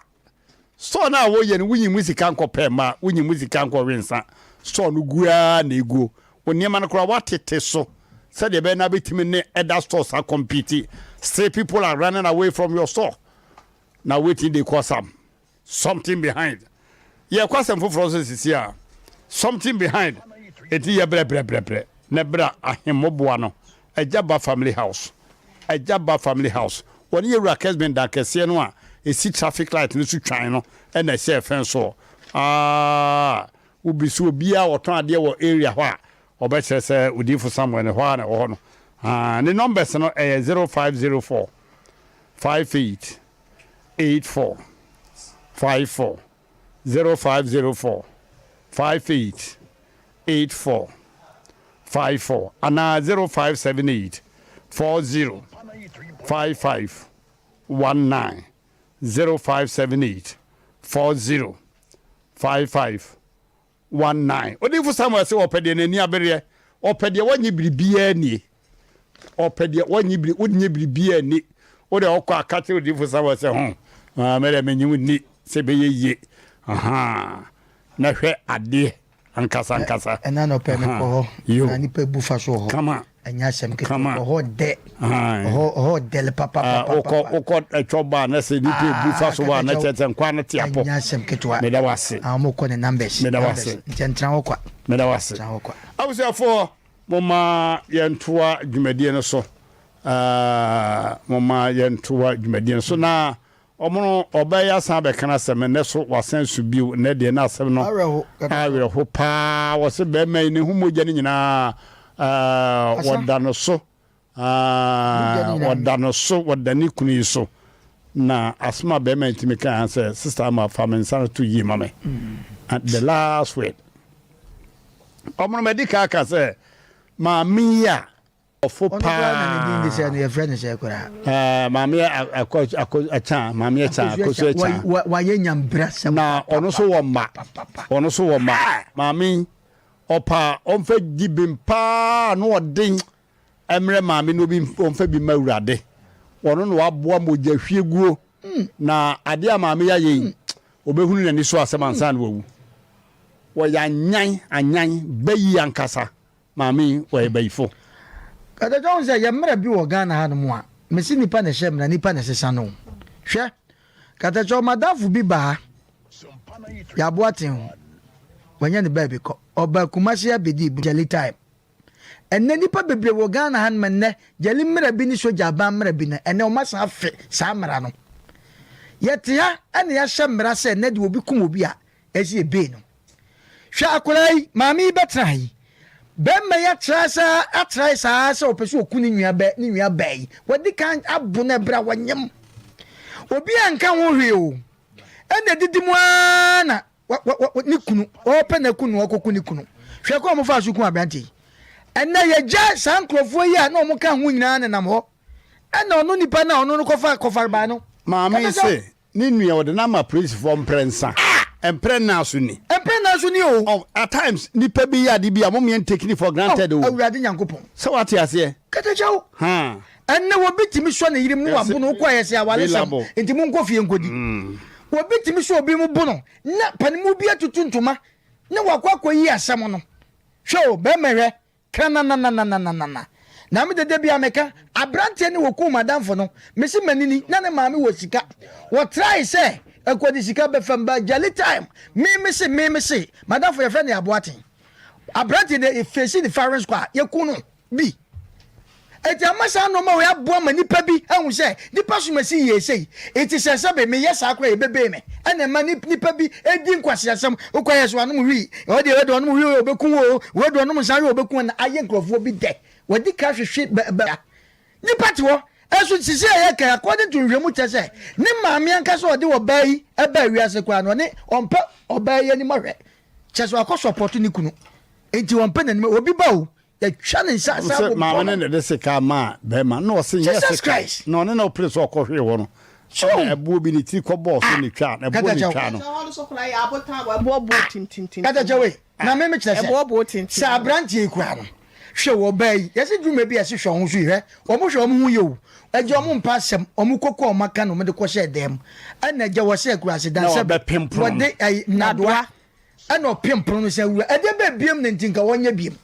Store no a woyɛ no, wonyi mu sika nkɔpɛ mmaa, wonyi mu sika nkɔwe nsa. Store no gu ara na eguo. Wo nneɛma no koraa woatete so sɛdeɛ ɛbɛyɛ na wobɛtumi ne other stores akɔmpiti. Still people are running away from your store. Na wetin dey cause am? Something behind. Yɛkɔ asɛm foforɔ so sisi a, something behind. Enti yɛ brɛbrɛbrɛbrɛ na bra ahemmoboa no, Agya Ba Family House. Agya Ba Family House. Wɔne yɛn wura Kesben dan kɛseɛ no a ɛsi traffic light no so twan no na ɛhyɛ fɛn soɔ. Aah, wobisa obiara a ɔtɔn adeɛ wɔ area hɔ a, ɔbɛkyerɛ sɛ Odiyifo Samuel no, ɛhɔ ara na ɛwɔ hɔ no. Aah, ne numbers no ɛyɛ 0504 58 84 54, 0504 58 84 54 anaa 0578 40 55 19, 0578 40 55 19. Odiyifo Samuel se ɔpɛ deɛ n'ani abereɛ, ɔpɛ deɛ wannye biribiara nnie, ɔpɛ deɛ wannye biri, wonnye biribiara nni. Wo deɛ ɔkɔ a ka kyerɛ odiyifo Samuel sɛ ho, ah, me deɛ menye wo nni sɛ ɛbɛyɛ yie. Ahaa, na hwɛ adeɛ ankasa ankasa. Ɛna anɔpɛ mekɔ hɔ Yo. na nipa bu fa so wɔ hɔ. Kama. Ɛnyɛ asɛm ketewa. Kama. Ɛhɔ dɛ. Aye. Ɛhɔ ɛhɔ dɛle Ah, wokɔ papapapapa. wokɔ ɛtwɔ ba na sɛ nipa ebu fa so wɔ a na kyerɛ sɛ nkwa no te apɔ. Ɛnyɛ asɛm ketewa. Meda wo ase. Ah, wɔn kɔ ne numbers. Meda wo Numbers. ase. Nti ɛntena hɔ kwa. Meda wo ase. Ntena hɔ kwa. Abusuafoɔ, momma yɛntoa dwumadie no so. Ah, momma yɛntoa dwumadie no so na Ɔmo ɔbaa yi asan abɛka n'asɛm nnɛ so wasan su bio nnɛ deɛ na asɛm no Awerɛho kaka. awerɛho paa wɔse bɛɛma yi ne ho mogya no nyinaa ɛɛ Asa. wɔda no so Mogya no ɛɛ nyinaa. wɔda no so wɔda ne kunu yi so na asɛm a bɛɛma yi tumi kaa sɛ sister ama fa me nsa no to yie ma me And the last word ɔmo no madi ka aka sɛ maame yi a Ɔfo Ɔno koraa na ne din de sɛ paa. no yɛfrɛ no sɛ koraa. Ɛɛ maame akɔ akɔ ɛkyan maame ɛkyan akosu ɛkyan. Wayɛ nyambrasɛm. Na ɔno nso wɔ mma ɔno nso wɔ mma maame yi ɔpa ɔnfɛ di bem paa na ɔden ɛmrɛ maame na obi ɔnfɛ bi ma awurade ɔno na waboa mogya hwie guo na adeɛ a maame yi ayɛ yi ɔbɛhunu n'ani so asɛm ansa na wawu wɔyɛ anyan anyan bɛyi ankasa. Maame yi wɔyɛ bayifo. Katakyɛ wohu sɛ yɛ mmra bi wɔ Ghana ha nom a mese nipa na ɛhyɛ mmra nipa na ɛsesa no hwɛ Katakyɛ madamfo bi ba ha yɛ aboaten ho wanya ne baabi kɔ ɔba Kumasi abɛdi gyali time ɛnɛ nipa bebree wɔ Ghana ha nom ɛnɛ gyali mmra bi ne sogya aban mmra bi no ɛnɛ ɔma san afe saa mmra no yɛte ha ɛna yɛahyɛ mmra sɛ ɛnɛ de obi kum obi a Ɛsɛ yɛbee no. Hwɛ akwadaa yi, maame yi bɛtena ha yi. Bɛrima yi atra saa atrae saa sɛ ɔpɛ sɛ ɔku ne nua bɛ ne nua baa yi. Wadi kan abo no ɛberɛ a wɔnyem. Obi anka ho hwee o. Ɛna ɛdidi mu ara na ne kunu ɔpɛ na aku no ɔkɔku ne kunu. Hwɛ kwan a wɔfaa so ku aberante yi. Ɛnɛ yɛgya saa nkurɔfoɔ yi a na wɔka ho nyinaa nenam hɔ. Ɛna ɔno nipa no a ɔno no kɔfa kɔfarebaa no. Maame yi se Ne nua wɔde no ama polisifoɔ mprɛnsa. Mprɛ nnan so ni. Mprɛ nnan so ni o. Oh, at times nipa bi yɛ ade bi a mo yɛn taking it for granted o. Oh, Awurade Nyankopɔn. Sɛ wate aseɛ. Katakyɛw. Ha. Ɛnna obi tumi sɔ ne yere mu na wabo no wokɔ ayɛ sɛ awaresɛm nti mo nkɔ fie nkɔdi. Mm. Obi tumi sɔ obi mu bo no na panimu bi atutu ntoma na wakɔ akɔyi asɛm no. Hwɛ o, bɛrima hwɛ. Kranananananana. Na me de da biara meka, aberanteɛ no wɔkum m'adamfo no, mese manini, na ne maame wɔ sika. Wɔtrae sɛ ɛkɔde sika bɛfam but gyali time, me mese, me mese, m'adamfo yɛfrɛ no Aboaten. Aberanteɛ no yɛfeesi ne firing squad, yɛku no bi. Enti ama saa nnoɔma wei aboa ma nipa bi ahu sɛ nipa som asi yie sei. Enti sɛ sɛbe meyɛ saa koraa yɛbɛbee me. Ɛna ɛma nipa bi di nkwaseasɛm. Wokɔ ayɛ sɛ wanom wii, ɔdeɛ wei deɛ ɔnom wii o ɔbɛku wo o, wei deɛ ɔnom nsa wei ɔbɛku wo na ayɛ nkurɔfoɔ bi dɛ. Wadi ka hwehwe bɛ bɛ nipa te hɔ. Ɛnso sisi a yɛka yi according to nhwehwɛmu kyerɛ sɛ ne maame ankasa a ɔde ɔbaa yi baa wiase koraa no ɔne ɔmpɛ ɔbaa yi anim ahwɛ. Kyerɛ sɛ wakɔ support ne kunu. Enti ɔmpɛ n'anim obi ba o Yɛtwa ne nsa san Sɛ bobɔ maame no. no na ɛde sika maa bɛrima na ɔse nyɛ Jesus sika Christ. na ɔne na ɔpere sɛ ɔkɔhwee hɔ no So. ɛna ɛboɔ bi ne tiri kɔbɔɔ so na etwaa no ɛboɔ na Katakyɛw. etwaa no. Ɛhɔ no nso koraa yɛ abotan a wɔaboɔboɔ tintintintin. Katakyɛw ei, na me mekyerɛ sɛ, Ɛboɔboɔ tintin. sɛ aberanteɛ yi koraa no, Hwɛ wɔ ɔbaa yi, yɛse dwuma bi a yɛse hwɛ wɔn so yi, hwɛ, wɔn hwɛ wɔn ho yie o, agya wɔn mpa asɛm, wɔn koko a wɔn aka na wɔn de kɔ hyɛɛ dan mu, ɛna agya wɔse akuraase dan sɛ wɔde ɛyi nnadoa ɛna ɔpem pono no sɛ awura, ɛdeɛ bɛɛ biem na nti nka wɔnyɛ biem,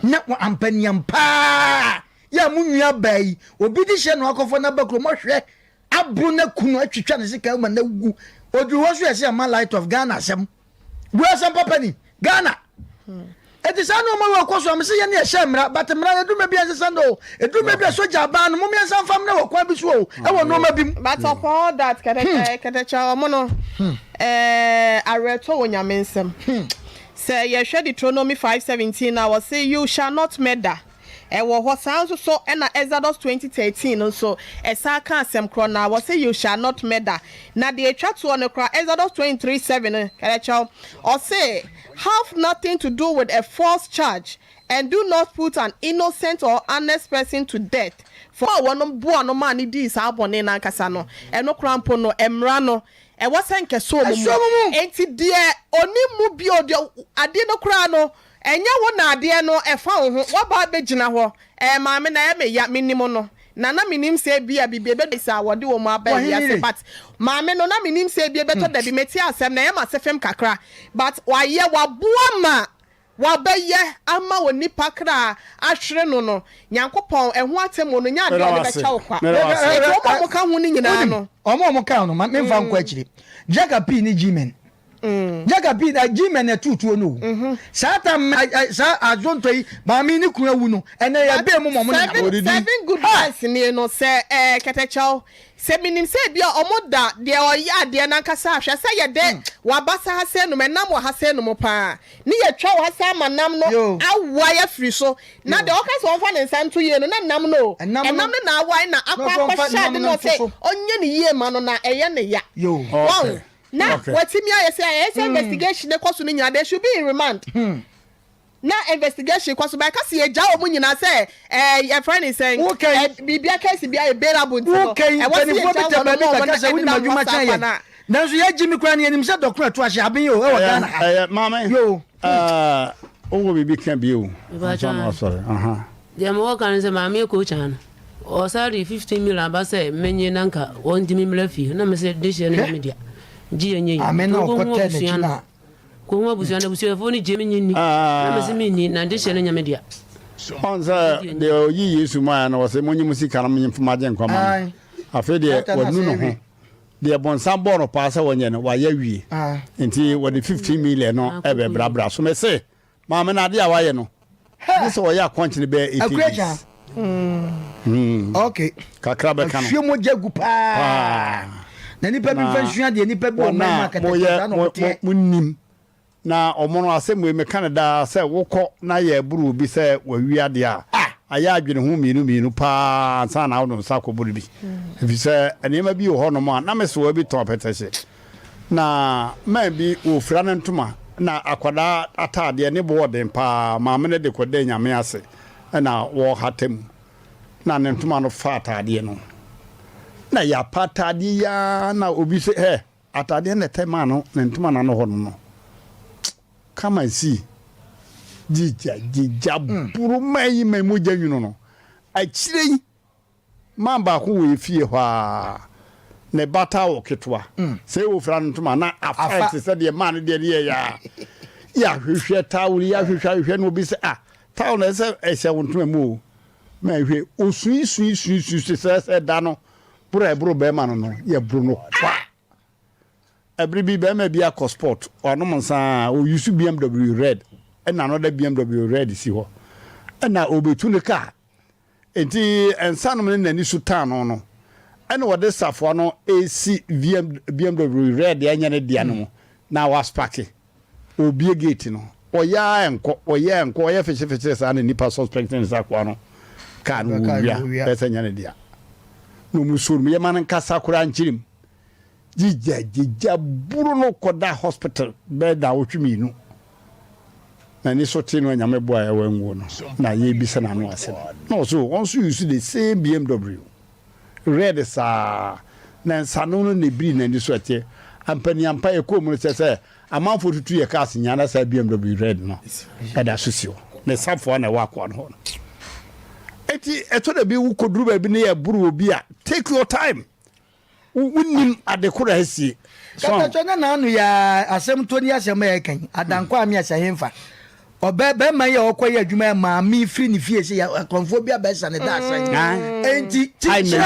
na wɔn ampaniam paa yɛ a mo nua baa yi, obi de hyɛ na wakɔfɔ n'aba kurom ɔhwɛ aboro n'akunu atwitwa ne sika ma n'awu, oduru hɔ so yɛse ama light of Ghana asɛm. Bu asɛm papa ni Ghana. Eti saa nneɛma wɔ kɔ so a mese yɛne ɛhyɛ mmara but mmara no eduru bi a ɛnsesa no o eduru bi a sogya aban no mom yɛnsa mfa mmra wɔ kwan bi so o ɛwɔ nneɛma bi mu. But upon all that kɛtɛkyɛ kɛtɛkyɛ ɔmo no ɛɛ awerɛtɔ wɔ Nyame nsam. Sɛ yɛhwɛ Deuteronomy 5:17 a ɔse you shall not murder. Ɛwɔ hɔ. Saa nso so na Exodus 20:13 no nso, ɛsan ka asɛm korɔ no ara, wɔse, You shall not murder. Na deɛ ɛtwa toɔ no koraa, Exodus 23:7 no, kyerɛkyerɛw, ɔse, Have nothing to do with a false charge, and do not put an innocent or honest person to death, for. Wɔn a wɔnom boa no maa no dii saa bɔne no ankasa no, ɛno koraa mpo no, mmara no, ɛwɔ sɛ nka ɛsɔ wɔn mu. Enti deɛ ɔnim mu bio, deɛ adeɛ no koraa no, Ɛnyɛ wo na adeɛ no ɛfa wo ho, woaba abɛgyina hɔ, ɛɛ maame na ɛyɛ me ya, menim no, na na menim sɛ ebia biribi ɛbɛdu saa wɔde wɔn aba wiase but maame no na menim sɛ ebia ɛbɛtɔ da bi mete asɛm na ɛyɛ m'asefem kakra but wayɛ waboa ma wabɛyɛ ama onipa kra ahwere no no Nyankopɔn ɛho atemmuo no nyɛ adeɛ a ɔde bɛkyɛ wo kwa enti wɔn a wɔka ho no nyinaa no. Wɔn a wɔka ho no ma memfa nkɔ akyire, Jaka P ne G-Men. Jaka bi na G-men na ɛtu tuo no o. Saa tam saa azontɔ yi maame ne kunu awu no ɛnɛ yɛ bɛn mu ma ɔmo nenam. Seven good months nie no sɛ ɛɛ kɛtɛkyɛw sɛ menim sɛ ebia ɔmo da deɛ ɔyɛ adeɛ no ankasa ahwɛ sɛ yɛdɛ wabasa ha sɛ nom ɛnam wɔ ha sɛ nom paa ne yɛtwa wɔ ha sɛ ama nam no awae afiri so na deɛ ɔka sɛ ɔmfa ne nsa nto yie no na nam no o ɛnam no na awae na akɔ akɔhyɛ ade no sɛ ɔnyɛ ne yie ma no na ɛyɛ ne ya wɔn Na watumi ayɛ sɛ ɛyɛ sɛ investigation kɔ so no nyinaa they should be in remand. Na investigation kɔ so but ɛka sɛ yɛgya wɔn nyinaa sɛ ɛɛ yɛfrɛ ne sɛn ɛɛ biribia case bi ayɛ bailable nti no ɛwɔ sɛ yɛgya wɔn ma wɔn ɛdeda hɔ saa kwa no a. Nanso yɛgye me koraa no yɛnim sɛ dɔkono ɛto ahyɛ aben o ɛwɔ Ghana ha. Ɛyɛ maame. Yoo. Ɛɛ wowɔ biribi ka bio ansa na wasɔre aha. Deɛ mewɔ ka ne sɛ maame Ekochan no ɔsan de 15 mil aba sɛ menye na nka ɔntumi mmra fie na mese dehyeɛ no nyɛ me dea gye yɛ nyɛ yi Maame na nti ɔkɔhu ɔkɔtɛɛ abusua n'akyi no na. kɔhu abusua no abusuafoɔ no gye menye nni na mese menni na dehyeɛ no nyɛ me dea. Ɔn sɛ deɛ ɔyi Yesu maeɛ no ɔse monye mo sika no mfa magye nkwa ma no Ae. afei deɛ Dɔkta na wanu sɛ ne ho ewie. deɛ bɔnsam bɔɔ no paa sɛ wɔnyɛ no wayɛ awie nti wɔde 15 million no ɛbɛbrabra so mese maame no adeɛ a wayɛ no ne sɛ wɔyɛ akɔnkyene bɛyɛ 80 days hmm. okay kakra bɛka no ahwie mogya gu paa na nipa bi nfa nsua deɛ nipa bi wɔ mmarima akɛtɛkyɛ saa na ɔmo teɛ mo nim Na ɔmo no, asɛm wei meka no daa sɛ wokɔ na yɛboro obi sɛ wawi adeɛ a, ayɛ adwene ho mmienu mmienu paa ansa na wode wo nsa akɔboro bi. Efisɛ nneɛma bi wɔ hɔnom a, na me sewaa bi tɔn apɛtɛhye. Na man bi wɔfira ne ntoma na akwadaa ataadeɛ ne bo wɔ den paa, maame no de kɔdaa Nyame ase na wɔrehata mu na ne ntoma no fa ataadeɛ no. Na yɛapa ataadeɛ yi ara na obi sɛ hɛ! Atadeɛ na ɛtɛ maa no ne ntoma no ano hɔ no no come and see gyigya gyigya boro man yi man mogya nwunu no akyire yi man baako wɔ efie hɔ a ne ba taa wɔ ketewa sɛ ɛwɔ fira no ntoma na afa te sɛ deɛ maa no deɛ no yɛ yaa yɛahwehwɛ tawul yɛahwehwɛ ahwehwɛ no obi sɛ ah tawul na ɛsɛ ɛhyɛ wo ntoma mu o ma ɛhwɛ osui sui sui sui sɛ sɛ da no Boro a ɛboro barima no no, yɛboro no kwa. Ɛbere bi barima bi akɔ sport, wanom nsa a, ɔyusu BMW red, ɛna another BMW red si hɔ. Ɛna ɔbɛtu ne kaa. Enti nsa nom ne n'ani so tan no no, ɛna ɔde safoa no resi BMW red a ɛnyɛ ne dea no mu na waspake. Ɔrebue gate no, ɔyɛ ara ɛnkɔ, ɔyɛ ara ɛnkɔ, ɔyɛ fekyefekye saa na nnipa suspect no sɛ akoa no kaa no wɔwia, bɛyɛ sɛ ɛnyɛ ne dea. Na wɔn suo no, yɛma no nkasa koraa nkyerɛ mu. Gyigya gyigya buru no kɔda hospital bɛyɛ daawɔtwe mmienu. N'ani so tee no a Nyame boa a wanwuo no, na yɛrebisa n'ano asɛm. Na ɔse wɔn nso use the same BMW. Red saa na nsano no na ebiri n'ani so ɛteɛ. Ampaniampa yɛkɔɔ mu no kyerɛ sɛ amanfoɔ tutu yɛ cars nyinaa na saa BMW red no ɛda so si hɔ. Ne safoa na ɛwɔ akoa no hɔ no. Eti ɛtɔ da bi wokɔduru baabi ne yɛboro obi a, take your time. Wonnim ade koro a asie. Katatwɛ na n'ano yɛ asɛm tɔ ni asɛm a ɛka yi adankɔ ame asɛ hemfa ɔbɛ bɛrima yi a ɔkɔ yɛ adwuma yɛ maame firi ne fie sɛ yɛ akɔnfoɔ bi abɛsa ne da asan mm. enti kyikyira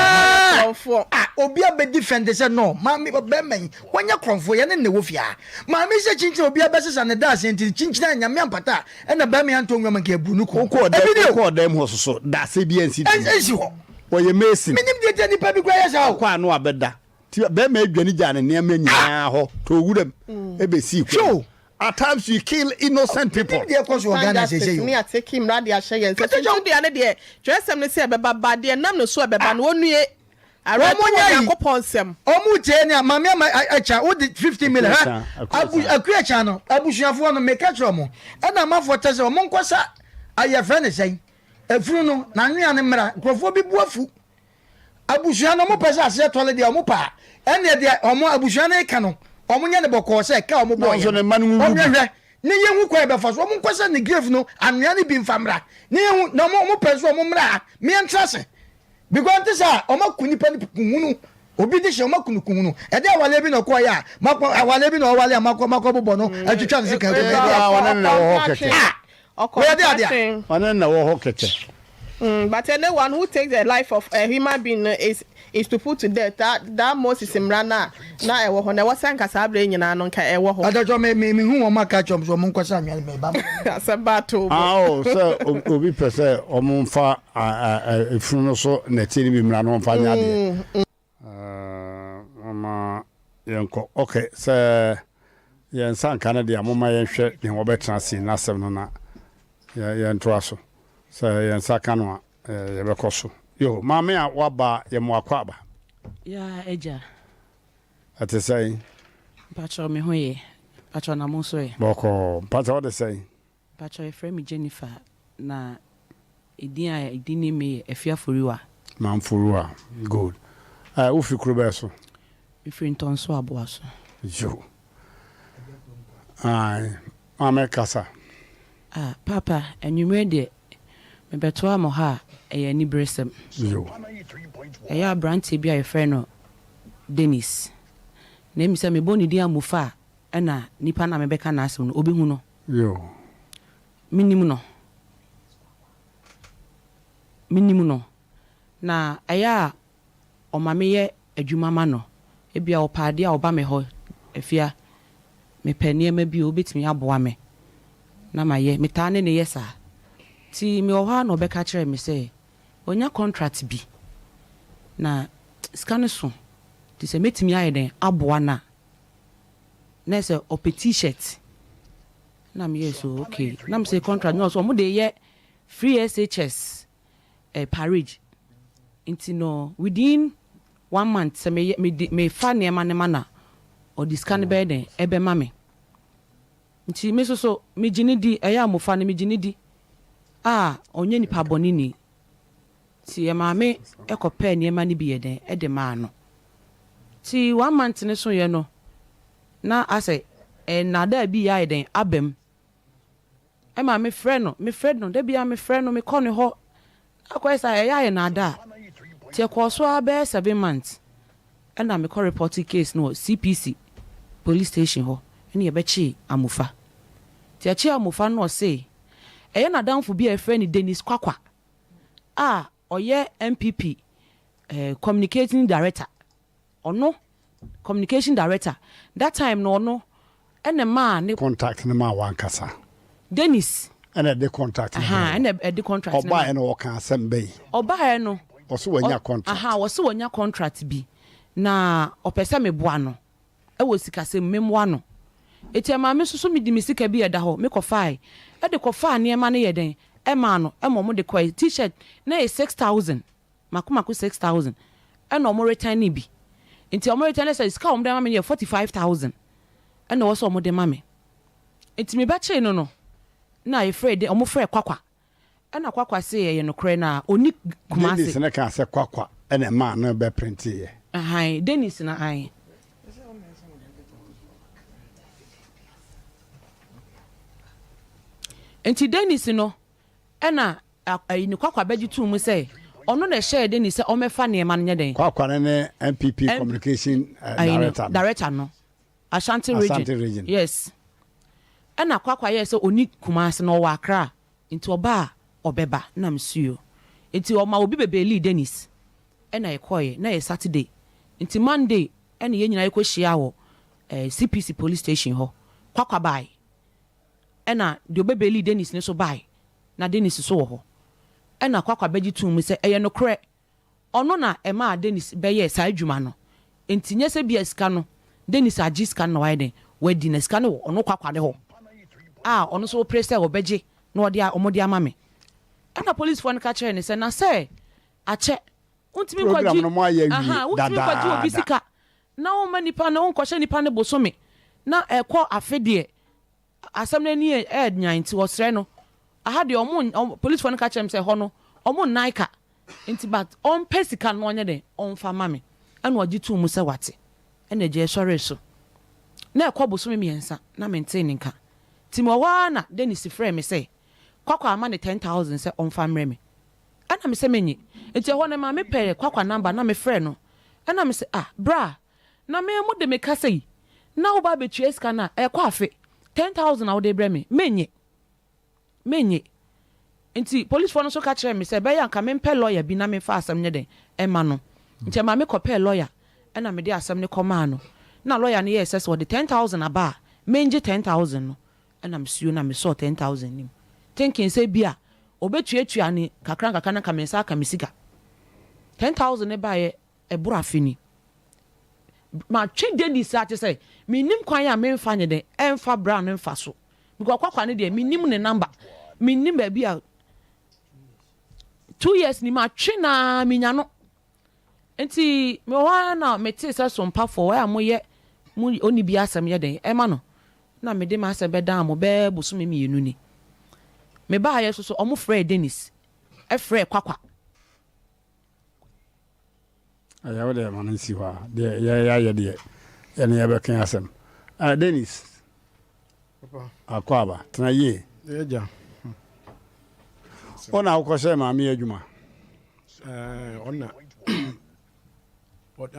a obi abɛdi fɛnde sɛ no maame bɛrima yi wɔnyɛ kɔnfoɔ yɛ ne ne wɔ fie a maame sɛ kyikyira obi abɛsesa ne da asan nti kyikyira nyame ampata ɛna bɛrima yi antɔ nwura ma nka ebu no kɔ ebi ni o kɔɔ dɛm hɔ soso da ase bi ansi ɛnsi hɔ Ɔyɛ mason. Menim deɛ nti a nipa bi koraa yɛ saa o. Ɔkɔ ano abɛda. Ti bɛrima adwane gyaa ne nneɛma nyinaa hɔ tɔɔ wuram ɛbɛsii kwan mu. At times you kill innocent people. Menim deɛ ɛkɔ so wɔ Ghana seesei o. Ne ateki mmara de ahyɛ yɛn nsa. Suntidua no deɛ, twerɛsɛm no sɛ ɛbɛba, ba deɛ ɛnam ne so ɛbɛba no, ɔnnue. Awerɛhoɔ wɔ Nyankopɔn nsam. Wɔn tie nea maame ama akya wo de 15 million ha abu akua akya no abusuafoɔ no meka kyerɛ wɔn ɛna amanfoɔ tɛ sɛ wɔn nkɔsa ayɛfrɛ ne sɛn Efunu no, n'anwea no mmra. Nkurɔfoɔ bi bo afu. Abusua no, wɔpɛ sɛ aseɛ tɔre deɛ, wɔpɛ a, ɛnneɛ deɛ wɔn abusua no reka no, wɔnyɛ no bɔkɔɔ sɛ ɛka a wɔbɔeɛ no. Wɔnhwɛ na yɛnhu kwan a yɛbɛfa so. Wɔnkɔ sɛ ne grave no, anwea no bi mfa mmra na yɛnhu. Na wɔpɛ nso a, wɔmmra ha ma yɛntra ase. Because ɛnte saa a, wɔaku nnipa no kuhunu. Obi de hyɛ, wɔaku no kuhunu. Ɛdeɛ awaleɛ bi na ɔkɔeɛ a, makɔ, awaleɛ bi na ɔwale a, makɔ, makɔbobɔ no, atwitwa ne sekan agu no. Ɛdeɛ. Ɔne no na ɛwɔ hɔ kɛkɛ. Ah! Wɔyɛ de ade a. Ɔne na ɛwɔ hɔ kɛkɛ. Mm, but anyone who takes the life of a human being no is is to put to death. That that Moses mmara no a na ɛwɔ hɔ no, ɛwɔ sɛ nka saa berɛ nyinaa no nka ɛwɔ hɔ. Adatɔ me me me hu wɔn aka kyerɛ wɔn sɛ wɔn nkɔsa anwea no me ba. Asɛm ba ato bo. Ah oh, sɛ obi pɛ sɛ wɔn mfa efunu no so nɛteɛ no bi mmra na wɔn mfa nyɛ adeɛ. Momma yɛnkɔ. Ok, sɛ yɛn nsa nka no deɛ a, momma yɛnhwɛ deɛ wɔbɛtena ase n'asɛm no na yɛntoa so. Sɛ yɛn nsa ka no a, yɛbɛkɔ so. Yo, maame a woaba, yɛ mo akwaaba. Yaa agya. Ɛte sɛn? Mpakyɛw me ho ye. Mpakyɛw na mo nso ɛ? Bɔkɔɔ. Mpakyɛw wode sɛn? Mpakyɛw yɛfrɛ me Jennifer na edin a yɛde nim me yɛ Afia Foriwa. Mamforiwa, good. Eh, wo firi kuro bɛɛ so? Me firi Ntɔnso Aboaso. Yo. Ae, maame kasa. Ah, Paapa, anwummerɛ deɛ, mebɛtoa mo ha a, ɛyɛ aniberesɛm. Yo. Ɛyɛ aberanteɛ bi a yɛfrɛ no Dennis. Na emi sɛ mebɔ ne din Amofa a, ɛna nipa no a mebɛka n'asɛm no, ɔbɛhu no. Yo. Menim no. Menim no. Na ɛyɛ a ɔma meyɛ adwuma ma no. Ebia ɔpɛ adeɛ a ɔba me hɔ, Afia, mepɛ nneɛma bi o, wobɛtumi aboa me na mayɛ. Metaa ne no yɛ saa. Nti mewɔ hɔ ara na ɔbɛka kyerɛɛ me sɛ wanya contract bi na sika no so nti sɛ mɛtumi ayɛ dɛn aboa no a. Na ɛsɛ ɔpɛ T-shirt. Na me yɛ so okay na me sɛ contract no ɔsɛ ɔmo de yɛ free SHS eh, parade nti no within one month sɛ me yɛ me de me fa nneɛma no ma na ɔde sika no bɛyɛ dɛn ɛbɛma me nti me soso me gye ne di ɛyɛ a mo fa no me gye ne di a ɔnyɛ nipa bɔne ni nti ɛmaa me ɛkɔ pɛɛ nneɛma no bi yɛ dɛn ɛde maa no nti one month no so yɛ no. Na asɛ nnaadaa bi reyɛ ayɛ dɛn aba mu. Ɛma mefrɛ no, mefrɛ no, da biara mefrɛ no, mekɔ ne hɔ. Na akɔyɛ sɛ ɛyɛ ayɛ nnaadaa. Nti ɛkɔɔ so ara bɛyɛ seven months ɛna mekɔ repɔtee case no wɔ CPC police station hɔ ɛna yɛbɛkyee Amofa. Nti yɛkyee Amofa no na ɔse ɛyɛ n'adamfo bi a yɛfrɛ no Dennis Kwakwa a ɔyɛ NPP communicating director. Ɔno communication director that time no ɔno ɛna ɛmaa ne. Contact no maa wankasa. Dennis. Ɛna ɛde contract no brɛɛ wo. Ɛna ɛde contract no maa. Ɔbaeɛ no ɔkaa asɛm bɛn? Ɔbaeɛ no. Ɔse wanya contract. Aha ɔse wanya contract bi na ɔpɛ sɛ meboa no ɛwɔ sikasɛm mu memmoa no. Eti ɛmaa me nso so mede me sika bi a ɛda hɔ me kɔfaae ɛde kɔfaa nneɛma no yɛ dɛn ɛmaa no ɛma ɔmo de kɔɛ T-shirt na ɛyɛ 6000. Mako mako 6000 ɛna ɔmo retɛne bi nti ɔmo retɛne sɛ sika a ɔmo de ama me no yɛ 45000 ɛna ɛwɔ sɛ ɔmo de ma me nti me bɛkyee no no na yɛfrɛ de ɔmo frɛ kwakwa ɛna kwakwa se ɛyɛ nokorɛ na ɔni Kumasi. Dennis no kaa sɛ kwakwa ɛna ɛmaa no bɛ printeeɛ. Ahan Dennis no ae. Nti Dennis no. Ɛna ayi ne Kwakwa bɛgye too mu sɛ ɔno na ɛhyɛɛ Dennis sɛ ɔmmɛfa nneɛma no nyɛ dɛn. Kwakwa no ne NPP communication director no. Director no. Ashanti region. Ashanti region. Yes. Ɛna Kwakwa yɛɛ sɛ ɔnni Kumasi na ɔwɔ Accra nti ɔba a ɔbɛba na mesuo. Nti ɔma obi bɛbɛɛlii Dennis ɛna yɛkɔeɛ na ɛyɛ Saturday nti Monday ɛna yɛn nyinaa yɛkɔhyiaa wɔ eh, CPC police station hɔ. Kwakwa baeɛ ɛna deɛ ɔbɛbɛɛlii Dennis no nso baeɛ na Dennis nso wɔ hɔ. Ɛna Kwakwa bɛgye too mu sɛ ɛyɛ nokorɛ Ɔno na ɛmaa Dennis bɛyɛɛ saa adwuma no. Enti nyɛ sɛ bia sika no, Dennis agye sika no na wayɛ dɛn, wadi, na sika no wɔ ɔno Kwakwa no hɔ a ɔno nso repere sɛ ɔbɛgye na ɔde a wɔde ama me. Ɛna policefoɔ no ka kyerɛɛ no sɛ, na sɛ akyɛ, wontumi Program nkɔgye, no moayɛ awie aha, wontumi nkɔgye obi dadaada. sika na womma nipa no, wonkɔhyɛ nipa no bosome na ɛkɔ afe deɛ, Asɛm no ani yɛ nyan nti wɔsrɛ no. Aha deɛ ɔmo ɔmo policefoɔ no ka kyerɛ me sɛ ɛhɔ no ɔmo nnan ka nti but ɔmpɛ sika no na ɔnyɛ dɛn ɔmfa ma me ɛna ɔgye too mu sɛ wate ɛna agya ɛsɔree so na ɛkɔ bosome miɛnsa na mentee ne nka nti mewɔ hɔ ara na Dennis frɛɛ me sɛ Kwakwa ama no 10,000 sɛ ɔmfa mmerɛ me ɛna me sɛ menye nti ɛhɔ no ɛmaa me pɛɛ Kwakwa number na me frɛɛ no ɛna me sɛ ah bra Na me mo de me ka sei na wo ba abɛtua sika no a ɛkɔ afe 10,000 a wode rebrɛ me mennye mennye nti policefoɔ no nso ka kyerɛɛ me sɛ ɛbɛyɛ a nka mempɛ lawyer bi na memfa asɛm nyɛ dɛn ɛma no nti ɛmaa me kɔpɛɛ lawyer ɛna mede asɛm no kɔmaa no na lawyer no yɛɛ sɛ sɛ ɔde 10,000 aba a mengye 10,000 no ɛna mesuo na mesɔɔ 10,000 no mu thinking sɛ bi a ɔbɛtuatua ne kakra nkakra na nka me nsa aka me sika 10,000 no baeɛ Ɛboro afe ni. Matwe Dennis saa kyerɛ sɛ mennim kwan a memfa nyɛ dɛn ɛmfa bra no mfa so because Kwakwa no deɛ mennim ne number mennim baabi a 2 years ni matwe na menya no nti mewɔ hɔ ara na metee sɛ sompafoɔ a moyɛ mo ɔni bi asɛm yɛ dɛn ɛma no na mede m'asɛm bɛdaa mo bɛɛ bosome 2 ni mebaayɛ so so ɔmo frɛɛ Dennis ɛfrɛɛ Kwakwa. Ɛyɛ wo deɛ ma no nsi hɔ a deɛ yɛayɛ deɛ yɛne yɛbɛka asɛm. Uh, Dennis. Akɔ aba tena yie. Ɛgya. Wo na wokɔhyɛ maame adwuma. Ɔna.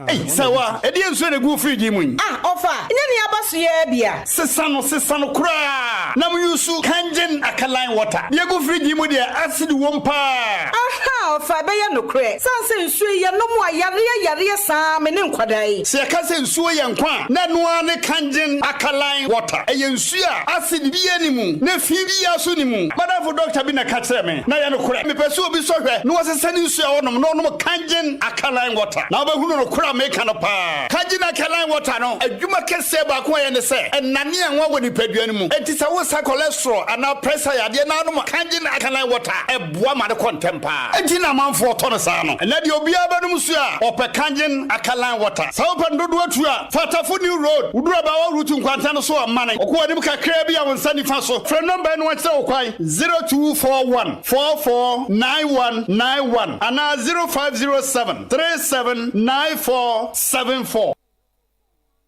Ei, Sawa, ɛdeɛn nsuo na ɛgu wo fridge yi mu yi? Ah, ɔfa, nyɛ nea aba so yi ara bi a. Sesa no, sesa no koraa na mo use Kangen alkaline water. Deɛ ɛgu fridge yi mu deɛ, acid wom paa. Ahaa, ɔfa, ɛbɛyɛ nokorɛ. Sane sɛ nsuo yi, yɛnom a, yareɛ yareɛ saa me ne nkwadaa yi. Sɛ yɛka sɛ nsuo yɛ nkwa a, na ɛno ara ne Kangen alkaline water. Ɛyɛ nsuo a acid biara nni mu, na fi biara nso nni mu. M'adamfo dɔkta bi na ɛka kyerɛɛ me, na ɛyɛ nokorɛ. Mepɛ sɛ obi sɔ hwɛ na ɔsesa ne nsuo a ɔnom na ɔnom Kangen alkaline water, na wobɛhunu nokorɛ a meka no paa. Kangen alkaline water no, adwuma kɛseɛ baako a ɛyɛ ne sɛ, ɛnane anwa wɔ nipadua no mu. Enti sɛ wosa cholesterol anaa pressure yadeɛ na wonom Kangen alkaline water a, ɛboa ma no kɔ ntɛm paa. Enti na amanfoɔ tɔ no saa no. Ɛnnɛ deɛ obiara bɛnom nsuo a, ɔpɛ Kangen alkaline water. Sɛ wopɛ no dodoɔ tu a, fa Tafo New Road, woduru Abaawa Route nkwanta no so a, mane kɔ w'anim kakraa bi a wo nsa nifa so. Frɛ nɔmba yi na wɔnkyerɛ wo kwan, 0241 44 9191 anaa 0507 37 94 74.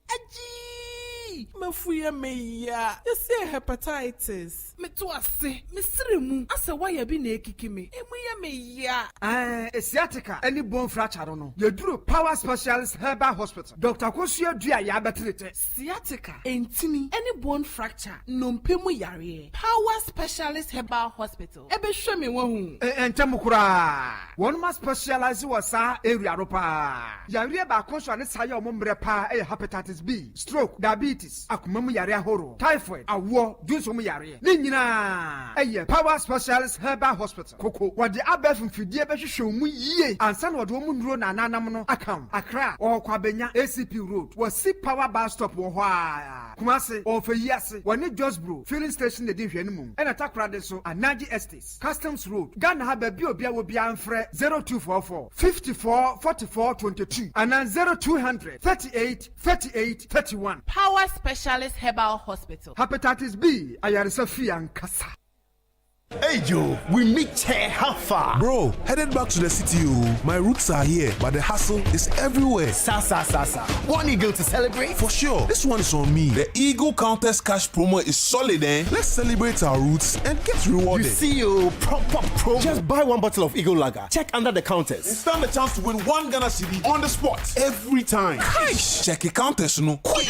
Agyii! M'afu yɛ me ya. Yɛse hepatitis. Meto ase, me sere mu asɛ wire bi na ekiki me. Emu yɛ me ya. Ɛɛ, sciatica ne bone fracture no no, yɛduru Power Specialist Herbal Hospital. Dɔkta Akosua dua yɛ abɛtere tɛ. Sciatica, ntini, ne bone fracture, nnompe mu yareɛ. Power Specialist Herbal Hospital ɛbɛhwɛ me wahu. Ntɛm koraa. Wɔnom aspecialise wɔ saa area no paa. Yareɛ baako nso a ne saa yɛ wɔn mmerɛ paa yɛ Hepatitis B, stroke, diabetes, akoma mu yareɛ ahoroɔ, typhoid, awoɔ, dwonsɔ mu yareɛ. Ne nyinaa yɛ Power Specialist Herbal Hospital, Koko. Wɔde abɛɛfo mfidie bɛhwehwɛ wo mu yie ansa na wɔde wɔn nnuro na ananam no aka wo. Accra, wɔwɔ Kwabenya, ACP Road, wɔsi Power Bus Stop wɔ hɔ ara. Kumasi, wɔwɔ Feyiase, wɔne Josbro Filling Station na ɛdi nhwɛanimu, ɛna Takoradi nso, Anaji Estates, Customs Road, Ghana ha baabi a obiara wɔ biara mfrɛ 0244 54 44 22 anaa 0200 38 38 31. Power Specialist Herbal Hospital. Hepatitis B ayaresa fie ankasa. Hey Joe, we meet here, how far? Bro, headed back to the city, oh. My roots are here, but the hustle is everywhere. Sa sa sa sa. One eagle to celebrate? For sure. This one is on me. The Eagle Countess Cash promo is solid, eh? Let's celebrate our roots and get rewarded. You see, you oh, proper promo. Just buy one bottle of Eagle Lager. Check under the counters. And stand a chance to win one Ghana cedi on the spot every time. Cash! Check your counters, no. Quick!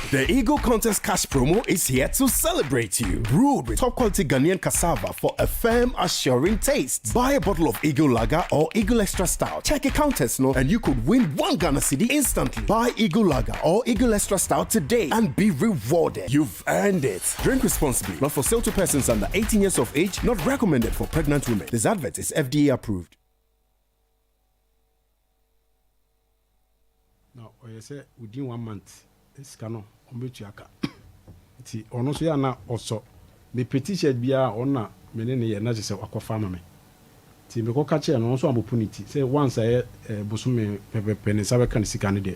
the Eagle Countess Cash promo is here to celebrate you. Brewed with top quality Ghanaian cassava for a firm, assuring taste. Buy a bottle of Eagle Lager or Eagle Extra Stout. Check a counters, no, and you could win one Ghana cedi instantly. Buy Eagle Lager or Eagle Extra Stout today and be rewarded. You've earned it. Drink responsibly. Not for sale to persons under 18 years of age. Not recommended for pregnant women. This advert is FDA approved. Na ɔyɛ sɛ within one month sika no ɔmbɛtua ka nti ɔno nso yɛ a na ɔsɔ mepɛ t-shirt biara a ɔno na me ne no yɛ na kyerɛ sɛ wakɔfa ama me nti mekɔka kyerɛɛ no ɔno nso ampopo ne ti sɛ once a ɛyɛ bosome pɛpɛpɛ ne nsa bɛka ne sika no deɛ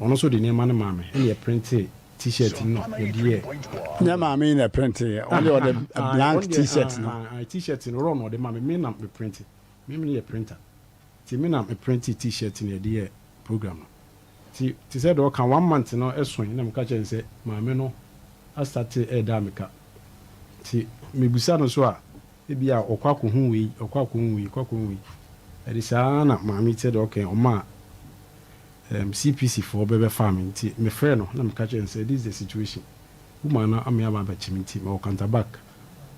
ɔno nso de nneɛma no maa me ɛna yɛ printe t-shirt no na yɛde yɛɛ. Nyɛ maame yi na ɛprinte yɛ ɔno deɛ ɔde blank t-shirt no. T-shirt no raw na ɔde maa me me na me printe me me yɛ printer. Nti me na me printee T-shirt na yɛde yɛɛ program no. Nti te sɛ deɛ ɔka one month no soe na meka kyerɛɛ no sɛ maame no astate reda me ka. Nti mebisa no nso a ebia ɔkɔ akɔhu wei, ɔkɔ akɔhu wei, ɔkɔ akɔhu wei. Ɛde saa ara na maame yi te sɛ deɛ ɔka yi ɔmaa ɛɛm CPC foɔ bɛbɛfaa me. Nti mefrɛɛ no na meka kyerɛɛ no sɛ this is the situation, woman no ame aba abɛkye me nti mewɔ Kantabak.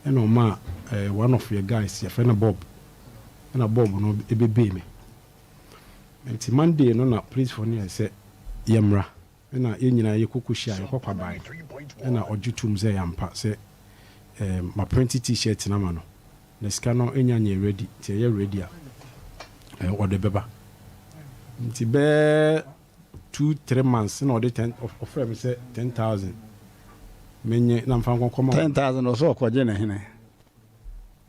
Ɛna ɔmaa ɛɛ one of yɛ guys yɛfrɛ no Bob na bɔɔb no bebee me. Nti Monday no na polisfoɔ no yɛɛ sɛ yɛmmra na yɛn nyinaa yɛkɔ kɔhyiaa, yɛkɔ kwabae na ɔgye toom sɛ ɛyɛ ampa sɛ ɛɛm maprente T-shirt no ama no na sika no nnya nyɛɛ ready nti ɛyɛ ready a ɛɛ ɔde bɛba. Nti bɛyɛ two three months na ɔde ten ɔfrɛɛ me sɛ 10,000 menye na mfa nkɔkɔma. 10,000 ɔsɛ ɔkɔgye ne hene?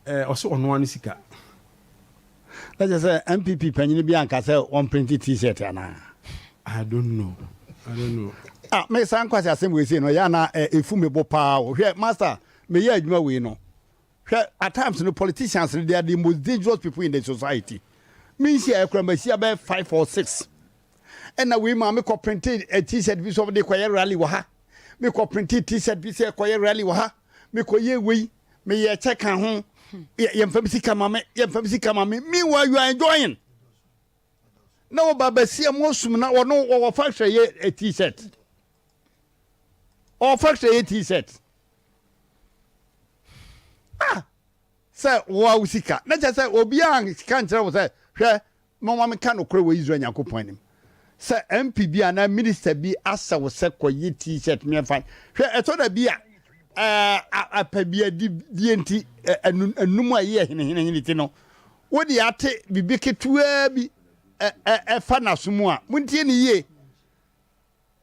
Eh ɔse ɔnoa ne sika. Na kyerɛ sɛ NPP panyini bi anka sɛ wɔn printe t-shirt anaa? I don't know. I don't know. Ah me saa nkwasi asɛm wei sei no ɛyɛ ana ɛfu me bo paa o. Hwɛ master meyɛ adwuma wei no hwɛ at times no politicians no they are the most dangerous people in the society. Me nhyia ɛkora mahyia bɛyɛ five or six. Ɛna wei maa mekɔ printe t-shirt bi sɛ ɔde kɔyɛ rally wɔ ha. Mekɔ printe t-shirt bi sɛ kɔyɛ rally wɔ ha. Mekɔyɛ wei. Meyɛ kyɛ ka ho. Yɛmfa me sika ma me. Yɛmfa me sika ma me. Meanwhile you are enjoying. Na wɔba basia mu osum na wɔno wɔwɔ factory yɛ t-shirt. Ɔwɔ factory yɛ t-shirt. Ah! Sɛ woa wo sika. Na kyerɛ sɛ obiara nka nkyerɛ wo sɛ hwɛ Momma menka nokorɛ wɔ Israel Nyankopɔn anim, sɛ MP bi anaa minister bi asɛ wo sɛ kɔyi T-shirt meɛmfa hwɛ, ɛtɔ da bi a ɛɛ apɛbiadie nti anum a ɛyɛ henehenehene ti no, wode ate biribi ketewaa bi ɛfa n'aso mu a, montie ne yie.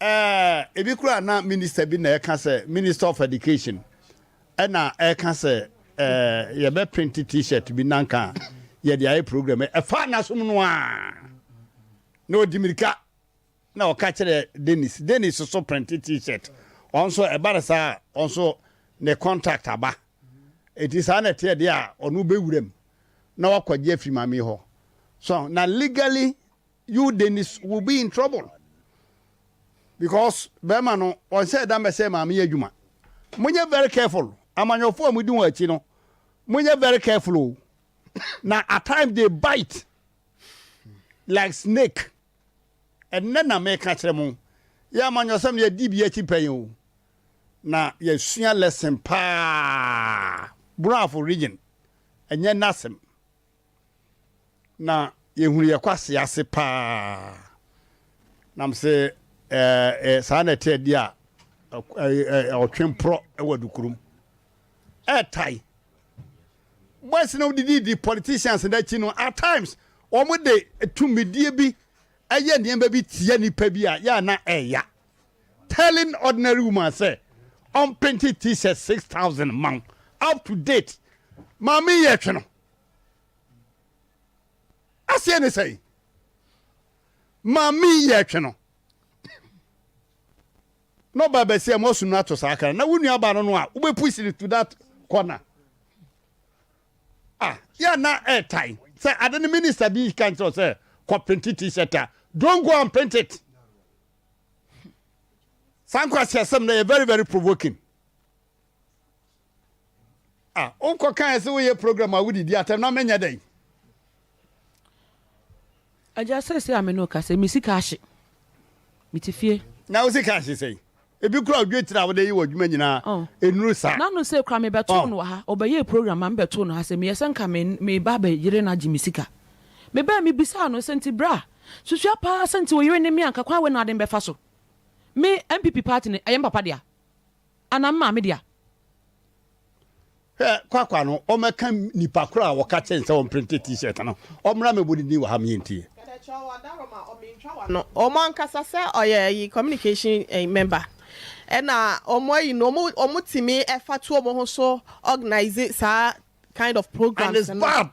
Ɛɛ, ebi koraa na minister bi na ɛka sɛ, minister of education ɛna ɛka sɛ ɛɛ yɛbɛ print t-shirt bi na nka yɛde ayɛ program. Ɛfa n'asom no a na ɔdi mirika na ɔka kyerɛ Dennis. Dennis so print t-shirt. Ɔno nso ɛba no saa ɔno nso ne contact aba. Eti saa na ɛteɛ deɛ a ɔno bɛwura mu na wakɔgye afiri maame hɔ. So na legally you Dennis will be in trouble because bɛrima no ɔnsɛ da mbɛsɛ maame yɛ adwuma. Monyɛ very careful amanyɔfoɔ a modi wɔn akyi no, monyɛ very careful o. Na at times they bite like snake. Ɛnnɛ na meka kyerɛ mo, yɛ amanyɔsɛm no yɛdi bi akyi pɛn o, na yɛsua lesson paa. Brafo region ɛnyɛ n'asɛm. Na yɛhunu yɛ kwasea ase paa. Na mese ɛɛ saa na ɛteɛ deɛ a ɔtwe mporɔ wɔ adukurom. Ɛɛtae. Boys no didi politicians no akyi no at times wɔn de tumidie bi ɛyɛ nneɛma bi tia nipa bi a yɛ a na ɛɛya. Telling ordinary woman sɛ ɔmpente t-shirt 6000 ma wo up to date maame yɛ twe no. Aseɛ ne sɛn? Maame yi yɛ twe no na ɔba bɛsi a moasu no ato saa kra na wo nua ba no no a wobɛpush no to that corner. Ah, yɛ na ɛɛtae sɛ ade no minister bi ka nkyerɛ wo sɛ kɔ print t-shirt a, don't go and print it. Saa nkwasiasɛm no yɛ very very provoking. Ah, wokɔ kae sɛ woyɛ program a wodidi atɛm na menyɛ dɛn? Agya seesei a me ne wo kasa yi, me sika ahye. Mete fie. Na wo sika ahye sɛn? Ebi koraa odwe tiri a wode yɛ w'adwuma nyinaa, Oh. ennuru saa. N'ano sei koraa mebɛtoo Oh. no wɔ ha. Ɔbɛyɛɛ program ma mebɛtoo no ha sɛ meyɛ sɛ nka me meba abɛyere no agye me sika. Mebae mebisaa no sɛ nti bra, susua paa sɛ nti wo yere ne me a nka kwan wei na ade mbɛfa so. Me NPP party no ɛyɛ me papa dea? Anaa me maame dea? Hwɛ kwakwa no ɔmɛka nipa koro a wɔka kyɛn sɛ ɔmprinte t-shirt no ɔmmra mɛbɔ ne din wɔ ha meɛntie. No ɔmo ankasa sɛ ɔyɛ ayi communication eh, member ɛna ɔmo ayi no ɔmo ɔmo tumi ɛfa to ɔmo ho so organize saa kind of And programs it's no bad.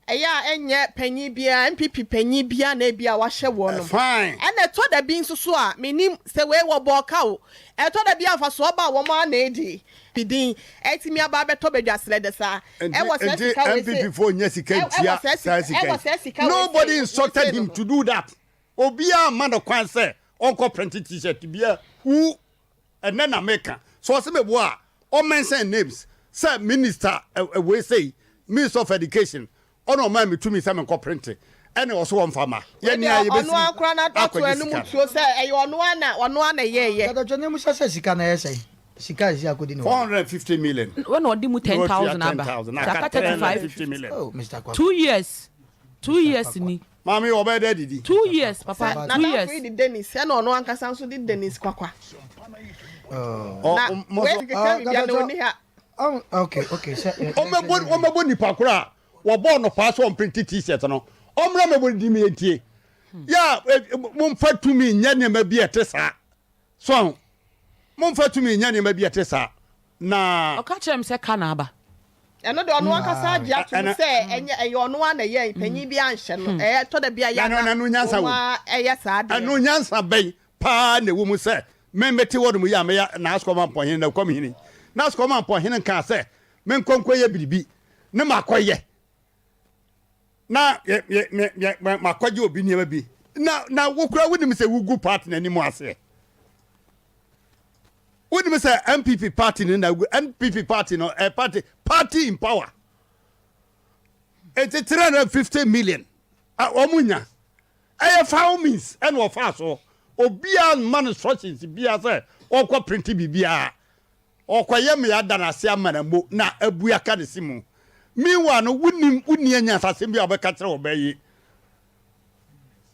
ɛyɛ a ɛnyɛ panyin biara NPP panyin biara na ebi a wahyɛ wɔn Fine. ɛna ɛtɔ da bi nso so a menim sɛ wei wɔ bɔɔka o ɛtɔ da bi a mfasoɔ ba a wɔn ara na edi din ɛtumi aba abɛtɔ badwa serɛ de saa Nti ɛwɔ saa nti sika wei NPP se foɔ nya sika ɛwɔ ntua saa saa sika sika ɛwɔ yi. saa sika wei Nobody se wei instructed se no him no. to do that. Obiara mma no kwan sɛ ɔnkɔ print t-shirt biara. Who ɛnɛ na meka. Sɛ ɔsɛ meboa a ɔmention names sɛ minister wei sei minister of education ɔna ɔmaa me tumi sɛ menkɔ print ɛne ɔso wɔmfa ma Wei yɛne a deɛ ɔno yɛbɛsi ara koraa na ato akɔgye anum sika no. tuo sɛ ɛyɛ ɔno ara na ɔno ara na ɛyɛɛyɛ. Dadakyɛ ne mu sɛ sɛ sika na ɛyɛ sɛn? Sika a ɛsi akɔdi ne hɔ. 450 million. Wɛna ɔde mu Na watua 10,000 aba. 10,000 Nti aka aka 35. 350 million. Oh, Mr. Kwakwa. Two years. Two years ni. Maame ɔbɛyɛ dɛ didi. Two years papa Sɛ two n'adamfo years. yi de Dennis ɛna ɔno ankasa nso de Dennis Kwakwa. Ɔ- Na ɔ- mo wei so- keka biribiara na ɔnni ha. Oh, okay, okay. Sɛ, ɔmɛbɔ ɔmɛbɔ nipa koro a wɔbɔɔ no paa sɛ ɔmprinte t-shirt no ɔmmra mɛbɔ ne din ma yɛntie yɛ a momfa tumi nyɛ nneɛma bi a ɛte saa so momfa tumi nyɛ nneɛma bi a ɛte saa na Ɔka kyerɛ me sɛ ka na aba. Ɛno deɛ ɔno ankasa agye atom Ɛna- sɛ ɛnyɛ ɛyɛ ɔno ara na ɛyɛ panyin bi anhyɛ no ɛyɛ tɔ da bi a yɛ Na- na- na nyansa wɔn wɔ mu. ara ɛyɛ saa deɛ. ɛno nyansa bɛn paa na ɛwɔ mu sɛ me mete hɔ nom yi a meyɛ Naaskɔma mpɔhene na kɔmhene Naaskɔma mpɔhene nkaa sɛ menkɔ nkɔyɛ biribi ne makɔyɛ na yɛ- yɛ- yɛ- yɛ- ma- makɔgye obi nneɛma bi na na wo koraa wonim sɛ wogu party no anim aseɛ wonim sɛ NPP party no na wogu NPP party no eh, party party in power enti 350 million a wɔn nya ɛyɛ foul means ɛna ɔfaa so obiara mma no instructions biara sɛ ɔkɔ print biribiara ɔkɔyɛ mmea da n'ase ama na mo na abu aka ne si mu meanwhile no wonim wonni anyansasɛm bi a wɔbɛka kyerɛ ɔbaa yi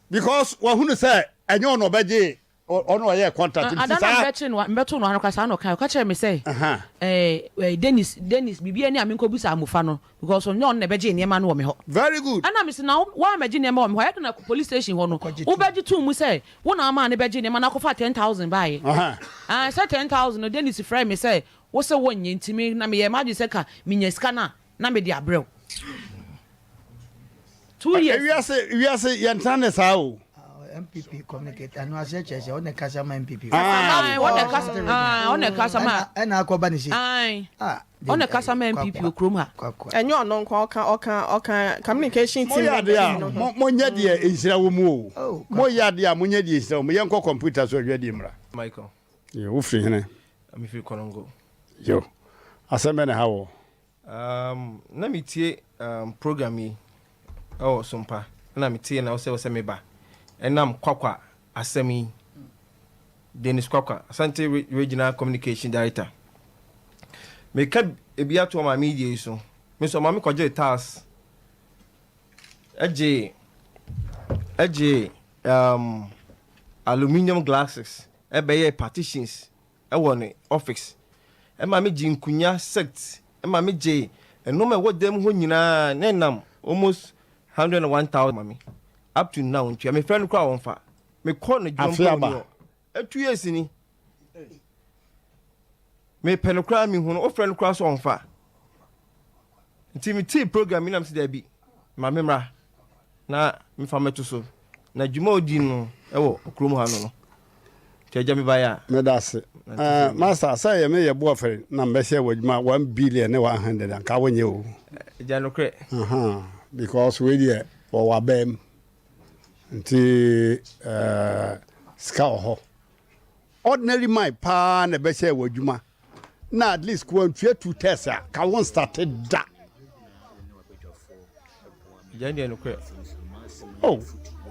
because wahunu sɛ ɛnyɛ ɔno ɔbɛgye ɔno ɔyɛ contract nti Ada na saa mebɛkyere no mebɛtoo no ano koraa saa na ɔkae ɔka kyerɛɛ me sɛ Aha. ɛɛ ɛɛ Dennis Dennis biribi ani a menkɔbisa Amofa no because ɔnyɛ ɔno na ɛbɛgyee nneɛma no wɔ me hɔ. Very good. Ɛna mese na wo woammɛgye nneɛma wɔ me hɔ ɛyɛ dɛn na police station hɔ no wobɛgye too mu sɛ wo na womaa no bɛgyee nneɛma no akɔfaa 10,000 baeɛ. Aha. Ae sɛ 10,000 no Dennis frɛɛ me sɛ wo se wonnye nti me na meyɛɛ m'adwene sɛ ka menya sika no a na mede abrɛ wo. 2 years. Wiase wiase yɛntena ne saa o. NPP communicate ɛno aseɛ kyerɛ sɛ ɔna kasa ma NPP. Ae ɔna kasa ae ɔna kasa ma. Ɛna akɔba ne se. Ae ɔna kasa ma NPP wɔ kurom ha. Ɛnyɛ ɔno nko ɔka ɔka ɔka communication team. Moyɛ adeɛ a mo monyɛ deɛ nhyira wɔ mu o. Moyɛ adeɛ a monyɛ deɛ nhyira wɔ mu. Yɛnkɔ computer so adwadie mmra. Michael. Yo, wofiri hene? Mefiri Konongo. Yo, asɛm bɛ na ɛha wɔ? Um, na metie um, program yi ɛwɔ Sompa na metie na wosɛ wosɛ meba ɛnam Kwakwa asɛm yi Dennis Kwakwa Asante Regional Communication Director meka ebi ato ɔma media yi so me nso ɔma me kɔgye tiles ɛgye ɛgye um, aluminium glasses ɛbɛyɛ partitions wɔ ne office ma me gyee nkunya set ma me gyee nnoɔma ɛwɔ dan mu hɔ nyinaa na ɛnam almost 101,000 ma me up to now ntua me frɛ no koraa ɔnfa me kɔ ne dwom Afe koraa aba. ɔni hɔ 2 years ni me pɛ no koraa me hu no ofrɛ no koraa so ɔnfa nti me tii program yi na me si daabi ma me mmra na mefa mɛto so na dwuma odi no ɛwɔ kurom ha no no. Nti agya mebaeɛ a. Meda ase. Eh, master, sɛ yɛ me yɛ boɔfere na mbɛhyɛ wɔ adwuma 1 billion ne 100 anka wonyɛ o. Agya nokorɛ. Aha, because wei deɛ wɔwɔ abam. Nti eh, sika wɔ hɔ. Ordinary man paa na ɛbɛhyɛ wɔ adwuma. Na at least ko antua two test a, ka wo nstate da. Agya deɛ nokorɛ. Oh,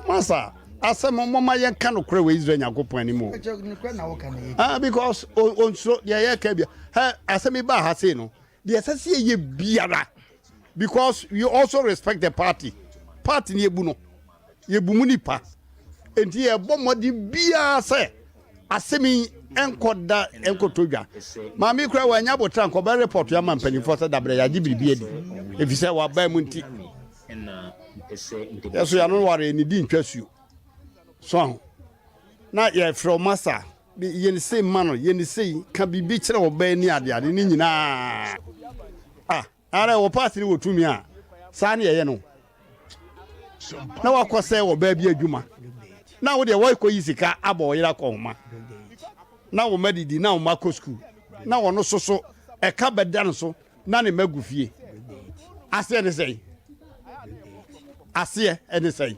masa, asɛm mɔma yɛnka nokorɛ wɔ Israel Nyankopɔn anim o. Ah, because onsuro deɛ yɛka bia. Hɛ, asɛm yi baa ha sei no, deɛ ɛsɛ sɛ yɛyɛ biara because we also respect the party. Party ni ebu no. Yɛbu mu nipa. Enti yɛbɔ mmɔden biara sɛ asɛm yi nkɔ da nkɔtɔ dwa. Maame yi koraa wanya abotra nka ɔbɛ report ama mpanimfoɔ sɛ dabrɛ yɛagye biribi adi efisɛ wabaa mu nti. Yɛso yɛano ware ne di ntwa suo. So aho. Na yɛfrɛ ɔma sa yɛn sei ma no yɛn sei ka biribi kyerɛ ɔbaa ni adeade ne nyinaa. Ah. Ara wɔ paati no wɔ tumi a, saa ne yɛyɛ no. Na wakɔ sɛ wɔ baa bi adwuma. Na wo deɛ wɔkɔ yi sika abɔ ɔyere akɔ nhoma. Na wo mma didi na wo mma kɔ sukuu. Na wɔn soso ɛka bɛda no so na ne mma gu fie. Aseɛ ne sɛn? Aseɛ ne sɛn?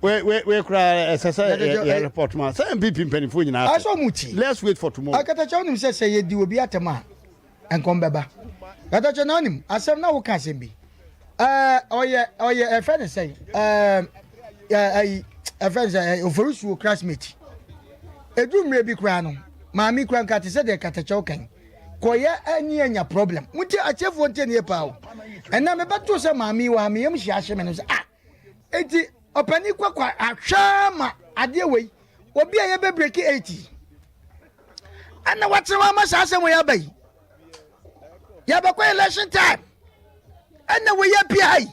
Wei koraa ɛsɛ sɛ yɛ report ma sɛ NPP mpanimfoɔ nyinaa sɛ ɔmo ti. Let's wait for tomorrow. Akatakyɛ wonim sɛ sɛ yɛdi obi atɛm a nkɔm bɛba. Akatakyɛ na wonim asɛm na woka asɛm bi. Ɛɛ ɔyɛ ɔyɛ ɛfɛ ne sɛn ɛɛ ɛyi ɛfɛ ne sɛ oforisuo classmate. Edu mmerɛ bi koraa no maame koraa nka te sɛ deɛ katakyɛ wokan. Kɔyɛ ani anya problem. Mo tie atiefoɔ ntie ne yie paa o. Ɛnna mebɛto sɛ maame yi wɔ ha me yam hyia ahye me no sɛ ah eti ɔpanin kwakwa ahwɛ ma adeɛ wei obi a yɛbɛ breki 80 ɛna wakyerɛ wɔn ama saa asɛm wei aba yi yɛbɛkɔ election time ɛna wei apia ha yi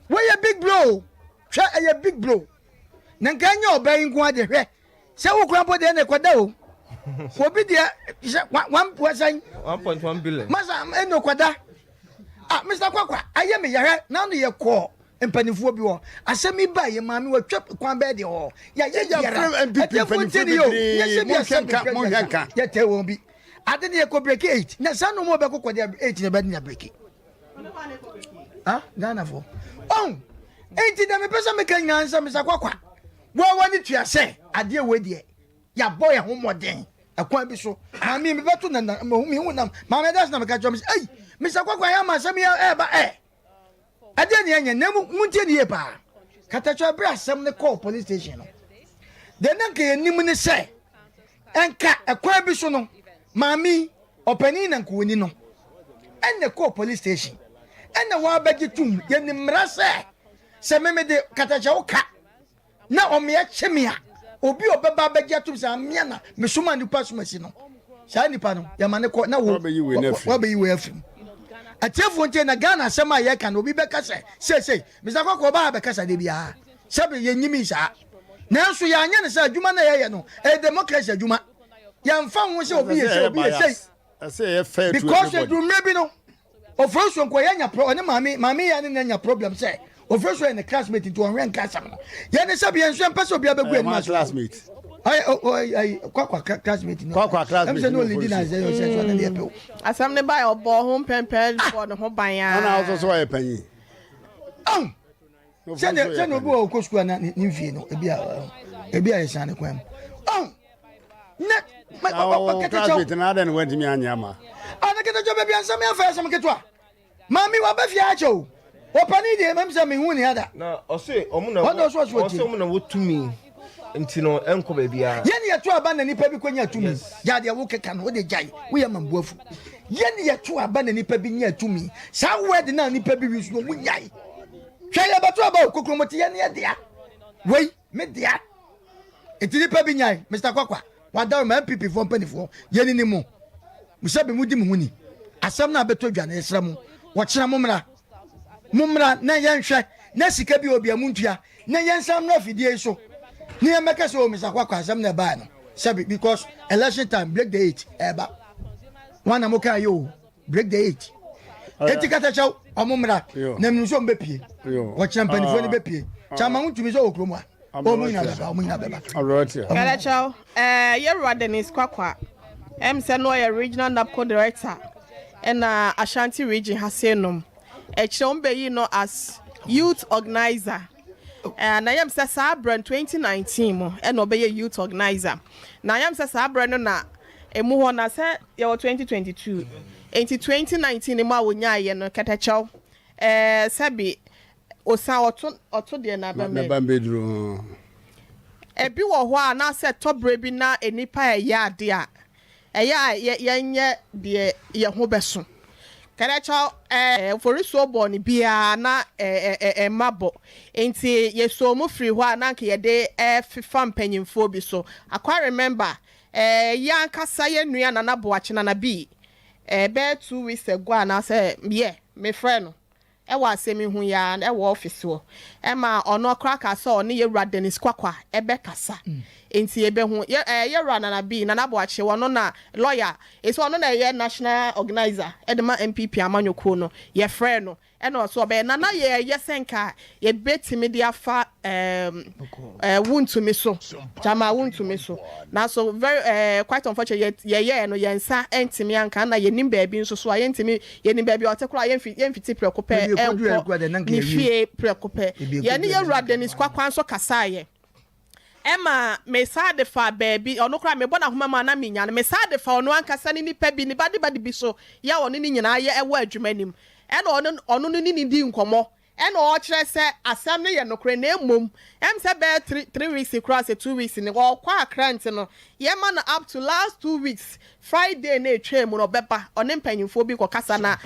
wei yɛ big blow hwɛ ɛyɛ big blow na nka ɛnyɛ ɔbaa yi nko adeɛ hwɛ Sɛ wo kura mpo deɛ na ɛkɔda o. Obi deɛ sɛ one sɛn. 1.1 billion. Masa ɛna ɔkɔda. Ah Mr Kwakwa ayɛ me yɛhwɛ n'ano yɛ kɔɔ mpanimfoɔ bi hɔ asɛm yi ba yɛ maame wɔatwa kwan bɛɛ deɛ hɔ yɛayɛ biara ɛtiɛfoɔ nti ne yɛ o nyɛ sɛ bi asɛm bi yɛtɛ wɔn bi ade ne yɛkɔ breki 8 na saa no mu ɔbɛkɔ kɔ deɛ 8 na ɛbɛde na breki ah Ghanafoɔ ɔn enti deɛ mepɛ sɛ meka nyinaa nsɛ Mr Kwakwa Wo a w'ani tua sɛ adeɛ wei deɛ yɛabɔ yɛn ho mmɔden ɛkwan bi so. Maame mebɛto na na mehu mehu nam maame ɛda so na meka kyerɛ me sɛ ei Mr. Kwakwa yɛ ama asɛm yi ɛɛba ɛ ɛdeɛ ne ɛnyɛ na mu montie ne yie paa katakyɛ ɛberɛ asɛm no kɔɔ police station no deɛ na nka yɛnim ne sɛ ɛnka ɛkwan bi so no maame ɔpanin na nka wɔni no ɛna kɔɔ police station ɛna wɔabɛgye tom yɛnim mmara sɛ Sɛ me mede katakyɛ ka na ɔmea kye me a, obi a ɔbɛba abɛgye atom sɛ amea na mesoma nipa somasi no, saa nipa no yɛma ne kɔ na wo wabɛyi wei afiri mu. Atiefoɔ ntie na Ghana asɛm a yɛka no obi bɛka sɛ seesei Mr. Kɔkɔɔ ɔbaa bɛkasa da biara sɛbe yɛnyimi saa nanso yɛanyɛ no sɛ adwuma no a yɛyɛ no ɛyɛ democracy adwuma yɛmfa ho sɛ obi yɛ sɛ obi yɛ sei because ɛduru mmerɛ bi no Oforisuo nko yɛ nya pro ɔne maame maame yɛ ne na nya problem sɛ Oforisuo yɛ ne classmate nti ɔnhwɛ nka asɛm no yɛ ne sɛbi yɛn nso yɛn mpɛ sɛ obiara bɛgu anim ase classmate ɔyɛ ɔyɛ ayi kwakwa classmate no kwakwa classmate ɛmu sɛ ne olidi na ɛsɛ ɔsɛ sɛ ɔne deɛ pɛw asɛm ne ba yɛ ɔbɔ ho mpɛmpɛ bɔ ne ho ban aa ɔna ɔsɔ so ɔyɛ panyin ɔn sɛdeɛ sɛdeɛ obi wɔ ɔkɔ sukuu ana ne mfie no ebi a ebi a yɛ san ne kwan mu ɔn ne classmate na adɛn na wantumi anyɛ ama ana ketewa baabi ansɛm yɛ afɛ asɛm ketewa maame waba fie akyɛ o ɔpani deɛ mɛm sɛ mehu ne ada na ɔse ɔmo na ɔse ɔmo na wɔtumi nti no ɛnkɔ baabiara yɛne yɛto aba na nipa bi kɔnya tumi gya deɛ wo keka no wode gyae woyɛ mamboafu yɛne yɛto aba na nipa bi nya tumi saa word na nipa bi wi so no ɔmo nyae hwɛ yɛbɛto aba o kokromɔte yɛne yɛ dea wei me dea Nti nipa bi nyae Mister Kwakwa wadaworo ma NPP foɔ mpanifoɔ yɛn ni mo mo sɛ bi mo di mo ho ni asɛm no abɛtɔ dwa no yɛsrɛ mo wɔkyena mo mmra mo mmra na yɛnhwɛ na sika bi obia mo ntua na yɛnsan mmra afidie yi so ne yɛmmɛka sɛ o oh, Mister Kwakwa asɛm na ɛbaeɛ no sɛbi because election time break the eight ɛba wɔn na mo kaa yɛ o break the eight eti katakyɛw ɔmo mmra na mmiri nso ɔmo bɛpie wɔkyena mpanifoɔ no bɛpie. Kyama wontumi sɛ wɔ kurom a. Ɔmo nyina bɛba, ɔmo nyina bɛba. Kɛlɛkyɛw, ɛɛ Yɛwura Dennis Kwakwa, ɛm sɛ no ɔyɛ Regional NABCO Director ɛna Ashanti Region ha sei nom. Ɛkyerɛ wɔn bɛyi no as Youth Organizer. Ɛɛ na yɛm sɛ saa berɛ no 2019 mu ɛna ɔbɛyɛ Youth Organizer. Na yɛm sɛ saa berɛ no na emu hɔ na sɛ yɛwɔ 2022. Enti 2019 mu a wɔnyaeɛ no kɛtɛkyɛw, ɛɛ sɛbi Osa ɔto ɔto deɛ n'aba mu. N'aba mbɛduru ho. Ebi wɔ hɔ a anaasɛ ɛtɔ berɛ bi na nnipa reyɛ adeɛ a, ɛyɛ a yɛ yɛnyɛ deɛ yɛn ho bɛso. Kɛdɛkyɛw ɛɛ mforisuo bɔ no biara na ɛ ɛ ɛmma bɔ. Nti yɛsɔɔ mu firii hɔ a na anka yɛde refefa mpanyinfoɔ bi so. I quite remember ɛɛ yɛn ankasa yɛn nua Nana Boakye, Nana B, ɛɛ bɛyɛ 2 weeks ago anaasɛ yeah, mefrɛɛ no. Ɛwɔ asɛm yi ho yi ara wɔ office hɔ ɛma ɔno koraa kaa sɛ ɔne yɛwura Dennis Kwakwa ɛbɛkasa nti yɛbɛhu yɛ ɛɛ yɛwura Nana B Nana Boakye ɔno na lawyer ɛsɛ ɔno na ɛyɛ national organizer ɛde ma NPP amanyɔkuo no yɛfrɛɛ no ɛna ɔso ɔbɛyɛ Nana yɛɛyɛ sɛ nka yɛbɛtumi de afa ɛɛm ɛɛ wontumi so gyama wontumi so nanso very ɛɛ quite unfortunate yɛ yɛyɛɛ no yɛn nsa ntumi anka na yɛnim baabi nso so a yɛntumi yɛnim baabi a ɔte koraa yɛmfi yɛmfiti prɛko pɛ ɛnkɔ ne fie prɛko pɛ. Yɛne yɛwura Dennis Kwakwa nso kasaeɛ ɛma mesaa de fa baabi ɔno koraa mebɔ n'ahoma mu a na menya no mesaa de fa ɔno ankasa ne nipa bi ne ba de ba de bi so yɛ a ɔne ne nyinaa yɛ ɛwɔ adwuma nim ɛna ɔno ɔno ne ne di nkɔmmɔ. Ɛna ɔkyerɛ sɛ asɛm no yɛ nokorɛ na mmom ɛm sɛ bɛyɛ 3 weeks koraa sɛ 2 weeks ni ɔkɔ Accra nti no yɛma no up to last 2 weeks Friday na etwa mu no ɔbɛba ɔne mpanyinfoɔ bi kɔkasa na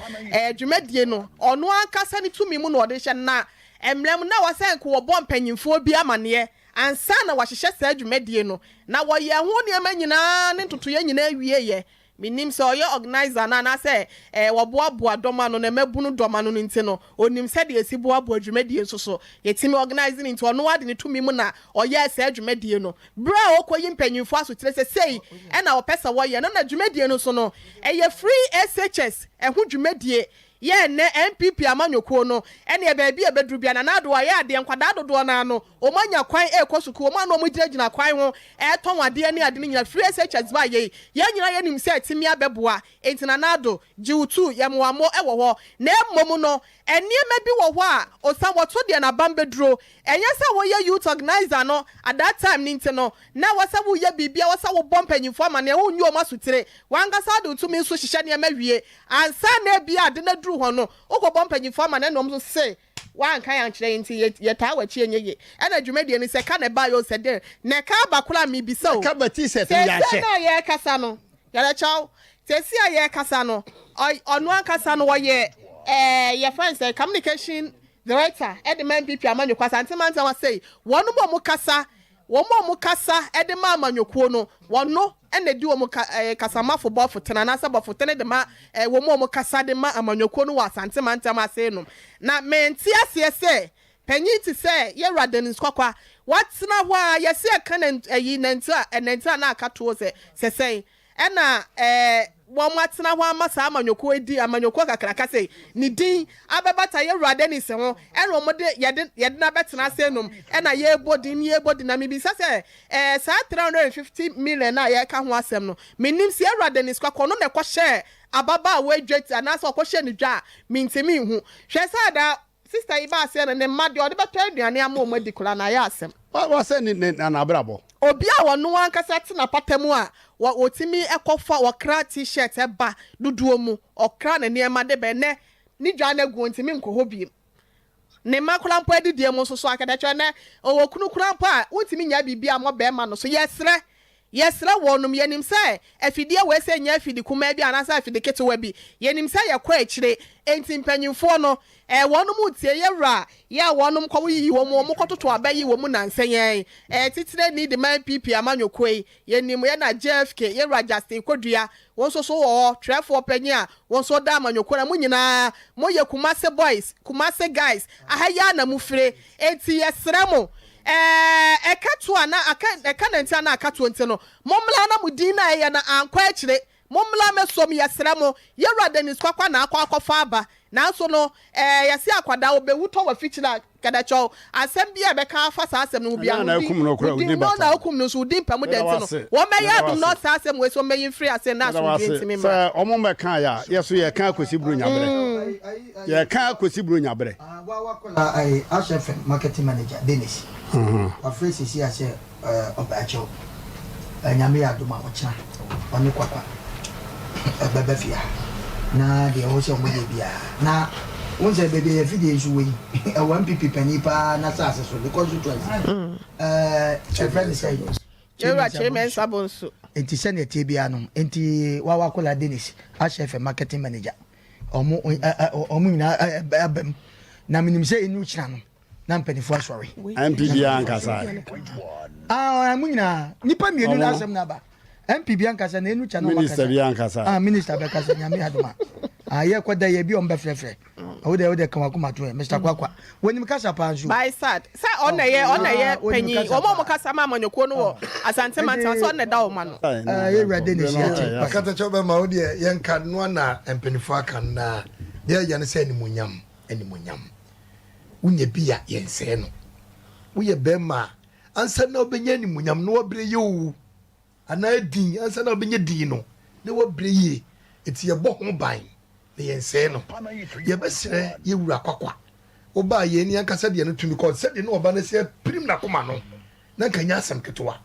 dwumadie no ɔno ankasa ne tumi mu na ɔde hyɛ na mmerɛ mu na wɔsɛ nko wɔbɔ mpanyinfoɔ bi amaneɛ ansa na wɔahyehyɛ saa dwumadie no na wɔyɛ ho nneɛma nyinaa ne ntotoeɛ nyinaa wie. Menim sɛ ɔyɛ organizer no anaasɛ wɔboaboa dɔm ano na mmabunu dɔm ano no nti no onim sɛdeɛ esi boaboa dwumadie nso so yɛtumi organize no nti ɔno ade ne tumi mu na ɔyɛɛ saa dwumadie no berɛ a ɔkɔyi mpanyinfoɔ asotire sɛ sei ɛna ɔpɛ sɛ wɔyɛ no na dwumadie no so no ɛyɛ free SHS ɛho dwumadie. Yɛ nnɛ NPP amanyɔkuo no ɛne baabi a ɛbɛduru bia Nana Addo ayɛ adeɛ. Nkwadaa dodoɔ no ano wɔn anya kwan ɛrekɔ sukuu, wɔn ano wɔn gyinagyina kwan ho ɛretɔn adeɛ ne ade no nyinaa free SHS ba yɛ yɛn nyinaa yɛnim sɛ ɛtumi abɛboa. Nti Nana Addo gye wo tu yɛ mmoammɔ ɛwɔ hɔ na mmom no nneɛma bi wɔ hɔ a osan wɔto deɛ n'abam bɛduro. Ɛnyɛ sɛ wɔyɛ youth organizer no at that time ne nti no na wɔsɛ woyɛ biribi a wɔsɛ wobɔ mpanyinfoɔ amaneɛ wonyi wɔn asotire wankasa de tumi nso hyehyɛ nneɛma wie ansa na ebi ade na duru hɔ no wokɔbɔ mpanyinfoɔ amaneɛ na wɔn nso se wanka yɛn ankyerɛ yɛn nti yɛtaa w'akyi ɛnyɛ yie. Ɛna dwumadie no sɛ ka na ɛbaa yɛ o sɛ den na ɛka aba koraa mibisa o. Ɛka ba t-shirt yɛ ahyɛ. Sɛ na yɛrekasa no yɛrɛkyɛw sɛsi a yɛrekasa no ɔno ankasa no wɔyɛ yɛfrɛ sɛ communication director ɛde ma NPP amanyɔkuo Asante mantam asɛyi wɔn mu a wɔn kasa wɔn a wɔn kasa ɛde ma amanyɔkuo no wɔn no ɛna di wɔn ka kasamafo bɔfo tena anaasɛ bɔfo tene de ma wɔn a wɔn kasa de ma amanyɔkuo no wɔ Asante mantam ase nom. Na mɛnti aseɛ sɛ panyin ti sɛ yɛwura Dennis Kwakwa watena hɔ a yɛsi ɛka na ɛyi nɛnti a ɛnɛnti a na aka toɔ sɛ sɛsɛn ɛna wɔn atena hɔ ama saa amanyɔkuo edi amanyɔkuo kakraka sɛ ne din abɛbata yɛwura Dennis ho ɛna wɔn de yɛde n'abɛtena ase nom ɛna yɛrebɔ din yɛrebɔ din. Na mibisa sɛ saa 350 million a yɛreka ho asɛm no menim si yɛwura Dennis Kwakwa ɔno na ɛkɔhyɛ ababaawa edwa ti anaasɛ ɔkɔhyɛ ne dwa a mintimi nhu. Hwɛ sɛ ada sister yi ba aseɛ no ne mma deɛ ɔde bɛtɔ aduane ama wɔn adi koraa na ayɛ asɛm. Wasɛ ne n'abrabɔ. Obi a wɔno ankasa tena pata mu a wɔtumi kɔfa wɔkra T-shirt ɛba dodoɔ mu ɔkra ne nneɛma de bɛ nɛ ne dwa no agu ntumi nkɔ hɔ biem ne mma koraa mpo adidie mu nso so akɛdɛkyɛ nɛ ɔwɔ kunu koraa mpo a wontumi nya biribi a mɔ bɛrima no so. Yɛsrɛ wɔnom yɛnim sɛ afidie wei sɛ nyɛ afidi kumaa bi anaasɛ afidi ketewa bi. Yɛnim sɛ yɛkɔ akyire enti mpanyimfoɔ no wɔnom tie yɛwura yɛ a wɔnom kɔ yiyi wɔn wɔn kɔtoto aba yi wɔn mu nansa yɛn titire ni de ma NPP amanyɔkuo yi yɛnim yɛ na JFK yɛwura Justin Kodua wɔn nso so wɔ hɔ twerɛfoɔ panyin a wɔn nso da amanyɔkuo na mo nyinaa mo yɛ Kumase boys, Kumase guys aha yi a na mo fire enti yɛsrɛ mo ɛka to a na aka ɛka nanti a na aka to nti no mommla na mo din na ɛyɛ na ankɔ akyire mommla mɛsom. Yɛsrɛ mo yɛwura Dennis Kwakwa na akɔ akɔfa aba nanso no yɛsi akwadaa obewu tɔ wɔ fikyire a. Kɛdɛkyɛw, asɛm biara a ɛbɛka afa saa asɛm no ho biara Ɛnyɛ no, na wo din, akum no koraa, wo wo din, din no bata na ho. akum no nso, wo din pa mu dɛ Meda wo nti no, ase. wɔmmɛyɛ Meda wo adom na ase. saa asɛm wei so wɔmmɛyi mfiri ase na Meda wo asomdwoeɛ ase. ntumi mmra. Sɛ wɔn mmɛkaeɛ a, yɛ so yɛreka akɔsi Buronyaberɛ. Yɛreka akɔsi Buronyaberɛ. Na ɛyɛ Ash FM marketing manager Dennis wafrɛ sisi a sɛ ɔpɛ akyɛw Nyame yɛ adom a ɔkyena ɔne Kwakwa bɛba fie ha na deɛ ɛwɔ sɛ ɔmo yɛ biara na wohu sɛ baabi a yɛafidie nso wɔ yi ɛwɔ NPP panin paa n'asaase so ne constituency ɛfrɛ ne sɛ Yɛwura Kyei Mensah Bonsu. Nti sɛnea ɛteɛ biara no nti wawa akwadaa Dennis Ash FM marketing manager Ɔmo ɔmo nyinaa aba mu na menim sɛ ɛnu kyina no na mpanimfoɔ asɔre. MP biara nkasa. Ah, mo nyinaa nipa mmienu na asɛm na aba. MP bi ankasa na ɛnu kyina na ɔmo akasa. Minister bi ankasa. Ah, minister bɛkasa nyame adoma. Ah, yɛ kɔ da yɛ bi ɔmo bɛfrɛfrɛ. Wo deɛ wo deɛ ka wakoma to ɛ Mr. Kwakwa. Wonim kasa paa nso. By sad sɛ ɔna yɛ ɔna yɛ panyin wɔn a wɔn kasa ma amanyɔkuo no wɔ Asante mantam sɛ ɔna ɛda wɔn ano. Yɛ wura de ne si ate. Katakyɛ bɛma wo deɛ yɛnka noa na mpanimfoɔ aka no na deɛ ɛyɛ no sɛ animuonyam animuonyam wonya bi a yɛnsɛe no woyɛ bɛrima a ansa na wobɛnya animuonyam na wabrɛ yɛ o Anaa din, ansa na wobɛnya din no, na woabrɛ yie. Enti yɛbɔ ho ban na yɛnsɛe no. Yɛbɛsrɛ yɛn wura Kwakwa, wobaa yɛn ani ankasa deɛ no tumi kɔ, sɛdeɛ na ɔba no asi apirim n'akoma no, na anka ɛnyɛ asɛm ketewa.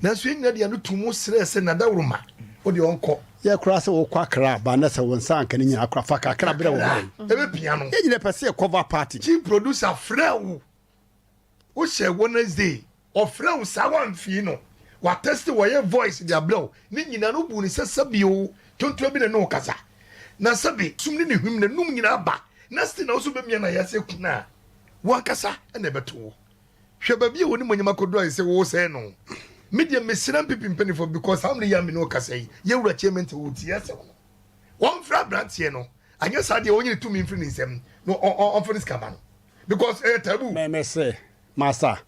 Nanso yɛn nyinaa de yɛn ano too mu srɛɛ sɛ, Nadaworoma, wo deɛ ɔnkɔ. Yɛ koraa sɛ wokɔ Accra ba na sɛ wo nsa anka ne nyinaa koraa, fa kakra brɛ wo man. Kakra, ɛbɛpia no. Yɛn nyinaa pɛ sɛ yɛ cover party. Chief producer frɛ wo. Wohyɛ Wednesday ɔfrɛ wo saa wamfii no watɛste wɔyɛ voice de abrɛ wo ne nyinaa no wobu no sɛ sɛbi o tontoa bi na ne wo kasa na sɛbi sum ne ne hwim na num nyinaa ba na still na wo so bɛmia na yɛasɛ kuna a wankasa na ɛbɛto wo hwɛ baabi a wɔne akɔduru ayɛ sɛ wo sɛe no me deɛ mesrɛ mpepi mpanimfoɔ because saa mmerɛ yi a me ne wo kasa yi yɛwura chairman te wo tie asɛm no wɔmfrɛ aberanteɛ no anyɛ saa deɛ wɔnyɛ ne tumi mfiri ne nsam na ɔmfa ne sika ma no because ɛyɛ taboo. Me me se masa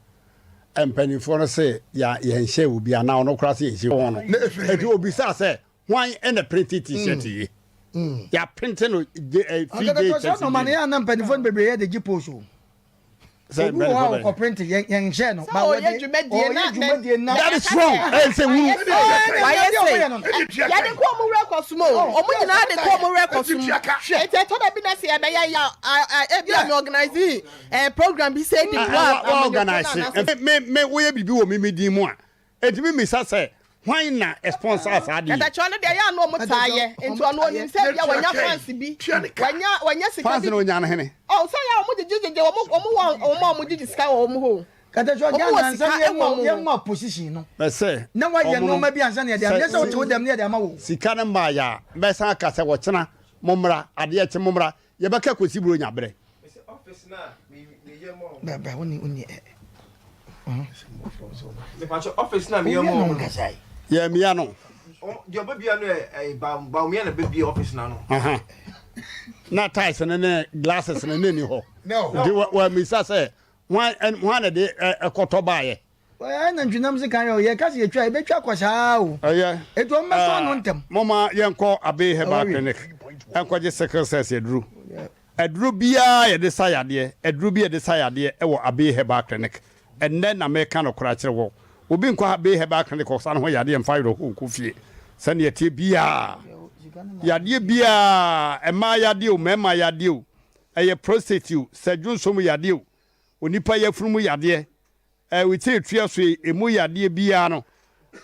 mpaninfoɔ no se ya yɛnhyɛ obi anaa ɔno koraa se yɛnhyɛ wɔn no eti obisaa sɛ hwan ɛna printe t-shirt yi ya printe no gye ɛ fi gye kyɛ si gye. Yɛ ana mpaninfoɔ no bebree yɛ de gye post o. Sɛ obi wɔ hɔ a ɔkɔ printe yɛn yɛn hyɛ no. Sɛ ɔyɛ dwumadie na that is wrong ɛyɛ sɛ wuru. Wayɛ se yɛde kɔ ɔmo wura kɔ sum o ɔmo nyinaa de kɔ ɔmo wura kɔ sum eti ɛtɔ da bi na se ɛbɛyɛ ya ebi a mi organize ɛɛ program bi sɛ di wa wa organize me me woyɛ biribi wɔ mi mi din mu a eti mi misa sɛ hwan na sponsor saa de yi. Katakyɛ ɔno deɛ ɛyɛ ano ɔmo taa yɛ nti ɔno onim sɛ ebia wanya fans bi wanya wanya sika bi. Fans na onya no hene. Ɔ sɛ yɛ ɔmo gyegye gyegye ɔmo ɔmo wɔ ɔmo a ɔmo gyegye sika wɔ ɔmo hɔ o. Katakyɛ Ɔmo ɔgya wɔ nansa sika ne ɛwɔ ɔmo yɛma hɔ. yɛma position no. Mɛsɛ Na wayɛ ɔmo no nneɛma bi ansa na yɛde ama nyɛ sɛ wote wo dɛm ne yɛde ama wo. Sika no mmaa yɛ a mɛsan aka sɛ ɔkyena mommra adeɛ kye mommra yɛbɛka kɔsi buronya berɛ. Bra bra wo ni wo ni ɛ. Mepakyɛ office na meyɛ mɔ no. Yɛ mia no. Deɛ ɔbɛbia no yɛ Bawumia na bɛbia office na no. Na tiles no ne glasses no ne ni hɔ. Nti wɔamisa sɛ hwan na de ɛkɔtɔ baayɛ. Ɛyɛ nantwinam se kan yɛ o yɛka sɛ yɛtwa yɛbɛtwa kɔ saa o. Ɛyɛ. Etu wɔn bɛsɔ ano ntɛm. Moma yɛnkɔ Abbey Herbal Clinic nkɔgye sickle cells aduru. Aduro biara yɛde sa yadeɛ, aduro bi yɛde sa yadeɛ wɔ Abbey Herbal Clinic. Ɛnnɛ na meka nokorɛ akyerɛ wo. Obi nkɔ Abbey Herbal Clinic ɔsa ne ho yadeɛ mfa awerɛhoɔ nkɔ fie. Sɛdeɛ ɛteɛ biara, yadeɛ biara, mmaa yadeɛ o, mmarima yadeɛ o, ɛyɛ prostate o, sɛ dwonsɔ mu yadeɛ o, onipa yafunu mu yadeɛ, Ɛɛ wo tiri tua so yi emu yadeɛ biara no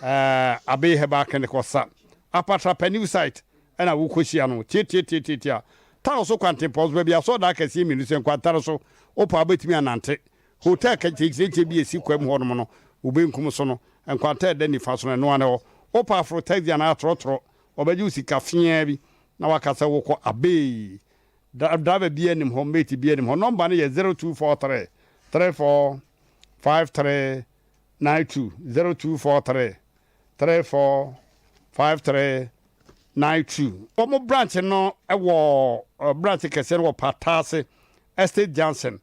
ɛɛ Abbey Herbal Clinic ɔsa Apatrapa new site ɛna wo kɔ hyia no tiatiatiatiatia Town so kwantempɔn so baabi asɔɔdan akɛseɛ mmienu sɛ nkwanta no so wo pɛ a wobɛtumi anante Hotel kɛkyɛkyerɛkyɛ bi a ɛsi kwam hɔ nom no wo benkum so no nkwanta a ɛda nifa so no ɛno ara ne hɔ Wo pɛ aforo taxi anaa trɔtrɔ wɔbɛgye wo sika feaa bi na waka sɛ wokɔ Abbey Driver biara nim hɔ, mate biara nim hɔ. Number no yɛ 0243 34 53 92, 0243 34 53 92. Wɔn branch no wɔ branch kɛseɛ no wɔ Pataase Estate Junction,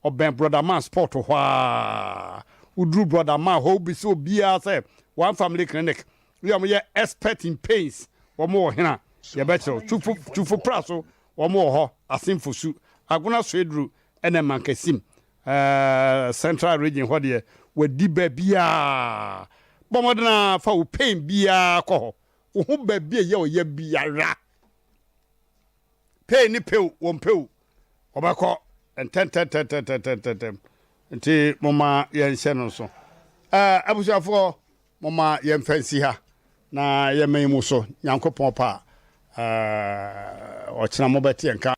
ɔbɛn Brɔda Man Sport hɔ ara. Woduru Brɔda Man hɔ wobisa obiara sɛ One Family Clinic, yɛ wɔn yɛ expert in pains, wɔn wɔ hena? Yɛbɛkyerɛ wo. Twufo Twufo pra so wɔn wɔ hɔ, Asenfosu, Agona Soeduru ɛna Mankasim. Ɛɛ Central Region hɔ deɛ, wadi baabiara. Bɔ mmɔden ara fa wo pain biara kɔ hɔ. Wo ho baabi a ɛyɛ ɔya biara. Pain ne pew, wɔn pew. Wɔbɛkɔ ntɛntɛntɛntɛntɛntɛm. Nti momma yɛnhyɛ no nso. Ɛɛ abusuafoɔ, Momma yɛmfa nsi ha na yɛmmɛn mu so, Nyankopɔn pɛ a, ɔkyena mobɛte yɛn nka.